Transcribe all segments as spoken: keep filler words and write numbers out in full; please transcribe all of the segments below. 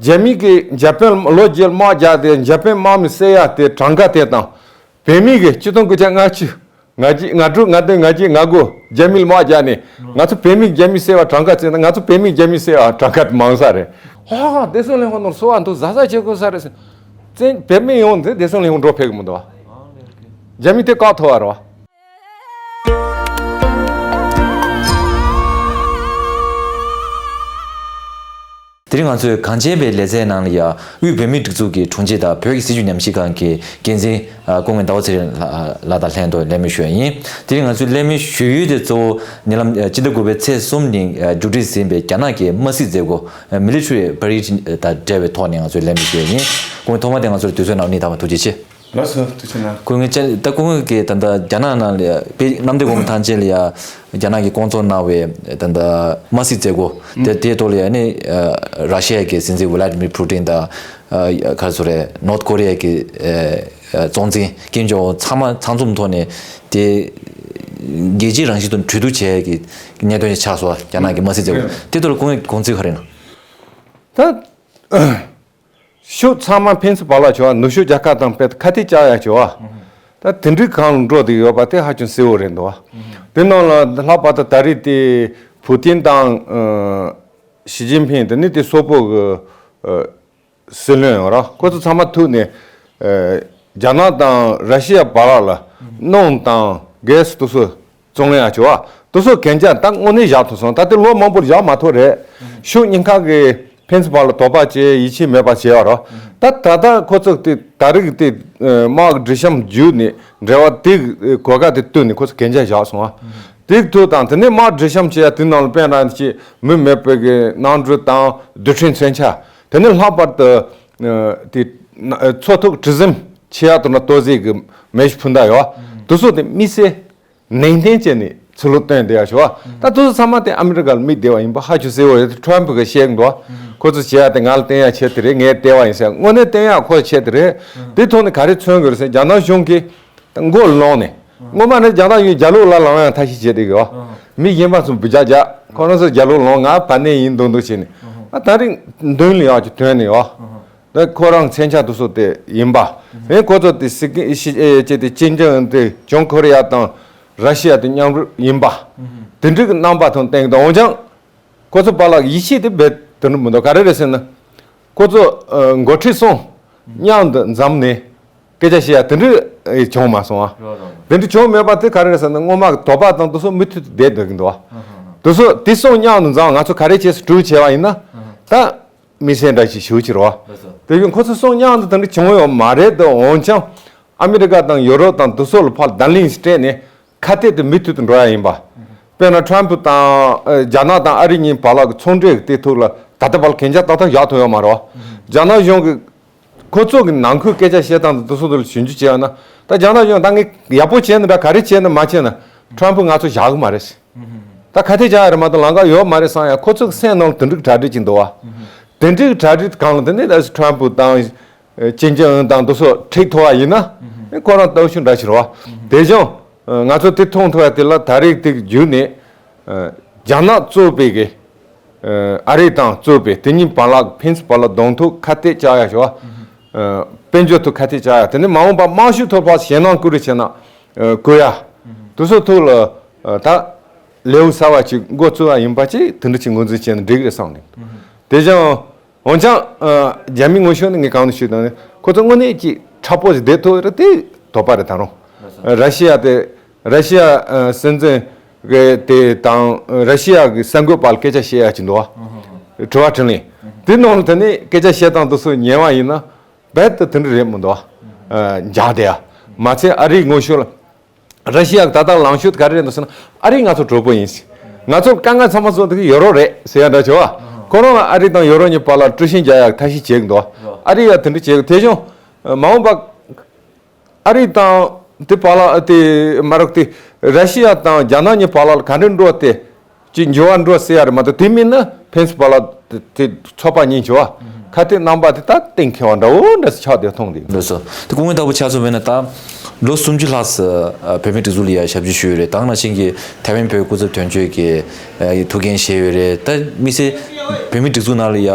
རྒྱ་མི་གིས་འཇར་པན་ལོ་རྒྱུས་དམག་རྒྱག་དེ་འཇར་པན་དམག་མི་བསད་ཡག་དེ་གྲངས་ཀ་དེ་དང་། བོད་མི་གིས་ཆིག་སྟོང་དགུ་བརྒྱ་ལྔ་བཅུ། ང་གཅིག་ང་དྲུག་ང་བདུན་ང་གཅིག་ང་དགུ་རྒྱ་མི་ལ་དམག་རྒྱག་ནས། ང་ཚོ་བོད་མི་རྒྱ་མི་བསད་པ་གྲངས་ཀ་བརྩིས་ན་ང་ཚོ་བོད་མི་རྒྱ་མི་བསད་པ་གྲངས་ཀ་དེ་མང་ས་རེད། ཧ་ཧ་བདེ་སྲུང་ལྷན་ཁང་ནང་སོ་བ་འདུག་ཟ་ཟ་བྱེད་དགོས་ས་རེད་ཟེར། བཙན་བོད་མི་ཡོངས་འདི་བདེ་སྲུང་ལྷན་ཁང་འགྲོ་ཕེབས་གི་མི་འདུག་བ། རྒྱ་མི་དེ་བཀག་ཐུབ་པ་རེད་བ། དེ་རིང་ང་ཚོས་གངས་ཅན་པའི་ལེ་ཚན་ནང་ལ་ཡ་དབུས་བོད་མིའི་སྒྲིག་འཛུགས་ཀྱི་དྲུང་ཆེ་དང་བོད་ཀྱི་སྲིད་བྱུས་ཉམས་ཞིབ་ཁང་གི་འགན་འཛིན་སྐུ་ངོ་ཟླ་བ་ཚེ་རིང་ལགས་དང་ལྷན་དུ་གླེང་མོལ་ཞུ་ཡ་ཡིན། དེ་རིང་ང་ཚོས་གླེང་མོལ་ཞུ་ཡུལ་དེ་གཙོ་བོ་ཉེ་ལམ་སྤྱི་ཟླ་དགུ་པའི་ཚེས་གསུམ་ཉིན་མཇུག་སྒྲིལ་ཟིན་པའི་རྒྱ་ནག་གི་དམར་གསོད་མཛད་སྒོ་Military Parade དང་འབྲེལ་བའི་ཐོག་ནས་ང་ཚོས་གླེང་མོལ་ཞུ་ཡ་ཡིན། སྐུ་ངོ་ཐོག་མ་དེ་ང་ཚོར་དུས་ཚོད་གནང་བ་སྙིང་ཐག་པ་ཐུགས་རྗེ་ཆེ། ལགས་སོ་ཐུགས་རྗེ་གནང་། སྐུ་ངོ་ཅན་ད་སྐུ་ངོ་གིས་ད་ལྟ་རྒྱ་ནག་ནང་ལ་དཔེ་གནམ་བདེ་སྒོ་མོ་ཐང་ཆེན་ལ་ཡ་རྒྱ་ནག་གིས་བསྐོང་ཚོགས་གནང་བའི་ད་ལྟ་དམར་གསོད་མཛད་སྒོ་དེ་དེའི་ཐོག་ལ་ཡ་ནི་ར་ཤི་ཡ་གི་སྲིད་འཛིན་Vladimir Putin དང་ག་རེ་ཟེར་རེད་North Korea གི་གཙོ་འཛིན་ཀིམ་ཇོང་ཨུན་ཚང་མ་ཚང་འཛོམས་ཐོག་ནས་དེ་རྒྱལ་སྤྱིའི་རང་བཞིན་དང་གྲོས་བསྡུར་བྱེད་ཀྱི་གནད་དོན་ཞིག་ཆགས་སོང་། རྒྱ་ནག་གི་དམར་གསོད་མཛད་སྒོ་དེ་ཐོག་ལ་སྐུ་ངོ་དགོངས་ཚུལ་ག་རེ་ཡིན་ན། ད། ཕྱོགས་ཚང་མ་ཕན་ཚུན་བར་ལ་བྱ་བ་ནུབ་ཕྱོགས་རྒྱལ་ཁབ་དང་དཔེ་ཁ་གཏད་བཅག་ཡ་བྱ་བ། ད་དེ་འདྲའི་སྒང་ལ་འགྲོ་བསྡད་ཡོད་པ་དེ་ཧ་ཅང་གསལ་བོ་རེད་འདུག་བ། དེ་ནང་ལ་ལྷག་པར་དུ་ད་རེས་དེ་ཕུ་ཏིན་དང་ཞི་ཅིན་ཕིང་དེ་ནི་དེ་སོག་པོ་གི་སྲིད་བློན་ཡོད་ར་ཁོ་ཚོ་ཚང་མ་ཐུག་ནས་རྒྱ་ནག་དང་ར་ཤི་ཡ་བར་ལ་གནམ་དང་གྷེ་སི་དེ་ཚོ། བཙོང་ཡག་བྱ་བ་དེ་ཚོ་གན་རྒྱ་ད་དངོས་གནས་བཞག་ཐུབ་སོང་། ད་ལྟ་ལོ་མང་པོར་བཞག་མ་ཐུབ་རེད། ཕྱོགས་གཉིས་ཀ་གི་ཕན་ཚུན་བར་ལ་དོགས་པ་བྱས་ཡིད་ཆེས་མེད་པ་བྱས་པ་རོ། ད་ད་ལྟ་ཁོ་ཚོ་དེ་ད་རེས་དེ་དམག་གི་སྒྲིག་གཤམ་བརྒྱུད་ནས་འབྲེལ་བ་དེ་གོ་སྐབས་དེ་བཏོན་ནས་ཁོ་ཚོ་གན་རྒྱ་བཞག་སོང་ཨ། དེ་ཐུག་དང་དེ་ནས་དམག་སྒྲིག་གཤམ་བྱས་ཡ་དེ་ནང་ལ་དཔེར་ན་ཅིག་མི་མེད་པའི་གི་གནམ་གྲུ་དང་རྡུལ་ཕྲན་མཚོན་ཆ་དེ་ནས་ལྷག་པར་དུ་དེ་མཚོ་ཐོག་གྲུ་གཟིངས་ཆེ་ཡ་དང་ན་ལྟོ་ཟས་གི་མེ་ཤི་འཕུར་མདའ་ཡོད་དེ་ཚོ་དེ་དམིགས་བསལ། ནན་ཏན་བྱས་ནས་ཚུར་ལོག་བཏོན་བསྡད་ཡ་ཞུ་བ། ད་དེ་ཚོ་ཚང་མ་དེ་ཨ་མི་རི་ཀ་ལ་དམིགས་བསྡད་པ་ཡིན་པ་ཧ་ཅང་གསལ་བོ་རེད། ཁྲམ་ཕུ་གིས་བཤད་འདུག་ཁོ་ཚོས་བྱས་ཡ་དེ་ང་ལ་བསྟན་ཡ་ཆེད་དུ་རེད། ངས་བལྟས་པ་ཡིན་ཟེར། དངོས་གནས་བསྟན་ཡ་ཁོ་ཆེད་དུ་རེད། དེ་ཐོག་ནས་ག་རེ་མཚོན་དགོས་རེད་ཟེར་རྒྱ་ནག་གཞུང་གིས་མགོ་ལོག་ནས་སྔོན་མ་ནས་རྒྱ་ནག་གཞུང་རྒྱ་ལོག་ལ་ལངས་ཡ་ཐབས་ཤེས་བྱས་བསྡད་ཀྱི་ཡོད། མི་གཞན་པ་ཚོ་འབུད་རྒྱག་རྒྱག་ཁོ་རང་ཚོ་རྒྱ་ལོག་ལངས་ང་བར་གནས་ཡིན་མདོག་མདོག་བྱས་ནས་ད་རིང་མདུན་ལ་ཡག་ཅིག་ཐོན་ནས་ཡོད། ད་ཁོ་རང་མཚོན་ཆ་དེ་ཚོ་དེ་ཡིན་པ། ཨེ་ཁོ་ཚོ་དེ་སི་ཀི་ཨེ་ཅེ་དེ་ཅིན་ཅང་དེ་བྱང་ཀོ་རི་ཡ་དང་ར་ཤི་ཡ་དེ་མཉམ་རུབ་ཡིན་པ། དེ་འདྲའི་གི་རྣམ་པ་དང་སྟེང་དུ་འོན་ཀྱང་། ཁོ་ཚོ་བར་ལ་ཡིད་ཆེས་དེ་རྦད་དེ་འདྲ་མི་འདུག་ག་རེ་རེད་ཟེར་ན། ཁོ་ཚོ་འགོ་ཁྲིད་གསུམ་མཉམ་དུ་འཛོམས་ནས་སྐད་ཆ་བཤད་ཡ་དེ་འདྲ་བྱུང་མ་སོང་ཨ། དེ་འདྲ་བྱུང་མེད་པ་དེ་ག་རེ་རེད་ཟེར་ན་སྔོན་མ་དོགས་པ་དང་དེ་ཚོ་མུ་མཐུད་དུ་བསྡད་སྡོད་ཀྱི་འདུག་ཨ། དེ་ཚོ་དེ་གསུམ་མཉམ་དུ་འཛོམས་ང་ཚོ་ག་རེ་བྱས་སུ་གྲོས་བྱས་པ་ཡིན་ན། ད། དམིགས་བསལ་འདྲ་ཞིག་ཞུ་ཕྱིར་བ། ལགས་སོ། དེ་བཞིན་ཁོ་ཚོ་གསུམ་མཉམ་དུ་དེ་འདྲ་བྱུང་ཡོད་མ་རེད་དོ། འོན་ཀྱང་ཨ་མི་རི་ཀ་དང་ཡོ་རོབ་དང་དེ་ཚོ་ལ་ཕར་བརྡ་ལན་སྤྲད་ནས་ཁ་གཏད་དེ་མུ་མཐུད་དུ་འགྲོ་ཡ་ཡིན་པ། དཔེར་ན་ཁྲམ་ཕུ་དང་རྒྱ་ནག་དང་ཨ་རི་གཉིས་བར་ལ་གི་ཚོང་འབྲེལ་གི་དེ་ཐོག་ལ་ད་ལྟ་བར་ལ་གན་རྒྱ་ཏག་ཏག་བཞག་ཐུབ་ཡོད་མ་རེད་བ། རྒྱ་ནག་གཞུང་གི་ཁོ་ཚོ་གི་ནང་ཁུལ་སྐད་ཆ་བཤད་སྟངས་དང་དེ་ཚོ་དེ་ལ་ཞིབ་འཇུག་བྱས་ཡོད་ན་ད་རྒྱ་ནག་གཞུང་ད་ངས་ཡག་པོ་བྱས་ན་འདྲ་ག་རེ་བྱས་ན་མ་བྱས་ན་ཁྲམ་ཕུ་ང་ཚོ་བཞག་གི་མ་རེད། ད་ཁ་གཏད་བཅག་ཡ་རེད་མ་གཏོགས་ལམ་ཁ་ཡོད་མ་རེད་བསམ་ཡ་ཁོ་ཚོ་གི་སེམས་ནང་ལ་དེ་འདྲའི་གྲ་སྒྲིག་ཅིག་འདུག་བ། དེ་འདྲའི་གྲ་སྒྲིག་སྒང་ལ་དེ་ནས་ད་ཁྲམ་ཕུ་དང་ཅིན་ཅང་ཨུན་དང་དེ་ཚོ་ཁྲིད་ཐུབ་པ་ཡིན་ན་ཁོ་རང་སྟོབས་ཤུགས་འདྲ་ཞིག་རེད་བ། དེ་བཞིན་ང་ཚོ་དེ་མཐོང་ཐུབ་ཡ་དེ་ལ་ད་རེས་དེ་བརྒྱུད་ནས་རྒྱ་ནག་གཙོས་པའི་གི་ཨ་རི་དང་གཙོས་པའི་དེ་གཉིས་བར་ལ་ཕན་ཚུན་བར་ལ་གདོང་ཐུག་ཁ་གཏད་བཅག་ཡ་ཞིག་བ། དཔལ་འབྱོར་ཐོག་ཁ་གཏད་བཅག་ཡ་དེ་ནས་མ་འོངས་པ་དམག་ཤུགས་ཐོག་ཕར་ཞེད་སྣང་བསྐུལ་རེས་བྱས་ན། ཨ། བསྐུལ་ཡ། དེ་ཚོ་ཐོག་ལ་ཨ། ད་ལེའུ་གསར་བ་ཅིག་འགོ་བཙུགས་པ་ཡིན་པ་ཅིག་དེ་འདྲ་ཅིག་ངོས་འཛིན་བྱས་ན་འགྲིག་རེད་བསམ་ནས། དེ་བཞིན་འོན་ཀྱང་ཨ། རྒྱ་མི་ངོ་ཤོར་ནས་ངས་གང་ནས་ཞུས་དང་ཁོ་ཚོ་དངོས་གནས་ཅིག་མཁྲེགས་པོ་ཞིག་བསྡད་ཐུབ་རེད་དེ་དོགས་པ་རེད་ད་རུང་། ར་ཤི་ཡ་དེ་ར་ཤི་ཡ་ཨ། སྲིད་འཛིན་གི་དེ་དང་ར་ཤི་ཡ་གི་གསར་འགོད་པ་ལ་སྐད་ཆ་བཤད་ཡ་ཅིག་འདུག་བ། དྲི་བ་དྲིས་ལན། དེ་ནང་ལ་དེ་ནས་སྐད་ཆ་བཤད་སྟངས་དེ་ཚོ་ཉན་པ་ཡིན་ན། རྦད་དེ་དེ་འདྲ་རེད་མི་འདུག་ཨ། འཇགས་བསྡད་ཡ། མ་ཚད་ཨ་རིའི་ངོ་ཤོར་ལ། ར་ཤི་ཡ་གི་ད་ལྟ་ལངས་ཕྱོགས་ག་རེ་རེད་འདུག་ཟེར་ན་ཨ་རི་ང་ཚོ་གྲོགས་པོ་ཡིན་ཟེར། ང་ཚོ་དཀའ་ངལ་ཚང་མ་བཟོ་འདུག་གི་ཡོ་རོབ་རེད་ཟེར་ཡ་འདྲ་བྱས་བ། ཁོ་རང་ལ་ཨ་རི་དང་ཡོ་རོབ་གཉིས་བར་ལ་དཀྲུག་ཤིང་རྒྱག་ཡ་ཐབས་ཤེས་བྱེད་ཀྱི་འདུག་བ། ཨ་རི་ཡ་དེ་འདྲ་བྱེད་དེ་བཞིན་མ་འོངས་པ། ཨ་རི་དང་དེ་བར་ལ་དེ་མ་རག་དེ་ར་ཤི་ཡ་དང་རྒྱ་ནག་གཉིས་བར་ལ་ག་འདྲ་འགྲོ་དེ་ཅིག་འགྱུར་བ་འགྲོ་ཟེར་ཡ་རེད་མ་གཏོགས་དེ་མིན་ན་ཕན་ཚུན་བར་ལ་དེ་ཚོགས་པ་གཉིས་བྱས་བ་ཁ་གཏད་རྣམ་པ་དེ་ད་གཏན་འཁེལ་བ་འདྲ་བོ་འདྲ་ཞིག་ཆགས་བསྡད་མཐོང་གི་འདུག་སོ། དེ་སྐུ་ངོ་ལྟ་བུ་ཆ་ཚང་མེད་ན་ད་ ལོ་སུམ་ཅུ་ལྷག་ཙམ་བོད་མིའི་སྒྲིག་འཛུགས་ལ་ཡ་ཞབས་ཞུ་ཞུས་ཡོད་རེད། ད་ག་ནང་བཞིན་གྱི་ཐའེ་ཝན་བོད་སྐུ་ཚབ་དོན་གཅོད་ཀྱི་ཐུགས་འགན་བཞེས་ཡོད་རེད། ད་དམིགས་བསལ་བོད་མིའི་སྒྲིག་འཛུགས་ནང་ལ་ཡ་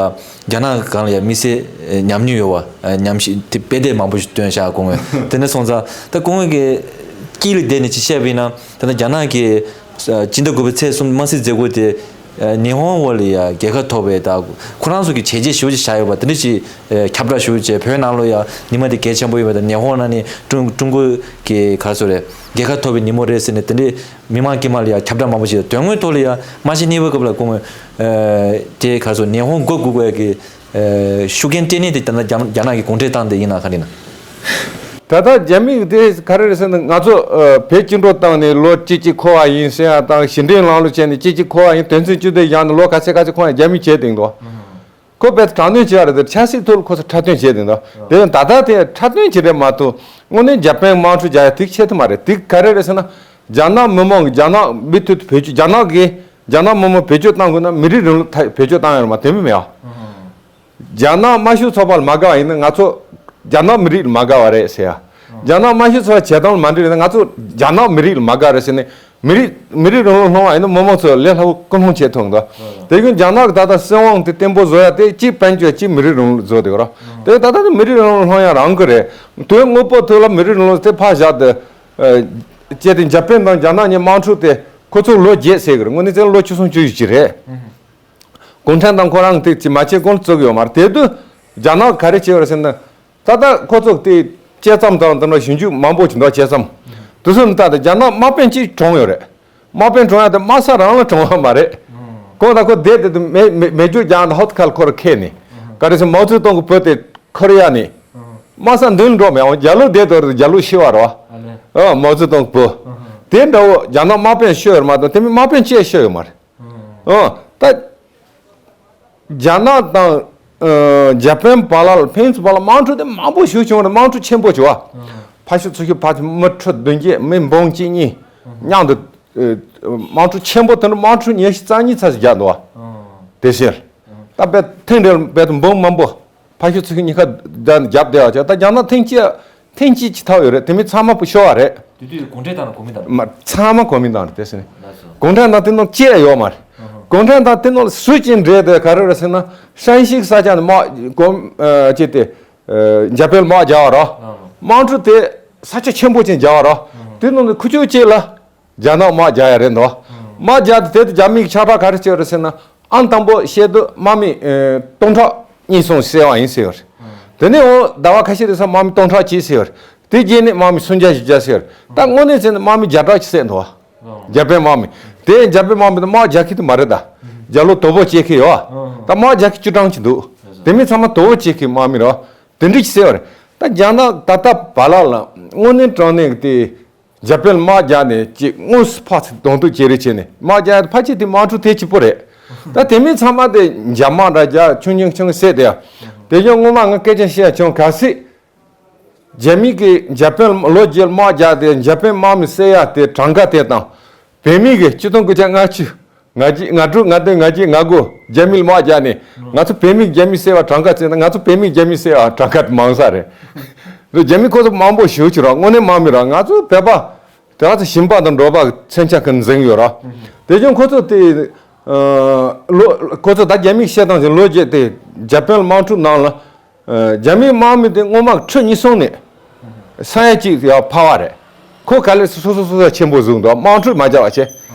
རྒྱ་ནག་སྒང་ལ་ཡ་དམིགས་བསལ་ཉམས་མྱོང་ཡོད་པ། ཉམས་ཞིབ་དེ་དཔེ་དེབ་མང་པོ་ཞིག་བཏོན་བཞག་སྐུ་ངོས། དེ་འདྲ་སོང་ཙང་ད་སྐུ་ངོས་ཀྱི་དཀྱིལ་ལ་བསྡད་ནས་ཅིག་བཤད་པ་ཡིན་ན། ད་ལྟ་རྒྱ་ནག་གི་སྤྱི་ཟླ་དགུ་པའི་ཚེས་གསུམ་དམར་སེར་མཛད་སྒོ་དེ་ཉི་ཧོང་འོག་ལ་ཡ་རྒྱལ་ཁ་ཐོབ་པའི། ད་ཁོ་རང་ཚོ་གི་བྱས་རྗེས་ཞེ་པོ་ཅིག་བཞག་ཡོད་པ་དེ་འདྲ་ཞིག་ཁྱབ་བསྒྲགས་ཞེ་པོ་བྱས། བོད་ནང་ལ་ཡ་ཉི་མ་དེ་གལ་ཆེན་པོ་ཡོད་པ་དང་། ཉི་ཧོང་ནང་ནས་ཀྲུང་ཀྲུང་གོ་གི་ག་རེ་ཟེར་དགོས་རེད། རྒྱལ་ཁ་ཐོབ་པའི་ཉིན་མོ་རེད་ཟེར་ནས་དེ་འདྲའི་མི་མང་དཀྱིལ་མ་ལ་ཡ་ཁྱབ་བསྒྲགས་མང་པོ་བྱས། དོན་དངོས་ཐོག་ལ་ཡ་དམར་ཤོག་གཉིས་པའི་སྐབས་ལ་སྐུ་ངོས་དེ་ག་རེ་ཟེར་དགོས། ཉི་ཧོང་མགོ་སྒུར་དགོས་ཡ་གི་ཤུགས་རྐྱེན་སྤྲད་མཁན་དེ་ད་ལྟ་རྒྱ་རྒྱ་ནག་གི་གུང་ཁྲན་ཏང་དེ་ཡིན་ན་ག་རེ་ཡིན་ན། ད་ལྟ་རྒྱ་མི་དེ་ག་རེ་རེད་ཟེར་ན། ང་ཚོ་ཨ་བོད་བཅིངས་འགྲོལ་བཏང་ནས་ལོ་གཅིག་གཅིག་འཁོར་བ་ཡིན་ཟེར་ཡ་དང་། ཕྱི་འབྲེལ་ལམ་ལུགས་བྱས་ནས་གཅིག་གཅིག་འཁོར་བ་ཡིན། དོན་ཚན་བཅུ་བདུན་བཞག་ནས་ལོ་ག་ཚད་ག་ཚད་འཁོར་ཡ་རྒྱ་མི་བྱས་བསྡད་འདུག་ཁོ་བོད་དྲག་གནོན་བྱས་པ་རེད་དེ། ཆབ་སྲིད་ཐོག་ལ་ཁོ་ཚོ་འཁྲབ་སྟོན་བྱས་བསྡད་འདུག་དེ་ཡང་ད་ལྟ་དེ་འཁྲབ་སྟོན་བྱས་རེད་མ་གཏོགས། དངོས་གནས་འཇར་པན་དམག་འཁྲུག་རྒྱག་ཡ་དེ་ཆེད་དུ་མ་རེད། དེ་ག་རེ་རེད་ཟེར་ན། རྒྱ་ནག་མི་མང་གི་རྒྱ་ནག་མུ་མཐུད་དུ་བེད་སྤྱོད། རྒྱ་ནག་གིས་རྒྱ་ནག་མི་མང་བེད་སྤྱོད་བཏང་དགོས་ན་མི་རིགས་རིང་ལུགས་བེད་སྤྱོད་བཏང་ཡ་རེད་མ། དེ་མིན་མེད་ཨ། རྒྱ་ནག་དམར་ཤོག་ཚོགས་པ་ལ་མ་དགའ་བ་ཡིན་ན་ང་ཚོ་རྒྱ་ནག་མི་རིགས་ལ་མ་དགའ་བ་རེད་ཟེར་ཡ། རྒྱ་ནག་དམར་ཤོག་ཚོགས་པ་བྱེད་སྟངས་ལ་མ་འགྲིག་ན་ང་ཚོ་རྒྱ་ནག་མི་རིགས་ལ་མ་དགའ་རེད་ཟེར་ནས། མི་རིགས་མི་རིགས་རིང་ལུགས་སློང་བ་ཡིན་ན་མི་མང་ཚོས་ལས་སླ་པོ་ཀུན་སློང་བྱེད་ཐུབ་འདུག་དེ་བཞིན་རྒྱ་ནག་གི་ད་ལྟ་སྲིད་དབང་དེ་བརྟན་པོ་བཟོ་ཡ་དེ་གཅིག་དཔལ་འབྱོར། གཅིག་མི་རིགས་རིང་ལུགས་བཟོ་དེ་ར། དེ་ད་ལྟ་དེ་མི་རིགས་རིང་ལུགས་སློང་ཡ་རང་གི་རེད། དུས་དངོས་པོ་དུས་ལ་མི་རིགས་རིང་ལུགས་དེ་ཕར་བཞག་སྟེ། ཨ་བྱས་ཏེ་འཇར་པན་དང་རྒྱ་ནག་གཉིས་དམག་འཁྲུག་དེ་ཁོ་ཚོ་ལོ་བརྒྱད་ཟེར་གི་རེད། དངོས་གནས་བྱས་ན་ལོ་བཅུ་གསུམ་བཅུ་བཞི་ཅིག་རེད། གུང་ཁྲན་ཏང་ཁོ་རང་དེ་ཅིག་མ་བྱས་གོང་ལ་བཙུགས་ཡོད་མ་རེད། དེ་དུས་རྒྱ་ནག་ག་རེ་བྱས་ཡོད་རེད་ཟེར་ན། ད་ལྟ་ཁོ་ཚོ་དེ་དཔྱད་རྩོམ་དང་དེ་འདྲ་ཞིབ་འཇུག་མང་པོ་ཅིག་འདུག་དཔྱད་རྩོམ་དེ་ཚོ་ནི། ད་ལྟ་རྒྱ་ནག་དམག་དཔོན་གཅིག་གྲོངས་ཡོད་རེད། དམག་དཔོན་གྲོངས་ཡ་དེ་དམག་ས་རང་ལ་གྲོངས་པ་མ་རེད། ཁོང་ད་ཁོ་བསྡད་དེ་དེ་མེ་མེ་མེ་སྒྱོགས་རྒྱག་འདི་ཧོ་ཐི་ཁ་ལ་ཁོ་ར་ཁེལ་ནས། ག་རེ་ཟེར། མའོ་ཙེ་ཏུང་གི་བུ་དེ་ཁོ་རེ་ཡ་ནས། དམག་ས་མདུན་འགྲོ་མེད་ཨང་། རྒྱ་ལོ་བསྡད་དོ་རེད། རྒྱ་ལོ་ཤི་བ་རེད་བ། ཨ་མའོ་ཙེ་ཏུང་གི་བུ། དེ་འདྲ་བོ་རྒྱ་ནག་དམག་དཔོན་ཤི་ཡོད་མ་གཏོགས་དེ་མིན་དམག་དཔོན་གཅིག་ཤི་ཡོད་མ་རེད། ཨ་ད། རྒྱ་ནག་དང་ཨ་འཇར་པན་བར་ལ་ཕན་ཚུན་བར་ལ་དམག་འཁྲུག་དེ་མང་པོ་ཞིག་བྱུང་བ་རེད། དམག་འཁྲུག་ཆེན་པོ་བྱུང་བ། ཕར་ཤུག་ཚུར་ཤུག་ཕར་ཚུར་མི་ཁྲི་བདུན་བརྒྱད་མི་འབུམ་གཅིག་གཉིས་མཉམ་དུ་ཨ་དམག་འཁྲུག་ཆེན་པོ་དེ་འདྲ་དམག་འཁྲུག་ཉི་ཤུ་རྩ་གཉིས་ཙམ་ཞིག་བརྒྱབ་འདུག་བ། དེ་བཞིན་ད་དཔེ་ཐེངས་འདིར་དཔེ་འབུམ་མང་པོ་ཕར་ཤུག་ཚུར་ཤུག་གཉིས་ཀ་བརྒྱབ་བསྡད་པ་བྱས། ད་རྒྱ་ནག་ཐེངས་གཅིག་ཐེངས་གཅིག་ཅིག་ཐོབ་ཡོད་རེད། དེ་མིན་ཚང་མ་ཤོར་བ་རེད། དེ་དུས་གུང་ཁྲན་ཏང་ནང་གོ་མིན་ཏང་། མ་ཚང་མ་གོ་མིན་ཏང་རེད། དེ་ཟེར་ནས་ལགས་སོ། གུང་ཁྲན་ཏང་དེ་ནང་བཅད་ཡོད་མ་རེད། གུང་ཁྲན་ཏང་དེ་ནང་སུ་གཅིག་འདྲེས་དེ་ག་རེ་རེད་ཟེར་ན། ཧྲན་ཤིག་ས་ཆ་ནས་དམག་གོམ་ཨ་བྱས་ཏེ་ཨ་འཇར་པན་དམག་རྒྱག་པ་རེད། དམག་འཁྲུག་དེ་ས་ཆ་ཆེན་པོ་ཅིག་རྒྱག་པ་རེད། དེ་ནང་ནས་ཁུ་བྱུག་གཅིག་ལ་རྒྱ་ནག་དམག་རྒྱག་ཡ་རེད་འདུག་དམག་རྒྱག་དེ་དེ་དུས་རྒྱ་མིའི་ཕྱག་བྲག་ག་རེ་བྱས་རེད་ཟེར་ན། ཨང་དང་པོ་བཤད་དུས་དམག་མི་ཨ་སྟོང་ཕྲག་གཉིས་གསུམ་བསད་པ་ཡིན་ཟེར་བ་རེད། དེ་ནས་འོ་ཟླ་བ་ཁ་ཤས་རིང་ས་དམག་མི་སྟོང་ཕྲག་གཅིག་བསད་པ་རེད། དེ་རྗེས་ནས་དམག་མི་སུམ་བརྒྱ་བཞི་བརྒྱ་བསད་པ་རེད། ད་དངོས་གནས་བྱས་ན་དམག་མི་བརྒྱ་ཕྲག་གཅིག་བསད་འདུག་བ། འཇར་པན་དམག་མི། དེ་འཇར་པན་དམག་མི་དེ་དམག་རྒྱག་མཁན་དེ་མ་རེད་ད། རྒྱ་ལོ་དོ་པོ་བྱེད་མཁན་ཡོད་བ། ད་དམག་རྒྱག་མཁན་བཅུ་གྲངས་ཅིག་འདུག་དེ་མིན་ཚང་མ་དོ་པོ་བྱེད་མཁན་དམག་མི་རེད་བ། དེ་འདྲ་ཅིག་བསད་པ་རེད། ད་རྒྱ་ནག་ད་ལྟ་བར་ལ་ལ་དངོས་གནས་དྲང་གནས་ཀྱི་དེ། འཇར་པན་དམག་རྒྱག་ནས་ཅིག་དངོས་སུ་ཕར་ཚུར་གདོང་གཏུག་བྱེད་རེས་བྱས་ནས་དམག་རྒྱག་ཡ་ཕལ་ཆེར་དེ་དམག་འཁྲུག་དེ་གཅིག་པོ་རེད། ད་དེ་མིན་ཚང་མ་དེ་འཇབ་དམག་འདྲ་རྒྱག་ཆུང་ཆུང་ཆུང་བསད་དེ་ཡ། དེ་བཞིན་སྔོན་མ་ང་སྐད་ཆ་བཤད་ཡ་བྱུང་། གལ་སྲིད་རྒྱ་མི་གིས་འཇར་པན་ལོ་བརྒྱད་དམག་རྒྱག་དེ་འཇར་པན་དམག་མི་བསད་ཡ་དེ་གྲངས་ཀ་དེ་དང་། བོད་མི་གིས་ཆིག་སྟོང་དགུ་བརྒྱ་ལྔ་བཅུ། ང་གཅིག་ང་དྲུག་ང་བདུན་ང་གཅིག་ང་དགུ་རྒྱ་མི་ལ་དམག་རྒྱག་ནས་ང་ཚོ་བོད་མི་རྒྱ་མི་བསད་པ་གྲངས་ཀ་བརྩིས་ན། ང་ཚོ་བོད་མི་རྒྱ་མི་བསད་པ་གྲངས་ཀ་དེ་མང་ས་རེད། རྒྱ་མི་ཁོ་ཚོ་མང་པོ་ཞེ་པོ་ཅིག་རེད། དངོས་གནས་དམག་མི་རེད། ང་ཚོ་བོད་པ་དེ་ག་ཚོད་ཞིང་པ་དང་འབྲོག་པ་མཚོན་ཆ་གིས་འཛིང་ཡོད་རེད། དེ་བཞིན་ཁོ་ཚོ་དེ་ཨ་ལོ་ཁོ་ཚོ་ད་རྒྱ་མིས་བཤད་སྟངས་བཞིན་ལོ་བརྒྱད་དེ་འཇར་པན་དམག་འཁྲུག་ནང་ལ། ཨ་རྒྱ་མིའི་དམག་མི་དེ་སྔོན་མ་ཁྲི་གཉིས་གསུམ་ནས་ས་ཡ་གཅིག་ཡར་འཕར་བ་རེད། ཁོ་ག་ལེར་སོ་སོ་སོ་སོ་ཆེན་པོ་བཟོས་འདུག་དམག་འཁྲུག་མ་རྒྱག་པ་བྱས།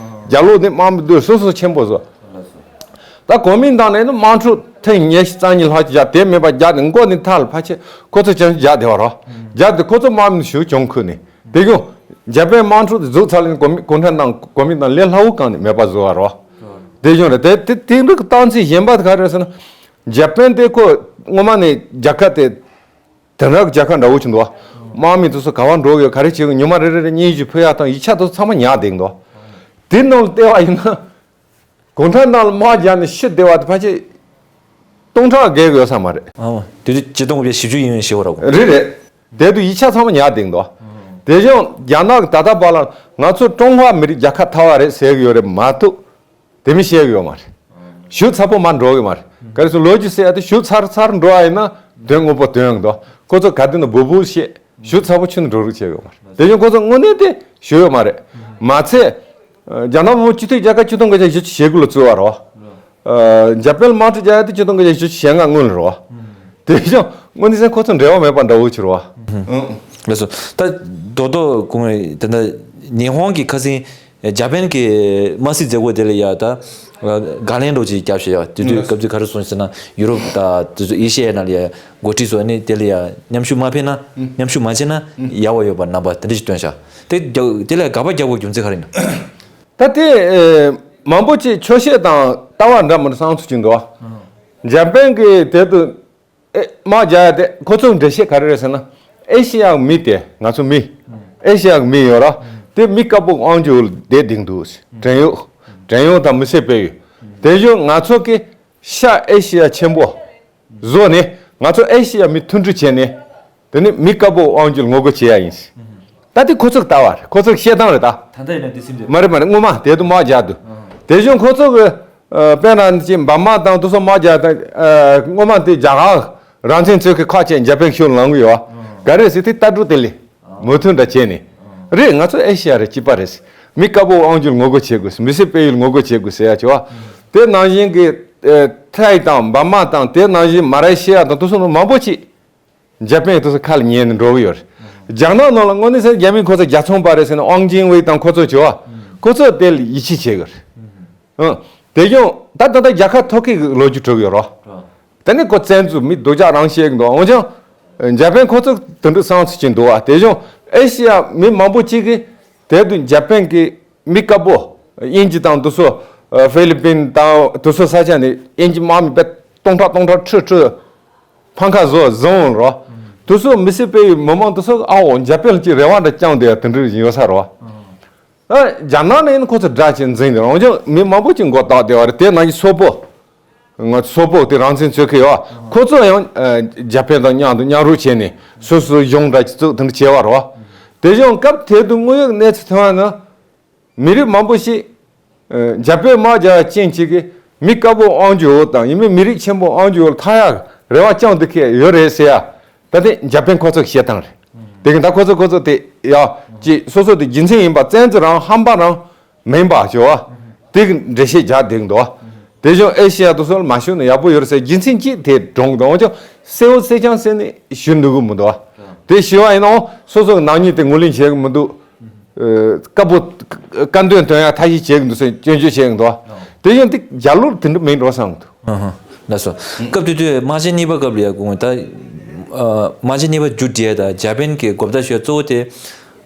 རྒྱ་ལོ་དེ་དམག་མི་དེ་སོ་སོ་ཆེན་པོ་བཟོས། ད་གོ་མིན་ཏང་ནས་ནི་དམག་འཁྲུག་ཐེངས་ཉི་ཤུ་རྩ་གཉིས་ལྷག་ཅིག་བརྒྱབ། དེ་མེད་པ་རྒྱག་ནས་མགོ་ནས་མཐའ་ལ་ཕལ་ཆེར་ཁོ་ཚོ་ཅང་རྒྱག་བདེ་བ་རེད། རྒྱག་དེ་ཁོ་ཚོ་དམག་མི་ཞུ་གྱོང་ཁུལ་ནས་དེ་གུ་འཇར་པན་དམག་འཁྲུག་དེ་འཛུགས་ཚར་ལ་ནི་གོ་མིན་གུང་ཁྲན་ཏང་གོ་མིན་ཏང་ལས་སླ་བོ་གང་ནས་མེད་པ་བཟོས་པ་རེད། དེ་བཞིན་རེད། དེ་དེ་དེ་འདྲ་གི་སྟངས་འཛིན་གཞན་པ་དེ་ག་རེ་རེད་ཟེར་ན། འཇར་པན་དེ་ཁོ་སྔོན་མ་ནས་རྒྱལ་ཁབ་དེ་དེང་རབས་རྒྱལ་ཁབ་འདྲ་བོ་ཅིག་འདུག་དམག་མི་དེ་ཚོ་ག་པར་འགྲོ་གི་ཡོད། ག་རེ་བྱེད་གི་ཡོད། ཉི་མ་རེ་རེ་རེ་བརྙན་ཞིག་ཕུལ་ཡ་དང་ཡིག་ཆ་དེ་ཚོ་ཚང་མ་ཉར་བསྡད་འདུག་དེ་ནང་ལ་བལྟས་པ་ཡིན་ན། གུང་ཁྲན་ཏང་ལ་དམག་རྒྱག་ནས་ཤི་བསྡད་པ་དེ་ཕལ་ཆེར་སྟོང་ཕྲག་བརྒལ་གི་ཡོད་ས་མ་རེད། ཨ་དེ་དུས་ཆིག་སྟོང་དགུ་བརྒྱ་བཞི་བཅུ་ཡིན་ཞེས་པ་རེད། རེད་རེད། དེ་དུས་ཡིག་ཆ་ཚང་མ་ཉར་བསྡད་འདུག་དེ་བཞིན་རྒྱ་ནག་གི་ད་ལྟ་བར་ལ་ང་ཚོ་ཀྲུང་ཧྭ་མི་རིགས་རྒྱལ་ཁབ་ཐོབ་པ་རེད་ཟེར་གི་ཡོད་རེད་མ་གཏོགས། དེ་མི་བཤད་གི་ཡོད་མ་རེད། ཞིབ་ཚགས་པོ་མར་འགྲོ་གི་མ་རེད། ག་རེ་ཟེར་ལོ་རྒྱུས་ཟེར་ཡ་དེ་ཞིབ་ཚགས་ཚགས་འགྲོ་བ་ཡིན་ན་དོན་དངོས་པོ་དོན་འདུག་ཁོ་ཚོ་ག་དུས་ནས་སྦུག་སྦུག་བཤད། ཞུ་ཚ་པོ་ཁྱོན་ནས་འགྲོ་རོགས་བྱས་ཡོད་མ་རེད། དེ་བཞིན་ཁོ་ཚོ་དངོས་གནས་དེ་ཞུ་ཡོད་མ་རེད། མ་ཚད། རྒྱ་ནག་མི་དམངས་སྤྱི་འཐུས་རྒྱལ་ཁབ་ཆིག་སྟོང་དགུ་བརྒྱ་བཞི་བཅུ་ཞེ་དགུ་ལ་བཙུགས་པ་རེད། ཨ། འཇར་པན་དམག་འཁྲུག་རྒྱག་ཡ་དེ་ཆིག་སྟོང་དགུ་བརྒྱ་བཞི་བཅུ་ཞེ་ལྔ་སྔོན་ལ་རེད། དེ་བཞིན་དངོས་གནས་ཁོ་ཚོ་འབྲེལ་བ་མེད་པ་འདྲ་བོ་ཅིག་རེད། ལགས་སོ། ད་རྡོག་རྡོག་གོང་དེ་འདྲ་ཉི་ཧོང་གི་ཁ་སང་འཇར་པན་གྱི་དམར་གསོད་མཛད་སྒོ་དེ་ལ་ཡ་ད་དགག་ལན་འདྲ་ཅིག་བརྒྱབ་བཞག་ཡ། དེ་དུས་སྐབས་དེ་ག་རེ་གསུངས་ཟེར་ན། ཡུ་རོབ་དང་དེ་ཚོ་ཨེ་ཤེ་ཡའི་ནང་ལ་ཡ་འགོ་ཁྲིད་ཚོ་ནི་དེ་ལ་ཡ་མཉམ་ཞུགས་མ་ཕེབས་ན། མཉམ་ཞུགས་མ་བྱས་ན་ཡག་པོ་ཡོད་པ་རྣམ་པ་དེ་འདྲ་ཞིག་བཏོན་བཞག་དེ་རྒྱ་དེ་ལ་དགག་པ་རྒྱག་དགོས་རྒྱུ་མཚན་ག་རེ་ཡིན་ན། ད་དེ་ཨེ་མང་པོ་ཅིག་ཆོག་ཤེས་དང་ལྟ་བ་འདྲ་མི་འདྲ་བསམ་ཚུལ་ཅིག་འདུག་འཇར་པན་གྱི་དེ་དུ་ཨེ་དམག་རྒྱག་ཡ་དེ་ཁོ་ཚོའི་འགྲེལ་བཤད་ག་རེ་རེད་ཟེར་ན། ཨེ་ཤེ་ཡའི་མི་དེ་ང་ཚོ་མི། ཨེ་ཤེ་ཡའི་མི་ཡོད་ར། དེ་མི་དཀར་པོ་དབང་སྒྱུར་བསྡད་བསྡད་འདུག་བྲན་གཡོག་བྲན་གཡོག་དང་མི་སེར་སྤེལ་ཡུལ། དེ་བཞིན་ང་ཚོ་གི་ཤར་ཨེ་ཤེ་ཡ་ཆེན་པོ་བཟོ་ནས་ང་ཚོ་ཨེ་ཤེ་ཡ་མི་མཐུན་སྒྲིལ་བྱས་ནས། དེ་ནི་མི་དཀར་པོ་དབང་སྒྱུར་ངོ་རྒོལ་བྱེད་ཡ་ཡིན། ད་དེ་ཁོ་ཚོའི་ལྟ་བ་རེད། ཁོ་ཚོའི་བཤད་སྟངས་རེད་ད། ད་ལྟ་ཡིན་ན་དེ་སེམས་ཀྱི་མ་རེད་མ་རེད། སྔོན་མ་དེ་དུ་དམག་རྒྱག་དུས། དེ་བཞིན་ཁོ་ཚོ་གི་ཨ་དཔེར་ན་ཅིག་འབར་མ་དང་དེ་ཚོ་དམག་རྒྱག་དང་། ཨ་སྔོན་མ་དེ་རྒྱ་གར་རང་བཙན་རྩོད་མཁན་ཁག་ཅིག་འཇར་པན་ཕྱོགས་ལངས་ཡོད། ག་རེ་ཟེར་དེ་ལྟ་གྲུབ་དེ་ལས་མོས་མཐུན་འདྲ་བྱས་ནས། རེད། ང་ཚོ་ཨེ་ཤེ་ཡ་རེད། གཅིག་པ་རེད། མི་དཀར་པོ་དབང་སྒྱུར་ངོ་རྒོལ་བྱེད་དགོས། མི་སེར་སྤེལ་ཡུལ་ངོ་རྒོལ་བྱེད་དགོས་ཟེར་ཡ་ཅིག་བ། དེ་ནང་བཞིན་གྱི་ཨ་ཐའི་དང་འབར་མ་དང་། དེ་ནང་བཞིན་མ་ལེ་ཤི་ཡ་དང་དེ་ཚོ་ནང་མང་པོ་ཅིག་འཇར་པན་དེ་ཚོ་ཁ་ལ་ཉན་ནས་འགྲོ་གི་ཡོད་རེད། རྒྱ་ནག་ནང་ལ་དངོས་གནས་ཟེར་རྒྱ་མི་ཁོ་ཚོ་རྒྱ་ཚོང་པ་རེད་ཟེར་ན། ཝང་ཅིན་ཝེ་དང་ཁོ་ཚོ་བྱེད་བ། ཁོ་ཚོ་དེ་ལ་ཡིད་ཆེས་བྱེད་གི་རེད། ཨང་། དེ་བཞིན་ད་ད་ལྟ་རྒྱལ་ཁ་ཐོབ་མཁན་གྱི་ལོ་རྒྱུས་གྲུབ་ཡོད་རོ། དེ་ནི་ཁོ་བཙན་འཛུལ་མི་སྡུག་ཅག་རང་བཤད་གི་འདུག་འོན་ཀྱང་འཇར་པན་ཁོ་ཚོ་དེ་འདྲ་བསམ་ཚུལ་ཅིག་འདུག་བ། དེ་བཞིན་ཨེ་ཤི་ཡ་མི་མང་པོ་ཅིག་གིས་དེ་དུས་འཇར་པན་གྱི་མི་དཀར་པོ་དབྱིན་ཇི་དང་དེ་ཚོ། ཨ་ཧྥི་ལི་པིན་དང་དེ་ཚོ་ས་ཆ་ནས་དབྱིན་ཇི་དམག་མི་དཔེ་སྟོང་ཕྲག་སྟོང་ཕྲག་ཁྲིད་ཁྲིད། འཕང་ཁ་བཟོ་བཟོ་འོང་རོ། དེ་ཚོ་མི་སེར་སྤེལ་ཡུལ་མི་མང་དེ་ཚོ་ཨ་འོ་འཇར་པན་ལ་ཅིག་རེ་བ་འདྲ་བཅངས་བསྡད་ཡ་དེ་འདྲ་ཡོད་ས་རོ། ཨ་རྒྱ་ནག་ནས་ཡིན་ན་ཁོ་ཚོ་དགྲ་བྱས་འཛིང་བསྡད་རོ། འོན་ཀྱང་མི་མང་པོ་ཅིག་མགོ་བཏགས་བསྡད་པ་རེད། དེ་ནང་གི་སོག་པོ། ང་སོག་པོ་དེ་རང་བཙན་རྩོད་མཁན་ཡོད། ཁོ་ཚོ་ཡང་ཨ་འཇར་པན་དང་མཉམ་དུ་མཉམ་རུབ་བྱས་ནས་སོ་སོའི་གཞུང་འདྲ་ཅིག་བཙུགས་དེ་འདྲ་བྱས་པ་རོ། དེ་བཞིན་སྐབས་དེ་དུས་དངོས་ཡོད་གནས་ཚུལ་ཐོན་པ་ན། མི་རིགས་མང་པོ་ཞིག་ཨ་འཇར་པན་དམག་རྒྱག་ཡ་རྐྱེན་གྱིས་མི་དཀར་པོ་དབང་སྒྱུར་དང་ཡིན་མིན་མི་རིགས་ཆེན་པོ་དབང་སྒྱུར་ཐར་ཡག་རེ་བ་བཅངས་འདུག་མཁན་ཡོད་རེད་ཟེར་ཡ། ད་དེ་འཇར་པན་ཁོ་ཚོ་གི་བཤད་སྟངས་རེད། དེ་གི་ད་ཁོ་ཚོ་ཁོ་ཚོ་དེ་ཡ་ཅིག་སོ་སོ་དེ་རྒྱུ་མཚན་ཡིན་པ། བཙན་འཛུལ་རང་ཧམ་པ་རང་མིན་པ་ཞུ་བ། དེ་གི་འགྲེལ་བཤད་རྒྱག་བསྡད་འདུག་དེ་བཞིན་ཨེ་ཤི་ཡ་དེ་ཚོ་ལ་མ་ཞུགས་ན་ཡག་པོ་ཡོད་རེད་ཟེར་རྒྱུ་མཚན་གཅིག་དེ་འདྲོངས་འདུག་འོན་ཀྱང་གསལ་བོ་གསལ་རྐྱང་གསལ་ནས་ཞུ་འདོད་གི་མི་འདུག་དེ་ཞུ་བ་ཡིན་ནའང་སོ་སོ་གི་ནག་ཉེས་དེ་ངོས་ལེན་བྱེད་གི་མི་འདུག་ཨ་དཀར་པོ་དཀར་འདོན་འདོན་ཡ་ཐབས་ཤེས་བྱེད་གི་འདུག་ཟེར་སྐྱོན་བརྗོད་བྱེད་གི་འདུག་དེ་བཞིན་དེ་རྒྱ་ལོར་དེ་འདྲ་མིན་འགྲོ་བསམ་གི་འདུག་ཨ་ཧ། ལགས་སོ། སྐབས་དེ་དུས་དམག་ཆེན་གཉིས་པ་སྐབས་ལ་ཡ་དགོངས་ད། ཨ་དམག་ཆེན་གཉིས་པ་མཇུག་བསྒྲིལ་ད་འཇར་པན་གྱི་གོ་བརྡ་ཞུ་ཡ་གཙོ་བོ་དེ།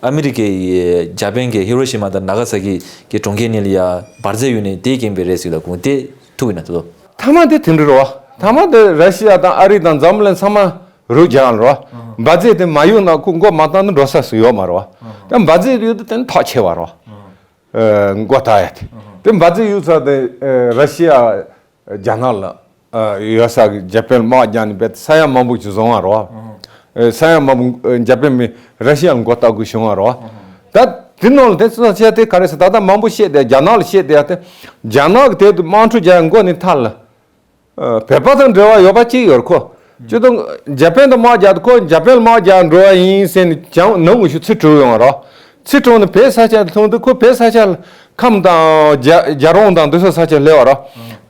ཨ་མི་རི་ཀའི་འཇར་པན་གྱི་ཧི་རོ་ཤི་མ་དང་ན་ག་ས་ཀི་གི་གྲོང་ཁྱེར་གཉིས་ལ་ཡ་འབར་རྫས་ཡོད་ནས་དེའི་རྐྱེན་པས་རེད་ཟེར་ལ་དགོངས་དེ་ཐུག་ཡིན་ན་དེ་ཚོ། མཐའ་མ་དེ་དེ་འདྲ་རེད་བ། མཐའ་མ་དེ་ར་ཤི་ཡ་དང་ཨ་རི་དང་འཛམ་གླིང་ཚང་མ་རུ་རྒྱག་ལ་རོ། འབར་རྫས་དེ་མ་གཡུག་ན་ཁོ་མགོ་མ་བཏང་ན་འགྲོ་ས་སུ་ཡོད་མ་རོ། ད་འབར་རྫས་ཡོད་དུས་དེ་ནི་ཐག་ཆད་བ་རོ། ཨ་མགོ་བཏགས་ཡ་དེ། དེ་འབར་རྫས་གཡུག་ས་དེ་ཨ་ར་ཤི་ཡ་རྒྱ་ནག་ལ་ཨ་ཡོད་ས་གི་འཇར་པན་དམག་རྒྱག་ནས་བས་ས་ཡ་མང་པོ་ཅིག་བཟུང་བ་རོ། ཨ་ས་ཡ་མང་པོ་ཨ་འཇར་པན་མི་ར་ཤི་ཡ་ལ་མགོ་བཏགས་དགོས་བྱུང་བ་རོ། ད་དེ་ནང་ལ་དེ་ཚོ་བཤད་དེ་ག་རེ་ཟེར། ད་ལྟ་མང་པོ་བཤད་དེ་རྒྱ་ནག་ལ་བཤད་དེ་ཡ་དེ། རྒྱ་ནག་གི་དེ་དུ་དམག་འཁྲུག་རྒྱག་ཡ་མགོ་ནས་མཐའ་ལ། ཨ་བོད་པ་དང་འབྲེལ་བ་ཡོད་པ་གཅིག་ཡོད་རེད་ཁོ། སྤྱིར་བཏང་འཇར་པན་དུ་དམག་རྒྱག་དུས་ཁོ་འཇར་པན་ལ་དམག་རྒྱག་འགྲོ་བ་ཡིན་ཟེར་ནས་ཅང་ནང་དགོས་ཞུ་ཚུར་བྲོས་ཡོང་བ་རོ། ཚུར་བྲོས་ནས་བོད་ས་ཆ་ལ་ཐོན་དུས་ཁོ་བོད་ས་ཆ་ལ་ཁམས་དང་རྒྱ་རྒྱ་རོང་དང་དེ་ཚོ་ས་ཆ་སླེབས་པ་རོ།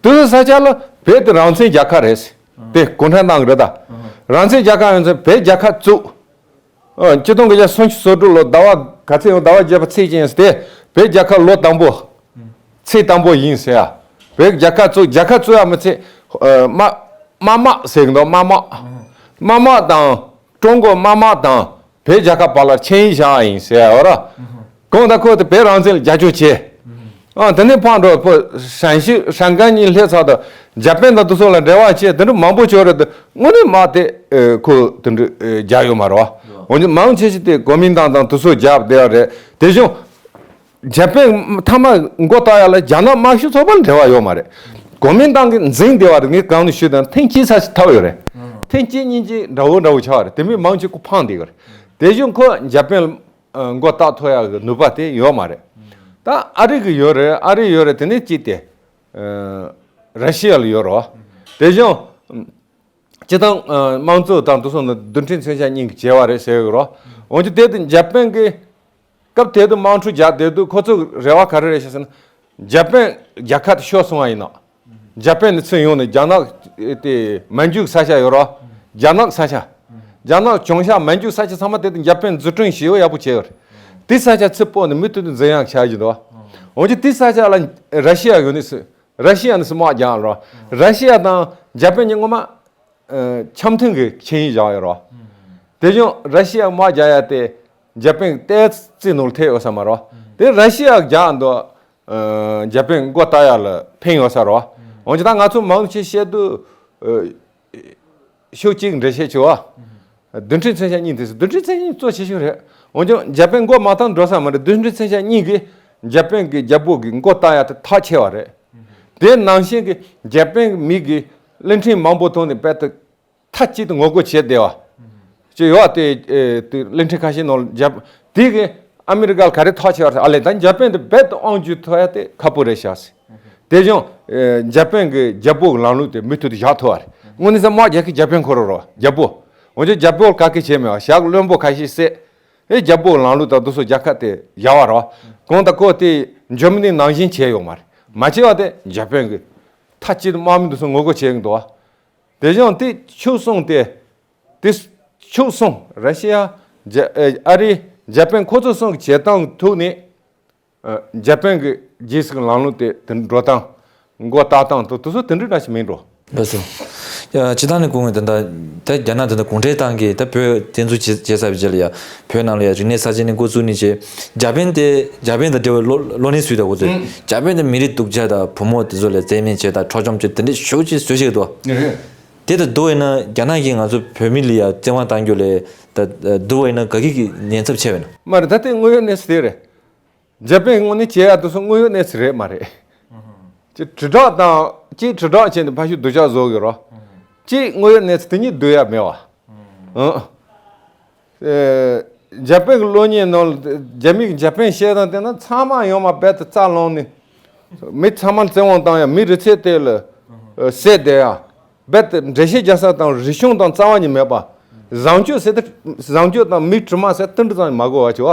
དེ་ཚོ་ས་ཆ་ལ་བོད་དེ་རང་བཙན་རྒྱལ་ཁབ་རེད། དེ་གུང་ཁྲན་ཏང་གི་རེད་ད། རང་བཙན་རྒྱལ་ཁབ་ཡིན་ཚེ་བོད་རྒྱལ་ཁབ་བཙུགས། ཨ་སྤྱི་སྟོང་དགུ་བརྒྱ་སུམ་ཅུ་སོ་དྲུག་ལོ་ཟླ་བ་ག་ཚེས་ཡང་ཟླ་བ་བརྒྱད་པ་ཚེས་གཅིག་ཡིན་ཟེར་ཏེ། བོད་རྒྱལ་ཁབ་ལོ་དང་པོ། ཚེས་དང་པོ་ཡིན་ཟེར་ཡ། བོད་རྒྱལ་ཁབ་བཙུགས། རྒྱལ་ཁབ་བཙུགས་ཡ་མི་ཚེ། ཨ་དམག་དམག་དམག་ཟེར་གི་འདུག་དམག་དམག་དམག་དམག་དང་ཀྲུང་གོ་དམག་དམག་དང་བོད་རྒྱལ་ཁབ་བར་ལ་ཆིངས་ཡིག་བཞག་ཡ་ཡིན་ཟེར་ཡ་ཡོད་ར། གང་ལྟར་ཁོ་དེ་བོད་རང་བཙན་ལ་རྒྱབ་སྐྱོར་བྱས། ཨ་དེ་ནས་ཕར་འགྲོ་བོད་ཧྲན་ཞི་ཧྲན་ཀན་གཉིས་སླེབས་ཚར་དུས་འཇར་པན་དང་དེ་ཚོ་ལ་འབྲེལ་བ་བྱས་དེ་འདྲ་མང་པོ་བྱུང་རེད་དེ། དངོས་གནས་དམག་དེ་ཨེ་ཁོ་དེ་འདྲ་ཨེ་རྒྱག་ཡོད་མ་རེད་བ། འོན་ཀྱང་མང་ཆེ་ཤོས་དེ་གོ་མིན་ཏང་དང་དེ་ཚོ་རྒྱབ་བསྡད་པ་རེད། དེ་བཞིན་འཇར་པན་མཐའ་མ་མགོ་བཏགས་ཡ་ལ་རྒྱ་ནག་དམར་ཤོག་ཚོགས་པ་ལ་འབྲེལ་བ་ཡོད་མ་རེད། གོ་མིན་ཏང་གིས་འཛིང་བསྡད་པ་རེད། ངས་གང་ནས་ཞུས་དང་ཐེངས་གཅིག་ཙམ་ཞིག་ཐོབ་ཡོད་རེད། ཐེངས་གཅིག་གཉིས་གཅིག་འདྲ་བོ་འདྲ་བོ་ཆགས་པ་རེད། དེ་མིན་མང་ཆེ་ཁོ་ཕངས་བསྡད་ཀྱི་རེད། དེ་བཞིན་ཁོ་འཇར་པན་ལ་ཨ་མགོ་བཏགས་ཐུབ་ཡག་གི་ནུས་པ་དེ་ཡོད་མ་རེད། ད་ཨ་རི་གི་ཡོད་རེད། ཨ་རི་ཡོད་རེད། དེ་ནས་གཅིག་དེ་ཨ་ར་ཤི་ཡ་ལ་ཡོད་རེད། དེ་བཞིན་ སྤྱི་བཏང་དམངས་གཙོ་དང་དེ་ཚོ་ནི་རྡུལ་ཕྲན་མཚོན་ཆ་གཉིས་ཀྱི་བྱེད་པ་རེད་ཟེར་གི་རོ། འོན་ཀྱང་དེ་དུས་འཇར་པན་གྱི་སྐབས་དེ་དུས་དམག་འཁྲུག་རྒྱག་དེ་དུས་ཁོ་ཚོའི་རེ་བ་ག་རེ་རེད་ཤག་ཟེར་ན། འཇར་པན་རྒྱལ་ཁབ་དེ་ཤོར་སོང་བ་ཡིན་ན། འཇར་པན་ནས་ཚུར་ཡོང་ནས་རྒྱ་ནག་དེ་མན་ཇུའི་ས་ཆ་ཡོད་རོ། རྒྱ་ནག་ས་ཆ། རྒྱ་ནག་བྱང་ཤར་མན་ཇུའི་ས་ཆ་ཚང་མ་དེ་དུས་འཇར་པན་འཛུགས་སྐྲུན་ཞེ་པོ་ཡག་པོ་བྱས་ཡོད་རེད། དེ་ས་ཆ་ཚུར་སྤོ་ནས་མུ་མཐུད་དུ་འཛིན་ཡག་ཆགས་ཀྱི་འདུག་འོན་ཀྱང་དེ་ས་ཆ་ལ་ར་ཤི་ཡ་ཡོད་ནས་སུ། ར་ཤི་ཡ་ནས་སུ་དམག་རྒྱག་རོ། ར་ཤི་ཡ་དང་འཇར་པན་གཉིས་སྔོན་མ་འཆམ་མཐུན་གྱི་ཆིངས་ཡིག་བཞག་ཡོད་རོ། དེ་བཞིན་ར་ཤི་ཡ་དམག་རྒྱག་ཡ་དེ་འཇར་པན་ཏོག་ཙམ་ནོར་ཐེབས་ཡོད་ས་མ་རོ། དེ་ར་ཤི་ཡ་རྒྱག་འདུག་འཇར་པན་མགོ་བཏགས་ཡ་ལ་ཕན་ཡོད་ས་རོ། འོན་ཀྱང་ད་ང་ཚོ་མང་ཆེ་བཤད་དུས། ཕྱོགས་གཅིག་འགྲེལ་བཤད་བྱེད་བ། རྡུལ་ཕྲན་མཚོན་ཆ་གཉིས་དེ་ཚོ་རྡུལ་ཕྲན་མཚོན་ཆ་གཉིས་གཙོ་ཆེ་ཤོས་རེད། འོན་ཀྱང་འཇར་པན་མགོ་མ་བཏང་འགྲོ་ས་མ་རེད། རྡུལ་ཕྲན་མཚོན་ཆ་གཉིས་ཀྱིས་འཇར་པན་གྱི་རྒྱལ་པོ་གི་མགོ་བཏགས་ཡ་དེ་ཐག་ཆེ་བ་རེད། དེ་ནང་བཞིན་གྱི་འཇར་པན་གྱི་མི་གི་གླིང་ཕྲན་མང་པོ་ཐོག་ནས་དཔེ་དེ་མཐའ་གཅིག་ཏུ་ངོ་རྒོལ་བྱས་བསྡད་པ་ཅིག་ཡོད་དེ། དེ་གླིང་ཕྲན་ཁ་ཤས་ནང་ལ་འཇར་དེ་གི་ཨ་མི་རི་ཀ་ལ་ག་རེ་ཐག་ཆེ་བ་རེད། ཨ་ལས་ད་འཇར་པན་དེ་རྦད་དེ་དབང་བསྒྱུར་ཐུབ་ཡ་དེ་ཁག་པོ་རེད་ཤག་ཟེར། དེ་བཞིན་འཇར་པན་གྱི་རྒྱལ་པོ་གི་ལམ་ལུགས་དེ་མུ་མཐུད་དུ་བཞག་ཐུབ་པ་རེད། དངོས་གནས་ས་དམག་རྒྱག་མཁན་འཇར་པན་ཁོ་རང་རེད། རྒྱལ་པོ། འོན་ཀྱང་རྒྱལ་པོ་ལ་ག་གེ་བྱས་མེད་པ། ཞག་བློན་པོ་ཁ་ཤས་བསད། ཨེ་རྒྱལ་པོ་གི་ལམ་ལུགས་དང་དེ་ཚོ་རྒྱལ་ཁབ་དེ་བཞག་པ་རེད། གང་ལྟར་ཁོ་དེ་འཇར་མ་ནི་ནང་བཞིན་བྱས་ཡོད་མ་རེད། མ་བྱས་པ་དེ་འཇར་པན་གྱི་མཐའ་གཅིག་ཏུ་དམག་མི་དེ་ཚོ་ངོ་རྒོལ་བྱས་ཡོང་འདུག་བ། དེ་བཞིན་དེ་ཕྱོགས་གསུམ་དེ། དེ་ཕྱོགས་གསུམ་ར་ཤི་ཡ། རྒྱ་ཨ་རི། འཇར་པན་ཁོ་ཚོ་གསུམ་གྱི་བྱེད་སྟངས་ཐོག་ནས། འཇར་པན་གྱི་རྗེས་སུ་ལམ་ལུགས་དེ་དེ་འགྲོ་སྟངས། མགོ་བཏགས་སྟངས་དེ་དེ་ཚོ་དེ་འདྲ་འདྲ་ཞིག་མིན་འགྲོ། ལགས་སོ། ཡ་སྤྱི་བཏང་ནས་གོང་གི་ད་ལྟ་ད་རྒྱ་ནག་ད་ལྟ་གུང་ཁྲན་ཏང་གིས་ད་བོད་བཙན་འཛུལ་བྱས་བྱས་ཚར་བའི་རྗེས་ལ་ཡ་བོད་ནང་ལ་ཡ་རིག་གནས་གསར་བརྗེ་ནས་འགོ་བཙུགས་ནས་བྱས། འཇར་པན་དེ་འཇར་པན་དང་འབྲེལ་བའི་གློ་གློག་བརྙན་བཟོས་དང་འོ་ཚོས། ཨང་། འཇར་པན་དེ་མི་རིགས་སྡུག་ཅག་དང་བུ་མོ་དེ་ཚོ་ལ་བཙན་གནོན་བྱས་དང་འཕྲོག་བཅོམ་བྱས་དེ་འདྲ་ཤུགས་ཆེ་བཟོས་བྱས་འདུག་རེད། དེ་ལྟར་བསྡུར་བ་ཡིན་ན་རྒྱ་ནག་གིས་ང་ཚོ་བོད་མི་ལ་ཡ་བཙན་དབང་གཏང་རྒྱུ་ལས་ད་བསྡུར་བ་ཡིན་ན་ག་གི་གི་ཉེན་ཚབས་ཆེ་བས་ན། མ་རེད། ད་དེ་དངོས་ཡོད་གནས་ཚུལ་དེ་རེད། འཇར་པན་དངོས་གནས་བྱེད་ཡ་དེ་ཚོ་དངོས་ཡོད་གནས་ཚུལ་རེད་མ་རེད། ཅིག་དྲིལ་བསྒྲགས་དང་ཅིག་དྲིལ་བསྒྲགས་བྱས་ནས་ཕ་ཤུལ་སྡུག་ཅག་བཟོ་གི་རོ། ཅིག་དངོས་ཡོད་གནས་ཚུལ་དེ་གཉིས་བསྡུར་ཡ་མེད་བ། ཨང་། ཨེ། འཇར་པན་གྱི་གློག་བརྙན་ནང་ལ་རྒྱ་མི་གིས་འཇར་པན་བཤད་སྟངས་བལྟས་ན་ཚང་མ་ཡོང་མ་རྦད་དེ་རྩ་སློང་ནས། མི་ཚང་མ་བཙན་དབང་བཏང་ཡ། མི་རི་ཚེ་དེ་ལ་བསད་བསྡད་ཡ། རྦད་དེ་འགྲེལ་བཤད་རྒྱག་ས་དང་རིག་གཞུང་དང་རྩ་བ་ཉིད་མེད་པ། བཟང་སྤྱོད་ཟེར་ཏེ་བཟང་སྤྱོད་དང་མིའི་དྲི་མ་ཟེར་དེ་འདྲ་ཙམ་མ་གོ་བ་བྱས་བ།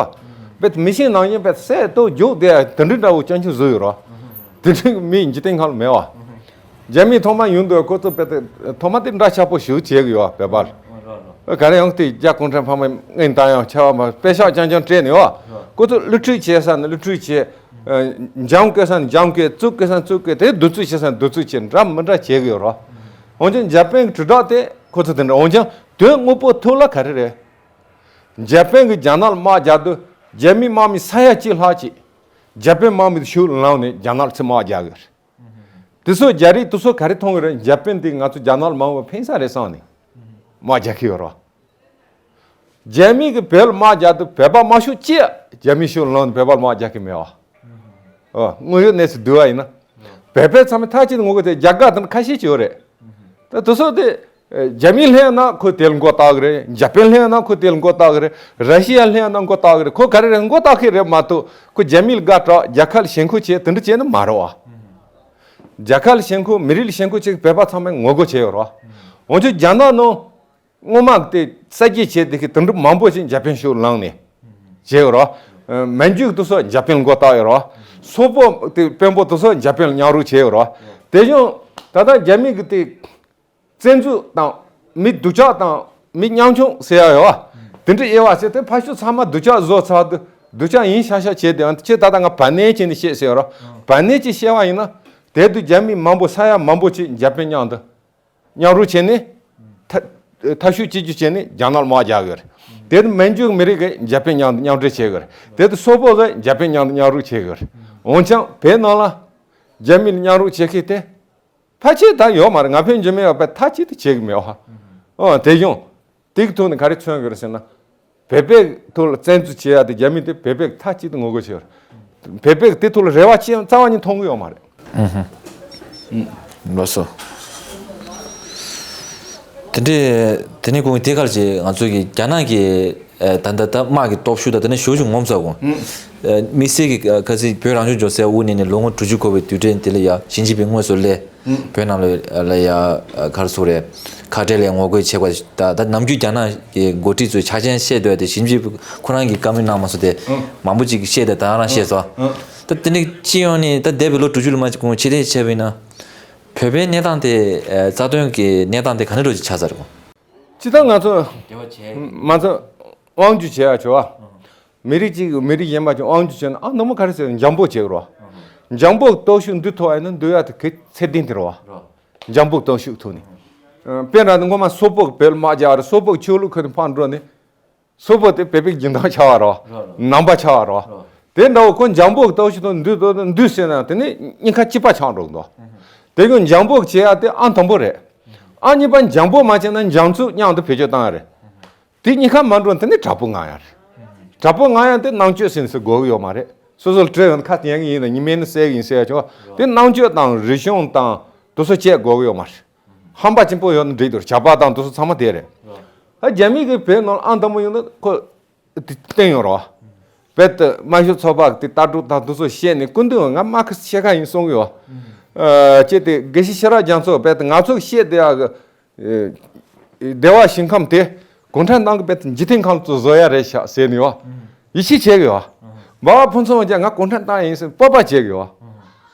རྦད་དེ་མི་ཤེས་ནང་བཞིན་རྦད་དེ་བསད་གཏུབ་རྒྱུག་བསྡད་ཡ་དེ་འདྲའི་འདྲ་བོ་སྐྱོན་ཆུང་བཟོས་ཡོད་རོ། དེ་འདྲའི་མི་འཇིག་རྟེན་ཁམས་ལ་མེད་བ། རྒྱ་མི་ཐོག་མ་ཡོང་དུས་ཁོ་ཚོ་རྦད་དེ་ཐོག་མ་དེ་འདྲ་ཆགས་པོ་ཞེ་པོ་བྱེད་གི་ཡོད་བ། བོད་པ་ལ། ག་རེ་ཡང་དེ་རྒྱ་གུང་ཁྲན་ཕ་མ་སྔོན་བཏང་ཡང་ཆེ་བ་མ་དཔེ་ཤག་རྐྱང་རྐྱང་སྤྲད་ནས་བ། ཁོ་ཚོ་བསླུ་བྲིད་བྱེད་ས་ནས་བསླུ་བྲིད་བྱེད། འཇམ་བསྐོས་ས་ནས་འཇམ་བསྐོས། བཙུགས་བསྐོས་ས་ནས་བཙུགས་བསྐོས། དེ་བསྡུ་བཙུགས་བྱེད་ས་ནས་བསྡུ་བཙུགས་བྱེད། འདྲ་མི་འདྲ་བྱེད་གི་ཡོད་རོ། འོན་ཀྱང་འཇར་པན་གྱི་དྲིལ་བསྒྲགས་དེ་ཁོ་ཚོ་དེ་འདྲ། འོན་ཀྱང་དོན་དངོས་པོ་ཐོག་ལ་ག་རེ་རེད། འཇར་པན་གྱིས་རྒྱ་ནག་ལ་དམག་རྒྱག་དུས་རྒྱ་མིའི་དམག་མི་ས་ཡ་གཅིག་ལྷག་ཅིག་འཇར་པན་དམག་མི་དེ་ཤུགས་ལངས་ནས་རྒྱ་ནག་ལ་ཚུར་དམག་རྒྱག་གི་རེད། དེ་ཚོ་རྒྱ་རིགས་དེ་ཚོ་ག་རེ་མཐོང་གི་རེད། འཇར་པན་དེ་ང་ཚོ་རྒྱ་ནག་ལ་མང་བ་ཕན་ས་རེད་བསམ་ནས་དམག་རྒྱག་གི་ཡོད་རེད། རྒྱ་མི་གིས་བོད་ལ་དམག་རྒྱག་དུས་བོད་པ་དམག་ཤོག་གཅིག་རྒྱ་མིའི་ཤུགས་ལངས་ནས་བོད་པ་ལ་དམག་རྒྱག་གི་མེད་བ། ཨོ། དངོས་ཡོད་གནས་ཚུལ་བསྡུར་བ་ཡིན་ན། བོད་པའི་ཚང་མས་མཐའ་གཅིག་ཏུ་ངོ་རྒོལ་དེ། རྒྱ་དགའ་དང་ཁ་ཤས་ཅིག་ཡོད་རེད། ད་དེ་ཚོ་དེ་རྒྱ་མི་སླེབས་ན་ཁོ་དེ་ལ་མགོ་བཏགས་གི་རེད། འཇར་པན་སླེབས་ན་ཁོ་དེ་ལ་མགོ་བཏགས་གི་རེད། ར་ཤི་ཡ་སླེབས་ན་མགོ་བཏགས་གི་རེད། ཁོ་ག་རེ་རེད། མགོ་བཏགས་གི་རེད་མ་གཏོགས་ཁོ་རྒྱ་མི་ལ་དགའ་དྲགས་རྒྱལ་ཁ་ལ་ཞེན་ཁོག་བྱས་དེ་འདྲ་བྱས་ནི་མ་རེད་བ། རྒྱལ་ཁ་ལ་ཞེན་ཁོག་མི་རིགས་ལ་ཞེན་ཁོག་བྱེད་བོད་པ་ཚང་མས་ངོ་རྒོལ་བྱས་ཡོད་རེད་བ། འོན་ཀྱང་རྒྱ་ནག་ནང་སྔོན་མ་དེ་གསར་བརྗེ་བྱས་དེ་གི་དེ་འདྲ་མང་པོ་ཞིག་འཇར་པན་ཤུགས་ལངས་ནས་བྱས་ཡོད་རེད། མན་ཇུ་དེ་ཚོ་འཇར་པན་མགོ་བཏགས་ཡོད་རེད། སོག་པོ་དེ་དཔོན་པོ་དེ་ཚོ་འཇར་པན་ལ་མཉམ་རུབ་བྱས་ཡོད་རེད། དེ་བཞིན་ད་ལྟ་རྒྱ་མི་གི་དེ་བཙན་འཛུལ་དང་མི་སྡུག་ཅག་དང་མི་ཉམ་ཆུང་ཟེར་ཡ་ཡོད་བ། དེ་འདྲ་དབྱེ་བ་ཟེར་དེ་ཕར་ཕྱོགས་ཚང་མ་སྡུག་ཅག་བཟོ་ཚར་དུས་སྡུག་ཅག་ཡིན་ཤག་ཤག་བྱས་དེ་ཡང་ཁྱེད་ད་ལྟ་ང་བར་གནས་བྱས་ནས་བཤད་ཟེར་ཡོད་རེད། བར་གནས་ཀྱི་བཤད་པ་ཡིན་ན་དེ་དུས་རྒྱ་མི་མང་པོ་ས་ཡ་མང་པོ་ཅིག་འཇར་པན་མཉམ་དུ། མཉམ་རུབ་བྱས་ནས། ཐ་ཐ་ཤུགས་གཅིག་གྱུར་བྱས་ནས་རྒྱ་ནག་ལ་དམག་རྒྱག་གི་རེད། དེ་ནི་མན་ཇུ་མི་རིགས་ཀྱིས་འཇར་པན་མཉམ་དུ་མཉམ་འབྲེལ་བྱེད་གི་རེད། དེ་དུས་སོག་པོ་གིས་འཇར་པན་མཉམ་དུ་མཉམ་རུབ་བྱེད་གི་རེད། འོན་ཀྱང་བོད་ནང་ལ་རྒྱ་མི་ལ་མཉམ་རུབ་བྱེད་མཁན་དེ་ཕལ་ཆེར་ད་ཡོད་མ་རེད། ང་ཕན་རྒྱུ་མེད་པ་བས་མཐའ་གཅིག་ཏུ་བྱེད་གི་མེད་བ། ཨོ་དེ་བཞིན། དེ་གི་ཐོག་ནས་ག་རེ་མཚོན་གི་རེད་ཟེར་ན། བོད་པའི་ཐོག་ལ་བཙན་འཛུལ་བྱེད་ཡ་དེ་རྒྱ་མི་དེ་བོད་པས་མཐའ་གཅིག་ཏུ་ངོ་རྒོལ་བྱས་ཡོད་རེད། བོད་པས་དེ་ཐོག་ལ་རེ་བ་ཅི་ཡང་རྩ་བ་ཉིད་མཐོང་གི་ཡོད་མ་རེད། ལགས་སོ། དེ་འདྲའི་དེ་ནས་ཁོང་གིས་དེ་གར་གྱི་ང་ཚོ་གི་རྒྱ་ནག་གི་ ད་ལྟ་ད་དམག་གི་སྟོབས་ཤུགས་དང་དེ་ནས་ཞུ་ཞུ་ངོམ་ས་གོ། དམིགས་བསལ་གྱི་ཁ་སང་བོད་རང་སྐྱོང་ལྗོངས་ཟེར་དབུ་བརྙེས་ནས་ལོ་ངོ་དྲུག་ཅུ་འཁོར་བའི་དུས་དྲན་དེ་ལ་ཡ་ཞི་ཅིན་ཕིང་དངོས་སུ་སླེབས། བོད་ནང་ལ་ལ་ཡ་ག་རེ་ཟེར་རེད། ཁ་བྲལ་ལ་ངོ་རྒོལ་བྱེད་པ་ད་ད་ནམ་རྒྱུན་རྒྱ་ནག་གི་འགོ་ཁྲིད་ཚོས་ཆ་རྐྱེན་བཤད་སྡོད་དེ་ཞི་ཅིན་ཕིང་ཁོ་རང་གིས་བཀའ་མོལ་གནང་མ་སོང་དེ་མང་པོ་ཅིག་བཤད་དེ་ད་རང་བཤད་སོང་། ད་དེ་ནས་སྤྱི་ཡོངས་ནས་ད་འདས་པའི་ལོ་དྲུག་ཅུ་ལ་མ་ཅིག་གོང་ཕྱིར་དྲན་བྱས་པ་ཡིན་ན། བོད་པའི་གནས་སྟངས་དེ་རྩ་དོན་གྱི་གནས་སྟངས་དེ་ག་འདྲ་འདྲ་ཅིག་ཆགས་ཚར་གོ། སྤྱི་བཏང་ང་ཚོ་འབྲེལ་བ་བྱས། མ་ཚོ་དབང་སྒྱུར་བྱེད་ཡ་བྱོས་བ། མི་རིགས་གཅིག་གིས་མི་རིགས་གཞན་པ་ཅིག་དབང་སྒྱུར་བྱས་ན་ཨ་ནུ་མོ་ག་རེ་ཟེར་འཇམ་པོ་བྱེད་དགོས་རོ། འཇམ་པོ་སྟོབས་ཤུགས་འདུས་ཐུབ་པ་ཡིན་ན་འདུས་ཡ་དེ་གལ་ཚད་ལྡན་དེ་རེད་བ། འཇམ་པོ་སྟོབས་ཤུགས་ཐོག་ནས། དཔེར་ན་ངོ་མ་སོག་པོ་བོད་ལ་དམག་རྒྱག་རེད། སོག་པོ་ཆོས་ལུགས་ཁུལ་དུ་ཕར་འགྲོ་ནས། སོག་པོ་དེ་བོད་པའི་སྦྱིན་བདག་ཆགས་པ་རེད་བ། ནང་པ་ཆགས་པ་རེད་བ། དེ་འདྲ་བོ་ཁོ་འཇམ་པོ་སྟོབས་ཤུགས་ཐོག་འདུས་འདུས་ཟེར་ན་དེ་ནི་གཉིས་ཀ་གཅིག་པ་ཆགས་འགྲོ་གི་འདུག་དེ་གི་འཇམ་པོ་བྱེད་ཡ་དེ་ཨང་དང་པོ་རེད། ཨང་གཉིས་པ་འཇམ་པོ་མ་བྱས་ན་འཇམ་རྩུབ་མཉམ་དུ་བེད་སྤྱོད་བཏང་ཡ་རེད། དེ་གཉིས་ཀ་མ་འགྲོ་དེ་ནི་དྲག་པོ་ངང་ཡ་རེད། དྲག་པོ་ངང་ཡ་དེ་རྣམ་དཔྱོད་ཟེར་ནས་ཟེར་དགོས་ཀྱི་ཡོད་མ་རེད། སོ་སོར་སྤྲད་ཡོང་ཁ་གཏན་གྱི་ཡིན་ན་ཉི་མའི་ནི་གསལ་གྱི་ཡིན་ཟེར་ཡ་ཆོག་དེ་རྣམ་དཔྱོད་དང་རིག་གཞུང་དང་དེ་ཚོ་བཅས་དགོས་ཀྱི་ཡོད་མ་རེད། ཧམ་པ་ཆེན་པོ་ཡོད་ན་འགྲིག་འདུག་ཇག་པ་དང་དེ་ཚོ་ཚང་མ་དེ་རེད། ཨ་རྒྱ་མི་གི་བོད་ནང་ཨང་དང་པོ་ཡོད་ན་ཁོ་དེ་བསྟན་ཡོད་རེད་བ། བོད་དུ་དམར་ཤོག་ཚོགས་པ་གི་དེ་ལྟ་གྲུབ་དང་དེ་ཚོ་བཤད་ནས་སྐུ་མདུན་ང་མར་ཁེ་སི་ཤེས་ཁ་ཡིན་གསུང་གི་ཡོད། ཨ་ཅེ་དེ་དགེ་བཤེས་ཤེས་རབ་རྒྱ་མཚོ་བོད་དུ་ང་ཚོ་བཤད་བསྡད་ཡག་གི་ཨེ་བདེ་བ་ཞིང་ཁམས་དེ་གུང་ཁྲན་ཏང་གི་བོད་དུ་འཇིག་རྟེན་ཁམས་སུ་བཟོ་ཡ་རེད་ཤག་ཟེར་ནས་ཡོད། ཡིད་ཆེས་བྱེད་གི་ཡོད། འབའ་བ་ཕུན་ཚོགས་ཀྱིས་ང་གུང་ཁྲན་ཏང་ཡིན་ཟེར་སྤོབས་པ་བྱེད་གི་ཡོད།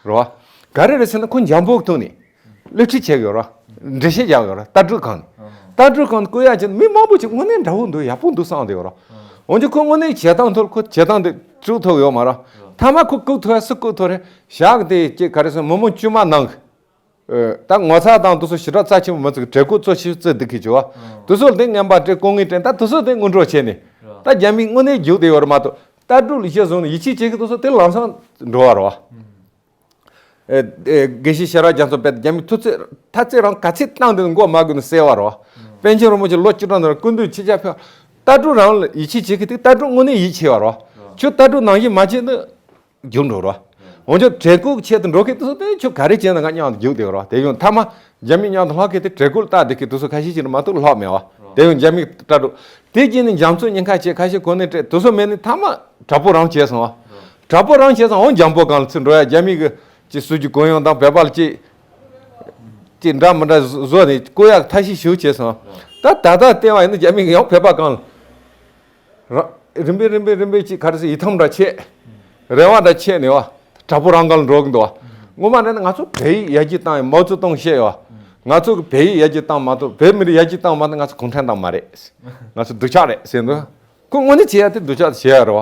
རེད་བ། ག་རེ་རེད་ཟེར་ན་ཁོ་འཇམ་པོ་གི་ཐོག་ནས། སླེབས་ཁྲིད་བྱེད་དགོས་ར། འགྲེལ་བཤད་རྒྱག་དགོས་ར། ལྟ་གྲུབ་སྒང་ནས། ལྟ་གྲུབ་སྒང་ནས་བཀོད་ཡག་ཅིག་མི་མང་པོ་ཅིག་དངོས་གནས་འདྲ་བོ་འདུག་ཡག་པོ་འདུག་བསམ་བསྡད་ཡོད་ར། འོན་ཀྱང་ཁོ་དངོས་གནས་བྱེད་སྟངས་ཐོག་ཁོ་བྱེད་སྟངས་དེ་དཀྲུག་ཐུབ་ཡོད་མ་ར། མཐའ་མ་ཁོ་བཀུག་ཐུབ་ཡ་སུ་བཀུག་ཐུབ་རེད། ཞག་དེ་ཅིག་ག་རེ་ཟེར་མི་མང་དཀྱུས་མ་ནང་གི་ད་ངོ་ཚ་དང་དེ་ཚོ་ཞེ་དྲག་རྩ་ཆེན་པོ་མི་བརྩི་གི། གྲལ་སྐུག་ཚོ་ཞིབ་རྩིས་འདི་གི་བྱེད་བ། དེ་ཚོ་དེ་ངན་པ་སྤྲད། སྐུ་ངལ་སྤྲད། ད་དེ་ཚོ་དེ་སྔོན་འགྲོ་བྱས་ནས། ད་རྒྱ་མི་དངོས་གནས་རྒྱུག་བསྡད་ཡོད་རེད་མ་གཏོགས། ལྟ་གྲུབ་ལ་གཞི་བཟུང་ནས་ཡིད་ཆེས་བྱེད་གི་དེ་ཚོ་དེ་ལམ་སང་འགྲོ་བ་རེད་བ། ཨེ་ཨེ་དགེ་བཤེས་ཤེས་རབ་རྒྱ་མཚོ་བོད་དུ་རྒྱ་མི་ཐུག་ཚེ་ཐ་ཚིག་རང་ག་ཚིག་བཏང་དེ་མགོ་མ་སྒུར་ནས་གསལ་བ་རོ། པཎ་ཆེན་རིན་པོ་ཆེ་ལོ་བཅུ་གྲངས་ནང་སྐུ་མདུན་ཆིབས་རྒྱ་ཕེབས། ལྟ་གྲུབ་རང་ལ་ཡིད་ཆེས་བྱེད་ཀྱི་དེ་ལྟ་གྲུབ་དངོས་གནས་ཡིད་ཆེས་བ་རོ། ཁྱོད་ལྟ་གྲུབ་ནང་བཞིན་མ་བྱེད་ན་རྒྱུག་འགྲོ་རོ། འོན་ཀྱང་གྲལ་སྐུག་ཆེད་དུ་འགྲོ་མཁན་དེ་ཚོ་དེ་ཁྱོད་ག་རེ་བྱས་ན་ང་མཉམ་དུ་རྒྱུག་བསྡད་རོ། དེ་ཡང་མཐའ་མ་རྒྱ་མི་མཉམ་དུ་ལྷག་མཁན་དེ་གྲལ་སྐུག་ལྟ་བསྡད་མཁན་དེ་ཚོ་ཁ་ཤས་ཤིག་རེད་མ་གཏོགས་ལྷག་མེད་བ། དེ་ཡང་རྒྱ་མི་ལྟ་གྲུབ། དེ་རྗེས་ནས་རྒྱ་མཚོ་ཉེན་ཁ་ཆེ་ཁ་ཤས་གོ་གནས་སྤྲད། དེ་ཚོ་མེད་ནས་མཐའ་མ་དྲག་པོ་རང་བྱས་སོང་བ། དྲག་པོ་རང་བྱས་སོང་འོ་འཇམ་པོ་སྒང་ལ་ཚུར་འགྲོ་ཡ། རྒྱ་མི་གི་ཅིག་སྲིད་ཇུས་གུ་ཡངས་དང་བོད་པ་ལ་ཅིག་ཅིག་འདྲ་མི་འདྲ་བཟོ་ནས་བཀོད་ཡག་ཐབས་ཤེས་ཞིག་བྱས་སོང་། ད་ད་ལྟ་བལྟས་པ་ཡིན་ན་རྒྱ་མི་གི་ཡང་བོད་པ་སྒང་ལ་ར་རིམ་པས་རིམ་པས་རིམ་པས་ཅིག་ག་རེ་ཟེར་ཡིད་ཐང་འདྲ་ཆད། རེ་བ་འདྲ་ཆད་ནས་བ། དྲག་པོ་རང་སྒང་ལ་འགྲོ་གི་འདུག་བ། ངོ་མ་རེད་ན་ང་ཚོ་བོད་ཡིག་ཡར་རྒྱས་བཏང་ཡིན། མའོ་ཙེ་ཏུང་བཤད་ཡོད་བ། ང་ཚོ་གི་བོད་ཡིག་ཡར་རྒྱས་བཏང་མ་གཏོགས། བོད་མི་རིགས་ཡར་རྒྱས་བཏང་མ་གཏོགས་ང་ཚོ་གུང་ཁྲན་ཏང་མ་རེད། ང་ཚོ་སྡུག་ཅག་རེད་ཟེར་འདུག་ཁོ་དངོས་གནས་བྱེད་ཡ་དེ་སྡུག་ཅག་བྱེད་ཡ་རེད་བ།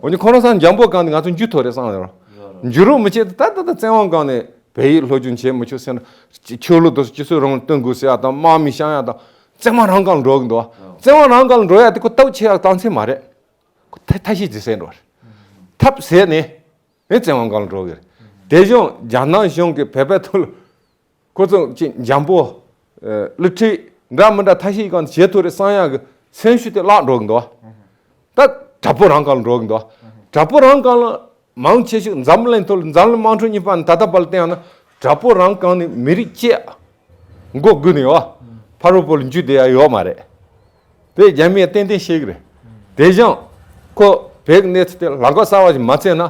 འོན་ཀྱང་ཁོ་རང་ཚོ་འཇམ་པོ་སྒང་ནས་ང་ཚོ་འཇུ་ཐུབ་རེད་བསམ་ཡོད་རེད། འཇུ་རོགས་མི་བྱེད། ད་ད་ད་བཙན་དབང་སྒང་ནས་བོད་ཡིག་སློབ་སྦྱོང་བྱེད་མི་ཆོག་ཟེར་ན། ཆོས་ལུགས་དེ་ཚོ་སྤྱི་ཚོགས་རིང་ལུགས་སྟོན་དགོས་ཟེར་ཡ་དང་། དམག་མི་བཤམ་ཡ་དང་། བཙན་དབང་རང་སྒང་ལ་འགྲོ་གི་འདུག་བ། བཙན་དབང་རང་སྒང་ལ་འགྲོ་ཡ་དེ་ཁོ་སྟོབས་ཆེ་ཡག་གཏམ་ཚིག་མ་རེད། ཁོ་ཐ་ཐབས་ཤེས་ཅིག་ཟེར་འགྲོ་རེད། ཐབས་ཟད་ནས། ཨེ་བཙན་དབང་སྒང་ལ་འགྲོ་གི་རེད། དེ་བཞིན་རྒྱ་ནག་གཞུང་གིས་བོད་པའི་ཐོག་ལ་ཁོ་ཚོ་ཅིག་འཇམ་པོ། ཨེ་བསླུ་བྲིད་འདྲ་མི་འདྲ་ཐབས་ཤེས་སྒང་དུ་བྱེད་ཐུབ་རེད་བསམ་ཡག་གི་སེམས་ཤུགས་དེ་བརླག་འགྲོ་གི་འདུག་ད་དྲག་པོ་རང་སྒང་ལ་འགྲོ་གི་འདུག་དྲག་པོ་རང་སྒང་ལ་མང་ཆེ་ཤོས་འཛམ་གླིང་ཐོག་ལ་འཛམ་གླིང་དམག་འཁྲུག་གཉིས་པ་ནས་ད་ལྟ་བར་ལ་བལྟས་ཡོང་ན། དྲག་པོ་རང་སྒང་ནས་མི་རིགས་བཅས་མགོ་སྒུར་ནས་ཡོད། ཕ་རོལ་པོ་ལ་འཇུས་བསྡད་ཡ་ཡོད་མ་རེད། དེ་རྒྱ་མིས་ཏན་ཏན་ཤེས་ཀྱི་རེད། དེ་བཞིན་ཁོ་བོད་ཀྱི་གནས་ཚུལ་དེ་ལམ་ཁ་གསར་བ་ཞིག་མ་བཙལ་ན།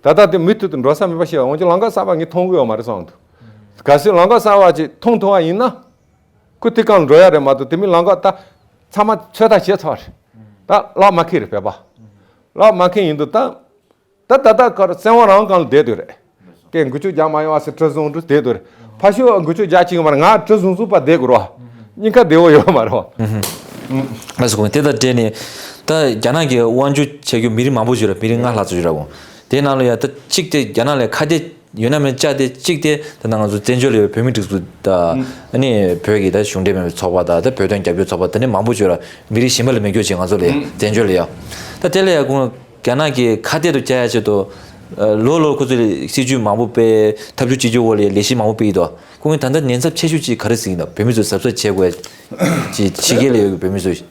ད་ལྟ་དེ་མུ་མཐུད་དུ་འགྲོ་ས་མེད་པ་ཤེས་པ། འོན་ཀྱང་ལམ་ཁ་གསར་བ་ངས་མཐོང་གི་ཡོད་མ་རེད་བསམ་འདུག་གལ་སྲིད་ལམ་ཁ་གསར་བ་ཅིག་མཐོང་ཐུབ་པ་ཡིན་ན། ཁོ་དེ་སྒང་འགྲོ་ཡ་རེད་མ་གཏོགས། དེ་མིན་ལམ་ཁ་ད་ཚང་མ་ཚོད་ལྟ་བྱས་ཚར་བ་རེད། ད་ལག་མ་ཁེལ་རེད་བོད་པ། ལག་མ་ཁེལ་ཡིན་དུས་ད། ད་ད་ལྟ་ཁར་བཙན་དབང་རང་སྒང་ལ་བསྡད་སྡོད་རེད། སྐད་འགུལ་སྐྱོད་རྒྱག་མ་ཡོང་བ་ཟེར་གྲི་བཟུང་འགྲོ་བསྡད་སྡོད་རེད། ཕ་ཤོད་འགུལ་སྐྱོད་རྒྱག་ཅིག་མར་ང་གྲི་བཟུང་བཟུང་བ་བསྡད་དགོས་རོ། གཉིས་ཀ་བདེ་བོ་ཡོད་མ་རེད། ལགས་སོ། དེ་དང་འབྲེལ་ནས་ད་རྒྱ་ནག་གི་དབང་སྒྱུར་བྱེད་རྒྱུ་མི་རིགས་མང་པོ་ཞིག་ཡོད་རེད། མི་རིགས་ལྔ་ལྷག་ཙམ་ཞིག་ཡོད་རེད། དེའི་ནང་ལ་ཡ་ད་གཅིག་དེ་རྒྱ་ནག་ལ་ཁ་གཏད་ཡོད་ན་མེད་ན་བཅའ་དེ་གཅིག་དེ་ད་ང་ཚོ་བཙན་བྱོལ་ལ་ཡོད་བོད་མི་སྒྲིག་འཛུགས་དང་། ཨ་ནི་བོད་ཀྱི་ད་གཞུང་འབྲེལ་མེད་པའི་ཚོགས་པ་དང་། ད་བོད་དོན་རྒྱབ་སྐྱོར་ཚོགས་པ་དེ་ནས་མང་པོ་ཞིག་ཡོད་རེད། མི་རིགས་གཞན་པ་ལ་མེད་རྒྱུ་བྱས་ང་ཚོ་ལ་བཙན་བྱོལ་ལ་ཡ། ད་དེ་ལ་ཡ་ཁོང་རྒྱ་ནག་གི་ཁ་གཏད་དུ་བཅའ་ཡ་ཆེད་དུ་ལོ་ལོར་ཁོ་ཚོས་སྲིད་ཇུས་མང་པོ་སྤེལ། ཐབས་ཇུས་གཅིག་གྱུར་འོག་ལ་ལས་གཞི་མང་པོ་སྤེལ་ཡོད་དོ། ཁོང་གིས་ད་ལྟ་ཉེན་ཚབས་ཆེ་ཤོས་ཅིག་ག་རེ་ཟེར་གྱི་འདུག་བོད་མི་ཚོས་གཟབ་གཟབ་བྱེད་དགོས་ཅིག་ཕྱི་རྒྱལ་ལ་ཡོད་པའི་བོད་མི་ཚོས།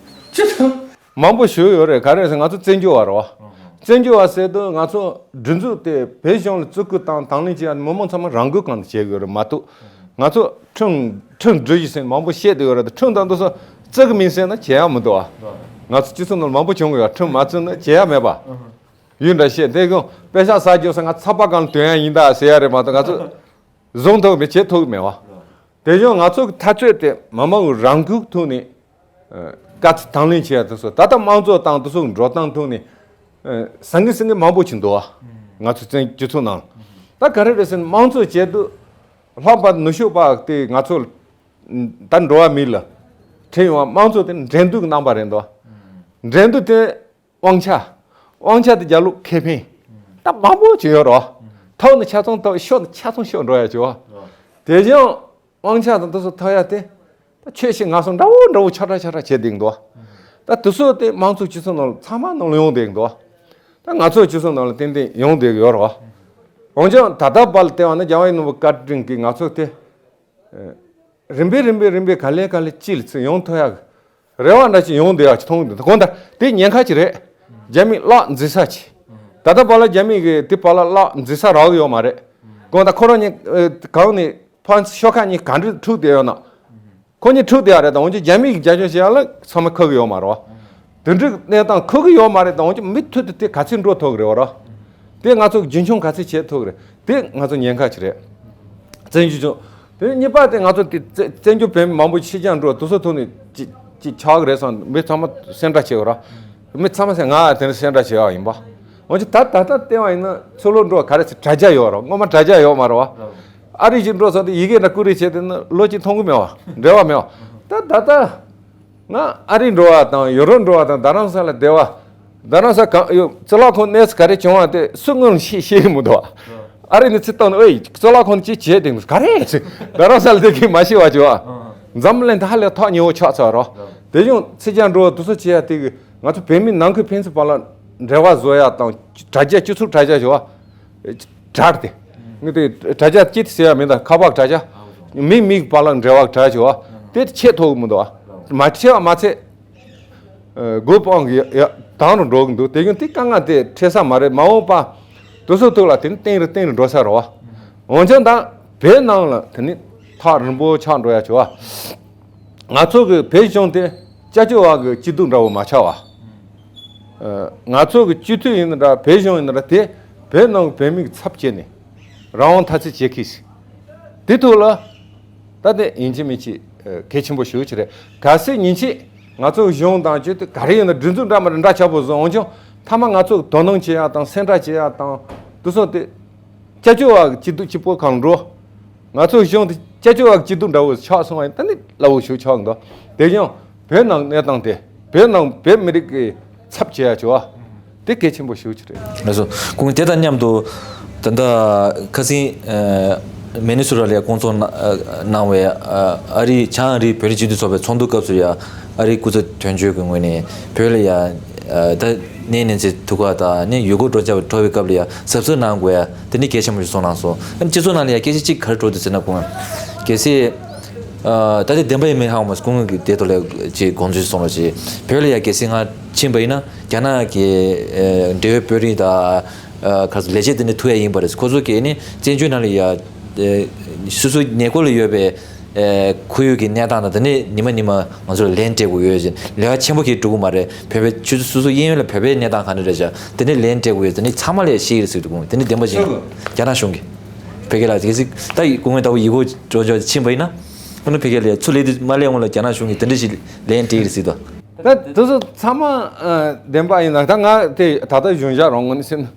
མང་པོ་ཞིག་ཡོད་རེད། ག་རེ་ཟེར་ང་ཚོ་བཙན་བྱོལ་བ་རེད་བ། བཙན་བྱོལ་བ་ཟེར་དུས་ང་ཚོ་སྒྲིག་འཛུགས་དེ་བོད་གཞུང་ལ་བརྩི་བཀུར་དང་དང་ལེན་བྱེད་ཡ་མི་མང་ཚང་མ་རང་འགུལ་སྒང་དུ་བྱེད་དགོས་རེད་མ་གཏོགས། ང་ཚོ་ཁྲིམས་ཁྲིམས་སྒྲིག་གཞི་ཟེར་མང་པོ་བཤད་བསྡད་ཡོད་རེད་དེ། ཁྲིམས་དང་དེ་ཚོ་བརྩི་གི་མིན་ཟེར་ན་བྱེད་ཡ་མི་འདུག་བ། ང་ཚོ་སྤྱི་ཚོགས་ནང་མང་པོ་བྱུང་ཡོད། ཁྲིམས་མ་བཙུགས་ན་བྱེད་ཡ་མེད་པ་ཡོད་འདྲ་བཤད། དེ་གང་དཔེ་ཆ་ཟ་རྒྱུ་ས་ང་ཚ་པ་གང་ལ་དོན་ཡ་ཡིན་ད་ཟེར་ཡ་རེད་མ་གཏོགས་ང་ཚོ་བཟུང་ཐུབ་མེད། བྱེད་ཐུབ་མེད་བ། དེ་བཞིན་ང་ཚོ་གི་འཐབ་རྩོད་དེ་མི་མང་གི་རང་འགུལ་ཐོག་ནས་དཀའ་ཚེགས་དང་ལེན་བྱེད་ཡ་དེ་ཚོ་ད་ལྟ་དམངས་གཙོ་དང་དེ་ཚོ་འགྲོ་སྟངས་ཐོག་ནས་ཟང་ངེ་ཟིང་ངེ་མང་པོ་ཅིག་འདུག་བ། ང་ཚོ་བཙན་སྤྱི་ཚོགས་ནང་ད་ག་རེ་རེད་ཟེར་ན་དམངས་གཙོ་བྱེད་དུས་ལྷག་པར་ནུབ་ཕྱོགས་པ་དེ་ང་ཚོ་ད་འགྲོ་བ་མི་ལ་ཁྲིད་ཡོང་བ་དམངས་གཙོ་དེ་འགྲན་བསྡུར་གྱི་རྣམ་པ་རེད་འདུག་འགྲན་བསྡུར་དེ་དབང་ཆ། དབང་ཆ་དེ་རྒྱབ་ལོགས་ཁེ་ཕན་ད་མང་པོ་ཅིག་ཡོད་རེད། ཐོག་ནས་ཆ་ཚང་ཐོག་ཤོག་ནས་ཆ་ཚང་ཤོག་འགྲོ་ཡ་ཅིག་བ། དེ་བཞིན་དབང་ཆ་དང་དེ་ཚོ་ཐོབ་ཡ་དེ་ད་ཁྱོད་ཤིག་ང་སོང་འདྲ་བོ་འདྲ་བོ་ཆགས་འདྲ་ཆགས་འདྲ་བྱེད་བསྡད་འདུག་ད་དེ་ཚོ་དེ་དམངས་གཙོ་སྤྱི་ཚོགས་ནང་ལ་ཚང་མ་ནང་ལ་ཡོང་བསྡད་འདུག་ད་ང་ཚོ་སྤྱི་ཚོགས་ནང་ལ་ཏན་ཏན་ཡོང་བསྡད་ཡོད་རེད། འོན་ཀྱང་ད་ལྟ་བར་ལ་བལྟས་པ་ན་རྒྱལ་བ་ཡིད་བཞིན་ནོར་བུ་བཀའ་དྲིན་གྱིས་ང་ཚོ་དེ་རིམ་པས་རིམ་པས་རིམ་པས་ག་ལེ་ག་ལེ་སྤྱི་ལ་ཚུར་ཡོང་ཐུབ་ཡག་རེ་བ་འདྲ་ཅིག་ཡོང་བསྡད་ཡག་ཅིག་མཐོང་གི་འདུག་དགོངས་དག་དེ་ཉེན་ཁ་ཅིག་རེད། རྒྱ་མི་གླགས་འཛིན་ས་ཅིག་ད་ལྟ་བར་ལ་རྒྱ་མི་གི་དེ་བར་ལ་གླགས་འཛིན་ས་རག་གི་ཡོད་མ་རེད། དགོངས་དག་ཁོ་རང་གཉིས་གང་ནས་ཕན་ཤོག་ཁག་གཉིས་ག་འདྲ་འཁྲུག་བསྡད་ཡོད་ན། ཁོ་གཉིས་འཁྲུག་བསྡད་ཡ་རེད་དང་འོན་ཀྱང་རྒྱ་མི་གི་རྒྱབ་སྐྱོར་བྱེད་ཡ་ལ་ཚང་མ་ཁག་གི་ཡོད་མ་རེད་བ། དེ་འདྲའི་གནས་སྟངས་ཁག་གི་ཡོད་མ་རེད་དང་འོན་ཀྱང་མུ་མཐུད་དུ་དེ་ག་ཚོད་འགྲོ་ཐུབ་ཀྱི་རེད་བ་ར། དེ་ང་ཚོ་རྒྱུན་འཁྱོངས་ག་ཚོད་བྱེད་ཐུབ་ཀྱི་རེད། དེ་ང་ཚོ་ཉེན་ཁ་ཅིག་རེད། བཙན་བྱོལ་ཕྱོགས། དེ་གཉིས་པ་དེ་ང་ཚོ་དེ་བཙན་བཙན་བྱོལ་བོད་མི་མང་པོ་ཕྱི་རྒྱལ་འགྲོ་དེ་ཚོ་ཐོག་ནས་ཅི་ཅི་ཆགས་ཀྱི་རེད་བསམ་མི་ཚང་མ་སེམས་ཁྲལ་བྱེད་དགོས་ར། མི་ཚང་མ་སེམས་ང་དེ་འདྲ་སེམས་ཁྲལ་བྱེད་ཡག་ཡིན་པ། འོན་ཀྱང་ད་ད་ལྟ་བལྟས་པ་ཡིན་ན་ཚུར་ལོག་འགྲོ་ག་རེ་ཟེར་དྲ་རྒྱ་ཡོད་ར་སྔོན་མ་དྲ་རྒྱ་ཡོད་མ་རེད་བ། ཨ་རི་ཞིག་འགྲོ་ཚར་དུས་ཡི་གེ་འདྲ་བསྐུར་རེས་བྱས་དེ་ནི་བློ་གཅིག་མཐོང་གི་མེད་བ་འབྲེལ་བ་མེད་བ། ད་ད་ལྟ་ང་ཨ་རི་འགྲོ་བ་དང་ཡོ་རོབ་འགྲོ་བ་དང་རྡ་རམ་ས་ལ་བསྡད་པ། རྡ་རམ་ས་གང་ཡོད་གཙུག་ལག་ཁང་གནས་ཚུལ་ག་རེ་བྱུང་བ་དེ་སུ་སྔོན་ཤེས་ཤེས་ཀྱི་མི་འདུག་ཨ་རི་ནས་ཚིག་བཏང་ནས་ཨོའི་གཙུག་ལག་ཁང་ཅི་བྱས་དེ་ག་རེ་རྡ་རམ་ས་ལ་བསྡད་མཁན་མ་ཤེས་པ་བྱས་བ། འཛམ་གླིང་ད་ཧ་ལས་ཐག་ཉེ་བོ་ཆགས་ཚར་རོ། དེ་བཞིན་ཕྱི་རྒྱལ་འགྲོ་བ་དེ་ཚོ་བྱས་ཡ་དེ་གི་ང་ཚོ་བོད་མི་ནང་ཁུལ་ཕན་ཚུན་བར་ལ་འབྲེལ་བ་བཟོ་ཡ་དང་དྲ་རྒྱ་སྤྱི་ཚོགས་དྲ་རྒྱ་བྱས་བ། དྲ་དེ། ངས་དེ་དྲ་རྒྱ་ཅི་ཟེར་ཡ་མིན་ད་ཁ་པར་དྲ་རྒྱ། མི་མི་བར་ལ་འབྲེལ་བ་དྲ་བྱས་བ། དེ་ཆད་ཐུབ་ཀྱི་མི་འདུག་བ། མ་ཆད་བ་མ་ཚད། སྒོ་སྤང་གི་ཡ་དང་རུ་འགྲོ་གི་འདུག་དེ་གཞུང་དེ་དཀའ་ངལ་དེ་འཕྲད་ས་མ་རེད་མ་འོངས་པ། དེ་ཚོ་ཐུག་ལ་དེ་ནི་གཏིང་རུ་གཏིང་རུ་འགྲོ་ས་རེད་བ། འོན་ཀྱང་ད་བོད་ནང་ལ་དེ་ནི་ཐག་རིང་པོ་ཆགས་འགྲོ་ཡ་བྱས་བ། ང་ཚོ་གི་བོད་གཞུང་དེ་སྐྱབས་བཅོལ་བ་གི་སྐྱིད་སྡུག་འདྲ་བོ་མ་ཆགས་བ། ང་ཚོ་གི་སྤྱི་འཐུས་ཡིན་ན་འདྲ་བོད་གཞུང་ཡིན་ན་འདྲ་དེ་བོད་ནང་གི་བོད་མི་གི་ཚབ་བྱས་ནས་རང་དབང་འཐབ་རྩོད་བྱེད་མཁན་ཞིག་དེ་ཐོག་ལ་ད་དེ་ཡིན་གཅིག་མིན་གཅིག་གལ་ཆེན་པོ་ཞེ་པོ་ཅིག་རེད། གལ་སྲིད་ཉིན་གཅིག་ང་ཚོ་གི་གཞུང་དང་སྤྱི་འཐུས་ག་རེ་ཡིན་ན་སྒྲིག་འཛུགས་འདྲ་མི་འདྲ་འདྲ་ཆགས་པོ་བཟོ་འོང་ཀྱང་མཐའ་མ་ང་ཚོ་གི་དོ་སྣང་བྱེད་ཡ་དང་སེམས་ཁྲལ་བྱེད་ཡ་དང་དེ་སོང་དེ། སྐྱབས་བཅོལ་བ་གི་སྐྱིད་སྡུག་གཅིག་པོ་གང་འགྲོ། ང་ཚོ་གཞུང་དེ་སྐྱབས་བཅོལ་བ་གི་སྐྱིད་སྡུག་འདྲ་བོ་ཆགས་སོང་བ་ཡིན་ད་ནི་སླ་བོ་ཞིག་ཆགས་འདུག་དེ་ཡང་བོད་ནང་གནས་སྟངས་དེ་བོད་ནང་བོད་མི་རིགས་ཀྱི་ཚབ་བྱེད་ཡ་བྱ་བ་དེ་གལ་ཆེན་པོ་ཞིག་རེད། ལགས་སོ། སྐུ་ངོ་དེ་དང་མཉམ་དུ་ད་ལྟ་ཁ་སང་མི་ནི་སོ་ཊ་ལ་སྐོང་ཚོགས་གནང་གནང་བའི་ཨ་རི་བྱང་ཨ་རིའི་བོད་རིགས་སྤྱི་མཐུན་ཚོགས་པའི་ཚོགས་འདུ་སྐབས་སུ་ཡ་ཨ་རིའི་སྐུ་ཚབ་དོན་གཅོད་ཀྱི་ངོས་ནས་བོད་ལ་ཡ། ད་གནས་གནས་ཚད་ཐུག་པ་དང་ནི་ཡུལ་སྐོར་འགྲོ་བཅར་བ་འགྲོ་བའི་སྐབས་ལ་ཡང་གཟབ་གཟབ་གནང་དགོས་ཡ་དེ་ནི་གལ་ཆེན་པོ་ཞིག་གསུངས་གནང་སོང་། ཨ་ནི་སྤྱི་ཚོགས་ནང་ལ་ཡང་སྐད་ཆ་གཅིག་ག་རེ་འགྲོ་འདུག་ཟེར་ན་སྐུ་ངོ་གལ་སྲིད་ད་དེ་བདེན་པ་ཡིན་མིན་ཧ་གོ་མ་སོང་། སྐུ་ངོ་གི་དེ་ཐོག་ལ་ཅིག་དགོངས་ཚུལ་གསུང་རོགས་གྱིས། བོད་ལ་ཡང་གལ་སྲིད་ང་ཕྱིན་པ་ཡིན་ན་རྒྱ་ནག་གི་འབྲེལ་ཡོད་དཔོན་རིགས་དང་ག་ཚོད་ལས་བྱེད་དེ་ནི་ཐུག་ཡ་ཡིན་པ་རེད། ཁོ་ཚོ་གིས་ནི་བཙན་བྱོལ་ནང་ལ་ཡ་སོ་སོའི་ཉེ་འཁོར་ལ་ཡོད་པའི། ཁོར་ཡུག་གི་གནས་སྟངས་དང་དེ་ནས་ཉི་མ་ཉི་མ་ང་ཚོར་ལན་སྤྲད་དགོས་ཡོད་ཅེས་ལས་ཀ་ཆེན་པོ་གང་ཡང་སྒྲུབ་ཀྱི་མ་རེད། བོད་པའི་ཆུ་ཚོད་སོ་སོའི་གཡས་གཡོན་ལ་བོད་པའི་གནས་སྟངས་ག་འདྲ་རེད་ཤག་དེ་ནས་ལན་སྤྲད་དགོས་ཡོད། དེ་ནས་ཚང་མ་ལ་ཤེས་ཀྱི་རེད་ཟེར་གྱི་འདུག་སྐུ་ངོ་དེ་ནི་བདེན་པ་ཞིག་ཡིན་ན་རྒྱ་ནག་གཞུང་གིས་བོད་སྐད་ལ་གལ་སྲིད་ད་ཡི་སྐུ་ངོ་ལྟ་བུ་ཡི་གེ་འགྲོ་འགྲོ་ཕྱིན་པ་ཡིན་ན་ཨ་ནི་བོད་སྐད་ལ་ཚུར་ལན་དེ་མ་ལན་འོང་ལ་རྒྱ་ནག་གཞུང་གིས་དེ་འདྲ་ཞིག་ལན་སྤྲད་ཀྱི་རེད་ཟེར་གྱི་འདུག་ད་དེ་ཚོ་ཚང་མ་བདེན་པ་ཡིན་ན་ད་ང་དེ་ད་ལྟ་གཞུང་ཞབས་རང་ངོས་ནས་ཟེར་ན་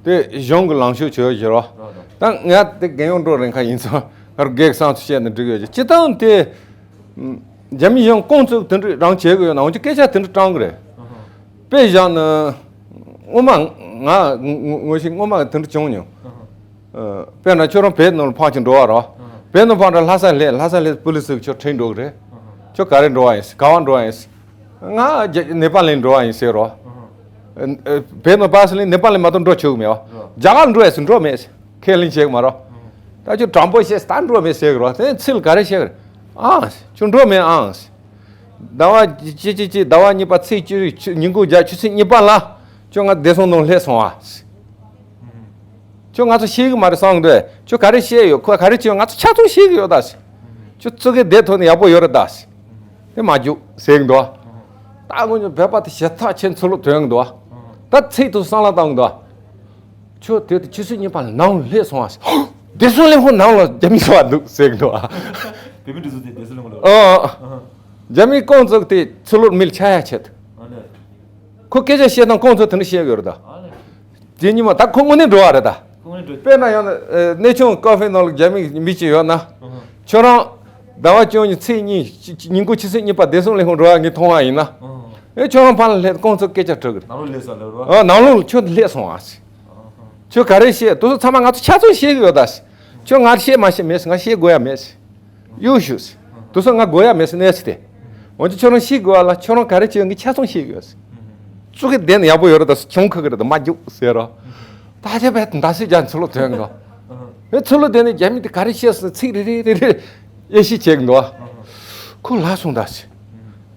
དེ་གཞུང་གི་ལངས་ཕྱོགས་བྱོས་བཞག་རོགས། ད་ང་དེ་རྒན་ཡོལ་འགྲོ་རན་ཁ་ཡིན་ཙང་། ཨར་གེགས་སང་ཚུ་བཤད་ནས་འགྲིག་ཡོད་ཀྱི་སྤྱི་བཏང་དེ། རྒྱ་མི་གཞུང་ཀུང་ཙུག་དེ་འདྲ་རང་བྱེད་དགོས་ཡོད་ན་འོན་ཀྱང་སྐད་ཆ་དེ་འདྲ་དྲང་གི་རེད། དཔེ་བཞག་ན། སྔོན་མ་ང་ངོ་ཤེས་སྔོན་མ་དེ་འདྲ་བྱུང་མྱོང་། དཔེར་ན་ཁྱོད་རང་བོད་ནང་ལ་ཕར་ཅིག་འགྲོ་བ་རོ། བོད་ནང་ཕར་འགྲོ་ལྷ་ས་སླེབས་ལྷ་ས་སླེབས་པུ་ལི་སི་ཁྱོད་ཁྲིད་འགྲོ་གི་རེད། ཁྱོད་ག་རེ་འགྲོ་བ་ཡིན་ག་བ་འགྲོ་བ་ཡིན། ང་རྒྱ་ནེ་པ་ལ་འགྲོ་བ་ཡིན་ཟེར་རོ། བོད་ནང་པ་སི་ལིན་ནེ་པ་ལ་མ་གཏོགས་འགྲོ་ཆོག་གི་མེད་བ། རྒྱ་གར་འགྲོ་ཡ་ཟེར་འགྲོ་མེད་ཟེར་ཁས་ལེན་བྱེད་གི་མ་རོ། ད་ཁྱོད་དྲང་པོ་བཤད་ད་འགྲོ་མེད་ཟེར་གི་རོ་དེ་ཚིག་ལ་ག་རེ་བཤད་གི་རེད། ཨང་ཁྱོད་འགྲོ་མེད་ཨང་། ཟླ་བ་གཅིག་གཅིག་གཅིག་ཟླ་བ་གཉིས་པ་ཚེས་བཅུ་རེ་ཆུ་ཉིན་གུང་རྒྱ་ཆུ་ཚོད་གཉིས་པ་ལ་ཁྱོད་ང་བདེ་སྲུང་ནང་སླེབས་སོང་ཨ། ཁྱོད་ང་ཚོ་ཤེས་གི་མ་རེད་བསམ་གི་འདུག་ཁྱོད་ག་རེ་བཤད་ཡོད་ཁོ་ག་རེ་བྱས་ཡོད་ང་ཚོ་ཆ་ཚང་ཤེས་གི་ཡོད་ད། ཁྱོད་ཙི་གེ་བསྡད་ཐུབ་ན་ཡག་པོ་ཡོད་རེད་ད། དེ་མ་རྒྱུག་ཟེར་གི་འདུག་ད་ངོ་ཉོ་བོད་པ་དེ་ཞེ་ཐག་ཆེན་ཚུར་ལོག་ཐོན་འདུག་ད་ཚིག་ཏུ་བསམ་བློ་བཏང་འདུག་ཁྱོད་དེ་དུས་ཆུ་ཚོད་གཉིས་པ་ནང་ལ་སླེབས་སོང་བ། བདེ་སྲུང་ལས་ཁུངས་ནང་ལ་རྒྱ་མི་ཚོ་བ་འདུག་ཟེར་འདུག་བོད་མི་འདི་ཚོ་དེ་བདེ་སྲུང་ལས་ཁུངས་ལ། ཨ། རྒྱ་མིའི་རྐང་བཙུགས་དེ་ཚུར་ལོག་མི་ལ་ཆ་ཡ་ཆེད། ཨ་ལས། ཁོ་སྐད་ཆ་བཤད་སྟངས་རྐང་བཙུགས་དེ་འདྲ་བཤད་གི་ཡོད་རེད་ད། ཨ་ལས། དེ་ཉིན་མ་ད་ཁོ་དངོས་གནས་འགྲོ་བ་རེད་ད། དངོས་གནས་འགྲོ། དཔེར་ན་ཡང་ན་གནས་ཆུང་ཀ་ཧྥེ་ནང་ལ་རྒྱ་མི་མི་གཅིག་ཡོད་ན། ཨ་ཧ། ཁྱོད་རང་ཟླ་བ་བཅུ་གཉིས་ཚེས་གཉིས་ཉིན་གུང་ཆུ་ཚོད་གཉིས་པ་བདེ་སྲུང་ལས་ཁུངས་འགྲོ་བ་ངས་མཐོང་བ་ཡིན་ན། ཨ་ཧ། ཨེ་ཁྱོད་རང་ཕར་ལ་སླེབས་རྐང་བཙུགས་སྐད་ཆ་དྲི་གི་རེད། ནང་ལོགས་སླེབས་སོང་ལབ་རོགས། ཨ་ནང་ལོགས་ཁྱོད་སླེབས་སོང་ཨ་ཟེར། ཁྱོད་ག་རེ་བཤད་དེ་ཚོ་ཚང་མ་ང་ཚོ་ཆ་ཚང་ཤེས་གི་ཡོད་ད་ཟེར། ཁྱོད་ང་བཤད་མ་ཤེས་མེད་ཟེར། ང་བཤད་དགོས་ཡ་མེད་ཟེར། གཡུག་ཞུ་ཟེར། དེ་ཚོ་ང་དགོས་ཡ་མེད་ཟེར་གནས་ཚུལ་དེ། འོན་ཀྱང་ཁྱོད་རང་ཤེས་དགོས་ཡ་ལ་ཁྱོད་རང་ག་རེ་བྱེད་ངས་ཆ་ཚང་ཤེས་གི་ཡོད་ཟེར། ཙུ་གི་བདེན་ཡག་པོ་ཡོད་རེད་ད་ཟེར། ཁྱོད་ཁ་གི་རེད་ད་མ་རྒྱུག་ཟེར་རོ། ད་ཆ་བས་ད་སེ་རྒྱ་ཚུར་ལོག་ཐོན་གི། ཨེ་ཚུར་ལོག་དེ་ནས་རྒྱ་མི་དེ་ག་རེ་བཤད་སོང་ཚིག་རེ་རེ་རེ་རེ་དབྱེ་ཞིབ་བྱེད་གི་འདུག་ཁོ་ལ་སོང་ད་ཟེར།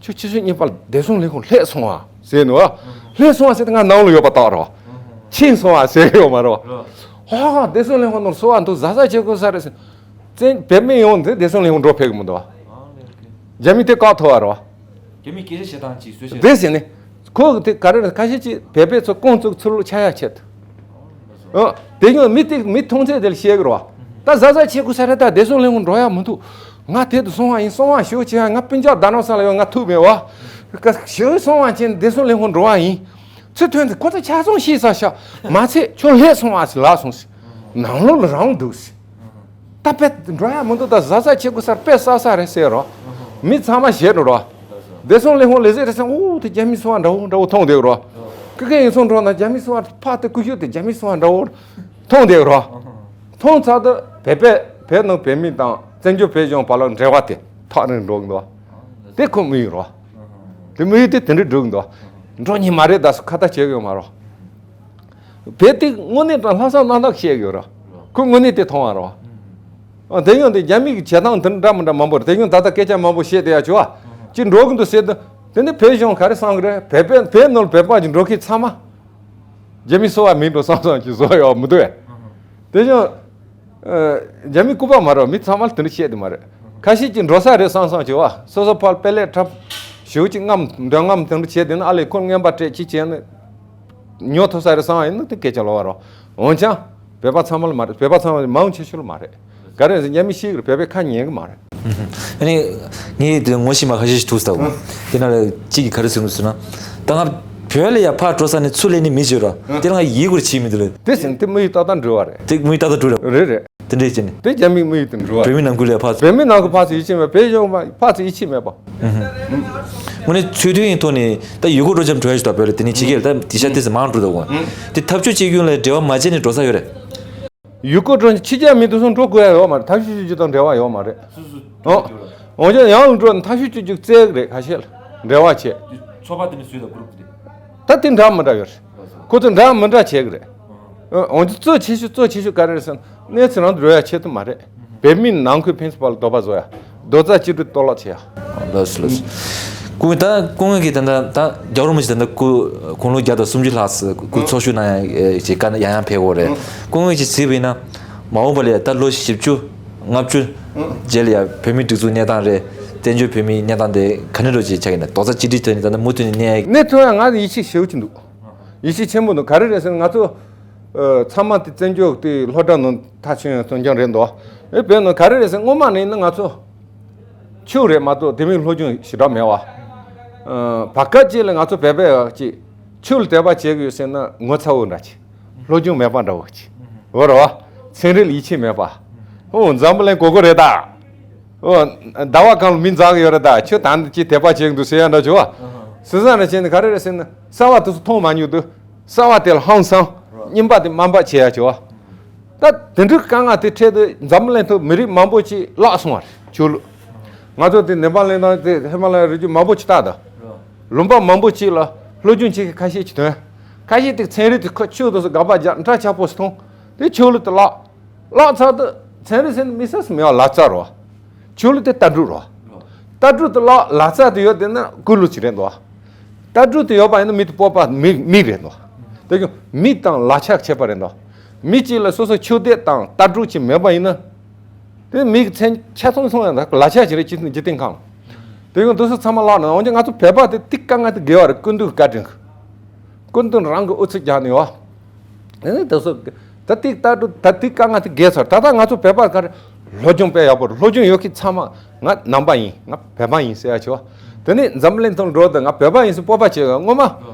ཁྱོད་ཆུ་ཚོད་གཉིས་པར་བདེ་སྲུང་ལས་ཁུངས་སླེབས་སོང་བ་ཟེར་ནོ། སླེབས་སོང་བ་ཟེར་ཏེ་ང་ནང་ལ་ཡོད་པ་རྟགས་རོ། ཕྱིན་སོང་བ་ཟེར་ཡོད་མ་རོ། ཧ་ཧ་བདེ་སྲུང་ལས་ཁུངས་ནང་སོང་བ་འདུག་ཟ་ཟ་བྱེད་དགོས་ས་རེད་ཟེར། བཙན་བོད་མི་ཡོངས་འདི་བདེ་སྲུང་ལས་ཁུངས་འགྲོ་ཕེབས་གི་མི་འདུག་རྒྱ་མི་དེ་བཀག་ཐུབ་བ་རོ། རྒྱ་མི་སྐད་ཆ་བཤད་སྟངས་ཅིག་བཟོས་བཤད། དེ་ཟེར་ནས། ཁོ་གི་དེ་ག་རེ་རེད་ཁ་ཤས་ཀྱིས་བོད་པའི་ཚོ་རྐང་བཙུགས་ཚུར་ལོག་ཆ་ཡ་ཆེད་དུ། ཨ། དེ་ཡང་མི་དེ་མི་མཐོང་ཚད་དེ་ལ་བཤད་གི་རོ། ད་ཟ་ཟ་བྱེད་དགོས་ས་རེད་ད་བདེ་སྲུང་ལས་ཁུངས་འགྲོ་ཡ་མི་འདུག་ང་དེ་དུ་སོང་བ་ཡིན་སོང་བ་ཞོག་ཅེས་ང་སྤུན་ཀྱག་རྡ་རམ་ས་ལ་ཡོད་ང་ཐུག་མེད་བ། ཞོག་སོང་བ་ཅན་བདེ་སྲུང་ལས་ཁུངས་འགྲོ་བ་ཡིན། ཚུར་ཐོན་ཚེ་ཁོ་ཚོ་ཆ་ཚང་ཤེས་ས་ཤ། མ་ཚད་ཁྱོད་ལྷས་སོང་བ་ཟེར་ལགས་སོང་ཟེར། ནང་ལོགས་ལ་རང་འདུག་ཟེར། ད་དཔེ་འགྲོ་ཡ་མི་འདུག་ད་ཟ་ཟ་བྱེད་དགོས་སར་དཔེ་ས་ས་རེད་ཟེར་རོ། མི་ཚང་མ་ཞེད་འགྲོ་རོ། བདེ་སྲུང་ལས་ཁུངས་ལས་ཟེར་རེད་ཟེར་འུ་དེ་རྒྱ་མི་སོང་བ་འདྲ་བོ་འདྲ་བོ་མཐོང་བསྡད་རོ། ཀི་ཀེ་ཡིན་སོང་འགྲོ་ན་རྒྱ་མི་སོང་བ་ཕ་དེ་ཀུ་ཤུ་དེ་རྒྱ་མི་སོང་བ་འདྲ་བོ་མཐོང་བསྡད་རོ། མཐོང་ཚར་དུས་བོད་པས་བོད་ནང་བོད་མི་དང་བཙན་བྱོལ་བོད་གཞུང་བར་ལ་འབྲེལ་བ་དེ་ཐག་རིང་འགྲོ་གི་འདུག་དེ་ཁོ་དམིགས་ཡུལ་རོ། དེ་དམིགས་ཡུལ་དེ་དེ་འདྲ་འགྲོ་གི་འདུག་འགྲོ་ཉེན་མ་རེད་ད་སུ་ཁ་ཏ་བྱེད་གི་ཡོད་མ་རོ། བོད་དེ་དངོས་གནས་དྲང་ལྷག་བསམ་རྣམ་དག་བཤད་ཡོད་ར། ཁོས་དངོས་གནས་དེ་མཐོང་བ་ར། ཨ་དེ་ཡང་དེ་རྒྱ་མི་གི་བྱེད་སྟངས་དེ་འདྲ་མི་འདྲ་མང་པོ་རེད། དེ་ཡང་ད་ལྟ་སྐད་ཆ་མང་པོ་བཤད་བསྡད་ཡ་བྱུང་བ། ཅི་འགྲོ་གི་འདུག་ཟེར་དུས། དེ་ནི་བོད་གཞུང་ག་རེ་བསམ་གི་རེད། བོད་པའི་བོད་ནང་ལ་བོད་པ་ཅིག་འགྲོ་མཁན་ཚང་མ། རྒྱ་མི་སོ་བ་མིན་འགྲོ་བསམ་བསམ་ཅིག་བཟོ་ཡོད་མི་འདུག་བས། དེ་བཞིན། ཨ། རྒྱ་མི་སྐུ་པར་མ་རེད་མི་ཚང་མ་ལ་དེ་འདྲ་བཤད་དེ་མ་རེད། ཁ་ཤས་ཀྱིས་འགྲོ་ས་རེད་བསམ་བསམ་བྱེད་བ། སོ་སོ་ཕར་དཔེ་ལེགས་འཁྲབ། ཞེའུ་ཅིག་རྔམ་འདོན་རྔམ་དེ་འདྲ་བྱས་དེ་ནི་ཨ་ལས་ཁོ་རྔན་པ་སྤྲད་ཅི་བྱས་ནི། ཉོ་ཐུབ་ས་རེད་བསམ་ཡིན་ན་དེ་སྐད་ཆ་ལོག་བ་རོ། འོན་ཀྱང་། བོད་པ་ཚང་མ་ལ་མ་རེད། བོད་པ་ཚང་མ་མང་ཆེ་ཤོས་ལ་མ་རེད། ག་རེ་ཟེར་རྒྱ་མི་ཤེས་གི་རེད། བོད་པའི་ཁ་ཉན་གི་མ་རེད། ཨ་ནི། ངས་དེ་ངོ་ཤེས་མ་ཁ་ཤས་ཤིག་ཐུག་སྟབས། དེ་ན་ལ་གཅིག་གིས་ག་རེ་ཟེར་གི་ཟེར་ན། ད་ང་བོད་ལ་ཡ་ཕར་འགྲོ་ས་ནས་ཚུར་སླེབས་ནི་མི་བྱེད་ར། དེ་ལ་ང་ཡིད་སྐྱོ་བྱེད་མི་འདུག་ལ། དེ་ཟེར་ན་དེ་དམིགས་ཡུལ་ཏག་ཏག་འགྲོ་བ་རེད། དེ་དམིགས་ཡུལ་ཏག་ཏག་འགྲོ་ར། རེད་རེད། དེ་འདྲས་བྱས་ནས། དེ་རྒྱ་མིའི་དམིགས་ཡུལ་དེ་འགྲོ་བ་རེད། བོད་མི་ནང་ཁུལ་ལ་ཕར་ཚུར། བོད་མི་ནང་ཁུལ་ཕར་ཚུར་ཡིད་ཆེས་མེད་པ། བོད་གཞུང་ཕར་ཚུར་ཡིད་ཆེས་མེད་པ། དངོས་གནས་ཚུལ་མཐུན་ཡིན་ཐོག་ནས་ད་ཡུལ་སྐོར་སྤྲོ་འཆམ་འགྲོ་ཡ་ཞིག་ད་བོད་ལ་དེ་ནས་ཕྱི་རྒྱལ་ལ་ད་དེ་ཤ་དེ་ཟེར་མང་འགྲོ་ད་འོང་། དེ་འཐབ་ཕྱོགས་གཅིག་གྱུར་ལ་འབྲེལ་བ་མ་བྱས་ནས་འགྲོ་ས་ཡོད་རེད། ཡུལ་སྐོར་སྤྲོ་འཆམ་ཕྱི་རྒྱལ་མི་དེ་ཚོ་འགྲོ་དགོས་ཡ་ཡོད་མ་རེད། འཐབ་ཕྱོགས་གཅིག་གྱུར་དང་འབྲེལ་བ་ཡོད་མ་རེད། སུ་སུ། ཨོ། འོན་ཀྱང་ཡང་འགྲོ་འཐབ་ཕྱོགས་གཅིག་གྱུར་བཙལ་གི་རེད་ཁ་ཤས་ལ་འབྲེལ་བ་བྱས། ཚོགས་པ་དེ་ནི་སུས་ད་གུ་རུབ་དེ། ད་དེ་འདྲ་མི་འདྲ་ཡོད་རེད། ཁོ་ཚོ་འདྲ་མི་འདྲ་བྱེད་གི་རེད། འོན་ཏེ་གཙོ་ཆེ་ཤོས་གཙོ་ཆེ་ཤོས་ག་རེ་རེད་ཟེར་ན་གནས་ཚུལ་རང་དུ་རོལ་ཡ་ཆེད་དུ་མ་རེད། བོད་མིའི་ནང་ཁུལ་ཕན་ཚུན་བར་ལ་དོགས་པ་བཟོ་ཡ། རྡོག་རྩ་གཅིག་སྒྲིལ་གཏོར་བརླག་བྱེད་ཡ། ལགས་སོ་ལགས་སོ། སྐུ་ངོ་ད་སྐུ་ངོ་གིས་ད་ལྟ་ད་རྒྱལ་བ་རིན་པོ་ཆེ་ད་ལྟ་སྐུ་དགུང་ལོ་བརྒྱ་དང་སུམ་ཅུ་ལྷག་ཙམ་སྐུ་ཚོགས་བཞུགས་གནང་ཡ་ཅིག་བཀའ་ཡང་ཡང་ཕེབས་ཡོད་རེད། སྐུ་ངོ་གིས་གཟིགས་པ་ཡིན་ན་མ་འོངས་པ་ལ་ད་ལོ་བཞི་བཅུ་ལྔ་བཅུ་རྗེས་ལ་ཡ་བོད་མིའི་སྒྲིག་འཛུགས་གནས་སྟངས་རེད། བཙན་བྱོལ་བོད་མིའི་གནས་སྟངས་དེ་ག་འདྲ་འདྲ་ཅིག་ཆགས་ཀྱི་ན་རྡོག་རྩ་གཅིག་སྒྲིལ་ཐོག་ནས་ད་ལྟ་མུ་མཐུད་ནས་གནས་ཡ། གནས་ཐུབ་ཡ་ང་ཡིད་ཆེས་ཞེ་པོ་ཅིག་འདུག་ཡིད་ཆེས་ཆེན་པོ་འདུག་ག་རེ་རེད་ཟེར་ན་ང་ཚོ། ཨ། ཚང་མ་དེ་བཙན་བྱོལ་དེ་སློབ་གྲྭ་ནང་ཐག་ཆོད་ཡོང་སོང་རྐྱང་རེད་འདུག་ཨེ་བོད་ནང་ག་རེ་རེད་ཟེར་སྔོན་མ་ནས་ཡིན་ན་ང་ཚོ། ཆོས་རེད་མ་གཏོགས་དེ་མིན་སློབ་སྦྱོང་ཞེ་དྲག་མེད་བ། ཨ། བར་སྐབས་ཅིག་ལ་ང་ཚོ་བོད་པས་ཅིག་ཆོས་ལ་དད་པ་བྱེད་ཀྱི་ཡོད་ཟེར་ན་ངོ་ཚ་བོ་འདྲ་ཅིག་སློབ་སྦྱོང་མེད་པ་འདྲ་བོ་ཅིག་འོ་རེད་བ། ཚན་རིག་ལ་ཡིད་ཆེས་མེད་པ། ཨོ་འཛམ་བུ་གླིང་གོ་གོ་རེད་ད། ཨོ། ཟླ་བ་གང་ལ་མི་འཛག་གི་ཡོད་རེད་ད། ཁྱོད་ད་འདི་ཅིག་དད་པ་བྱེད་ཀྱི་འདུག་ཟེར་ཡ་འདྲ་བྱུང་བ། སུ་ས་རེ་བྱས་ནས་ག་རེ་རེད་ཟེར་ན་གསར་བ་དེ་ཚོ་མཐོང་མ་མྱོང་དུས། གསར་བ་དེ་ལ་ཧང་སང་། རོ། རྙིང་པ་དེ་དམའ་འབེབས་བྱེད་ཡ་བྱུང་བ། ད་དེ་འདྲའི་དཀའ་ངལ་དེ་འཕྲད་དུས་འཛམ་བུ་གླིང་ཐོག་མི་རིགས་མང་པོ་ཅིག་བརླག་སོང་བ་རེད་ཆོས་ལུགས། ང་ཚོ་དེ་ནེ་པཱལ་གླིང་དང་དེ་ཧི་མ་ལ་ཡའི་རི་རྒྱུད་མང་པོ་ཅིག་བལྟ་ད། རོ། ལུང་པ་མང་པོ་ཅིག་ལ་སློབ་སྦྱོང་བྱེད་མཁན་ཁ་ཤས་ཅིག་ཐོན། ཁ་ཤས་དེ་ཚན་རིག་དེ་ཁོ་ཆོས་དེ་ཚོ་དགག་པ་རྒྱག་འདྲ་ཆགས་པོ་ཞིག་མཐོང་། དེ་ཆོས་ལུགས་དེ་བརླག་བརླག་ཚར་དུས་ཚན་རིག་ཟེར་ནི་དམིགས་བསལ་ཟེར་མེད་པ་ལག་རྩལ་རོ། ཆོས་ལུགས་དེ་ལྟ་གྲུབ་རོ། ལྟ་གྲུབ་དེ་བརླག་ལག་རྩལ་དེ་ཡོད་དེ་ན་ཀུན་སློང་ཅིག་རེད་འདུག་ལྟ་གྲུབ་དེ་ཡོད་པ་ཡིན་ན་མི་དེ་སྤོབས་པ་མི་མི་རེད་འདུག་དེ་ཀྱང་མི་དང་ལག་ཆ་ཁྱད་པར་རེད་འདུག་མི་གཅིག་ལ་སོ་སོ་ཆོས་དད་དང་ལྟ་གྲུབ་ཅིག་མེད་པ་ཡིན་ན། དེ་མི་གི་མཚན་ཆ་ཚང་ཚང་ཡང་ད་ལག་ཆ་ཅིག་རེད། ཅི་ཅི་སྟེང་ཁང་ལ། དེ་ཡང་དེ་ཚོ་ཚང་མ་བརླག་ནས། འོན་ཀྱང་ང་ཚོ་བོད་པ་དེ་ཏིག་དཀའ་ངལ་དེ་དགེ་བ་རེད། སྐུ་མདུན་བཀའ་དྲིན། སྐུ་མདུན་རང་གི་ཨུ་ཚུགས་རྒྱག་ནས་ཡོད། ཨེ་ནི་དེ་ཚོ་ད་ཏིག་ལྟ་དུས་ད་ཏིག་དཀའ་ངལ་དེ་དགེ་ཚར། ད་ལྟ་ང་ཚོ་བོད་པ་ག་རེ་སློབ་སྦྱོང་དཔེ་ཡག་པོ་རེད། སློབ་སྦྱོང་ཡོད་མཁན་ཚང་མ་ང་ནང་པ་ཡིན། ང་བོད་པ་ཡིན་ཟེར་ཡ་ཆེ་བ། དེ་ནས་འཛམ་གླིང་ཐོག་འགྲོ་དུས་ང་བོད་པ་ཡིན་ཟེར་སྤོབས་པ་བྱེད་དགོས། སྔོན་མ་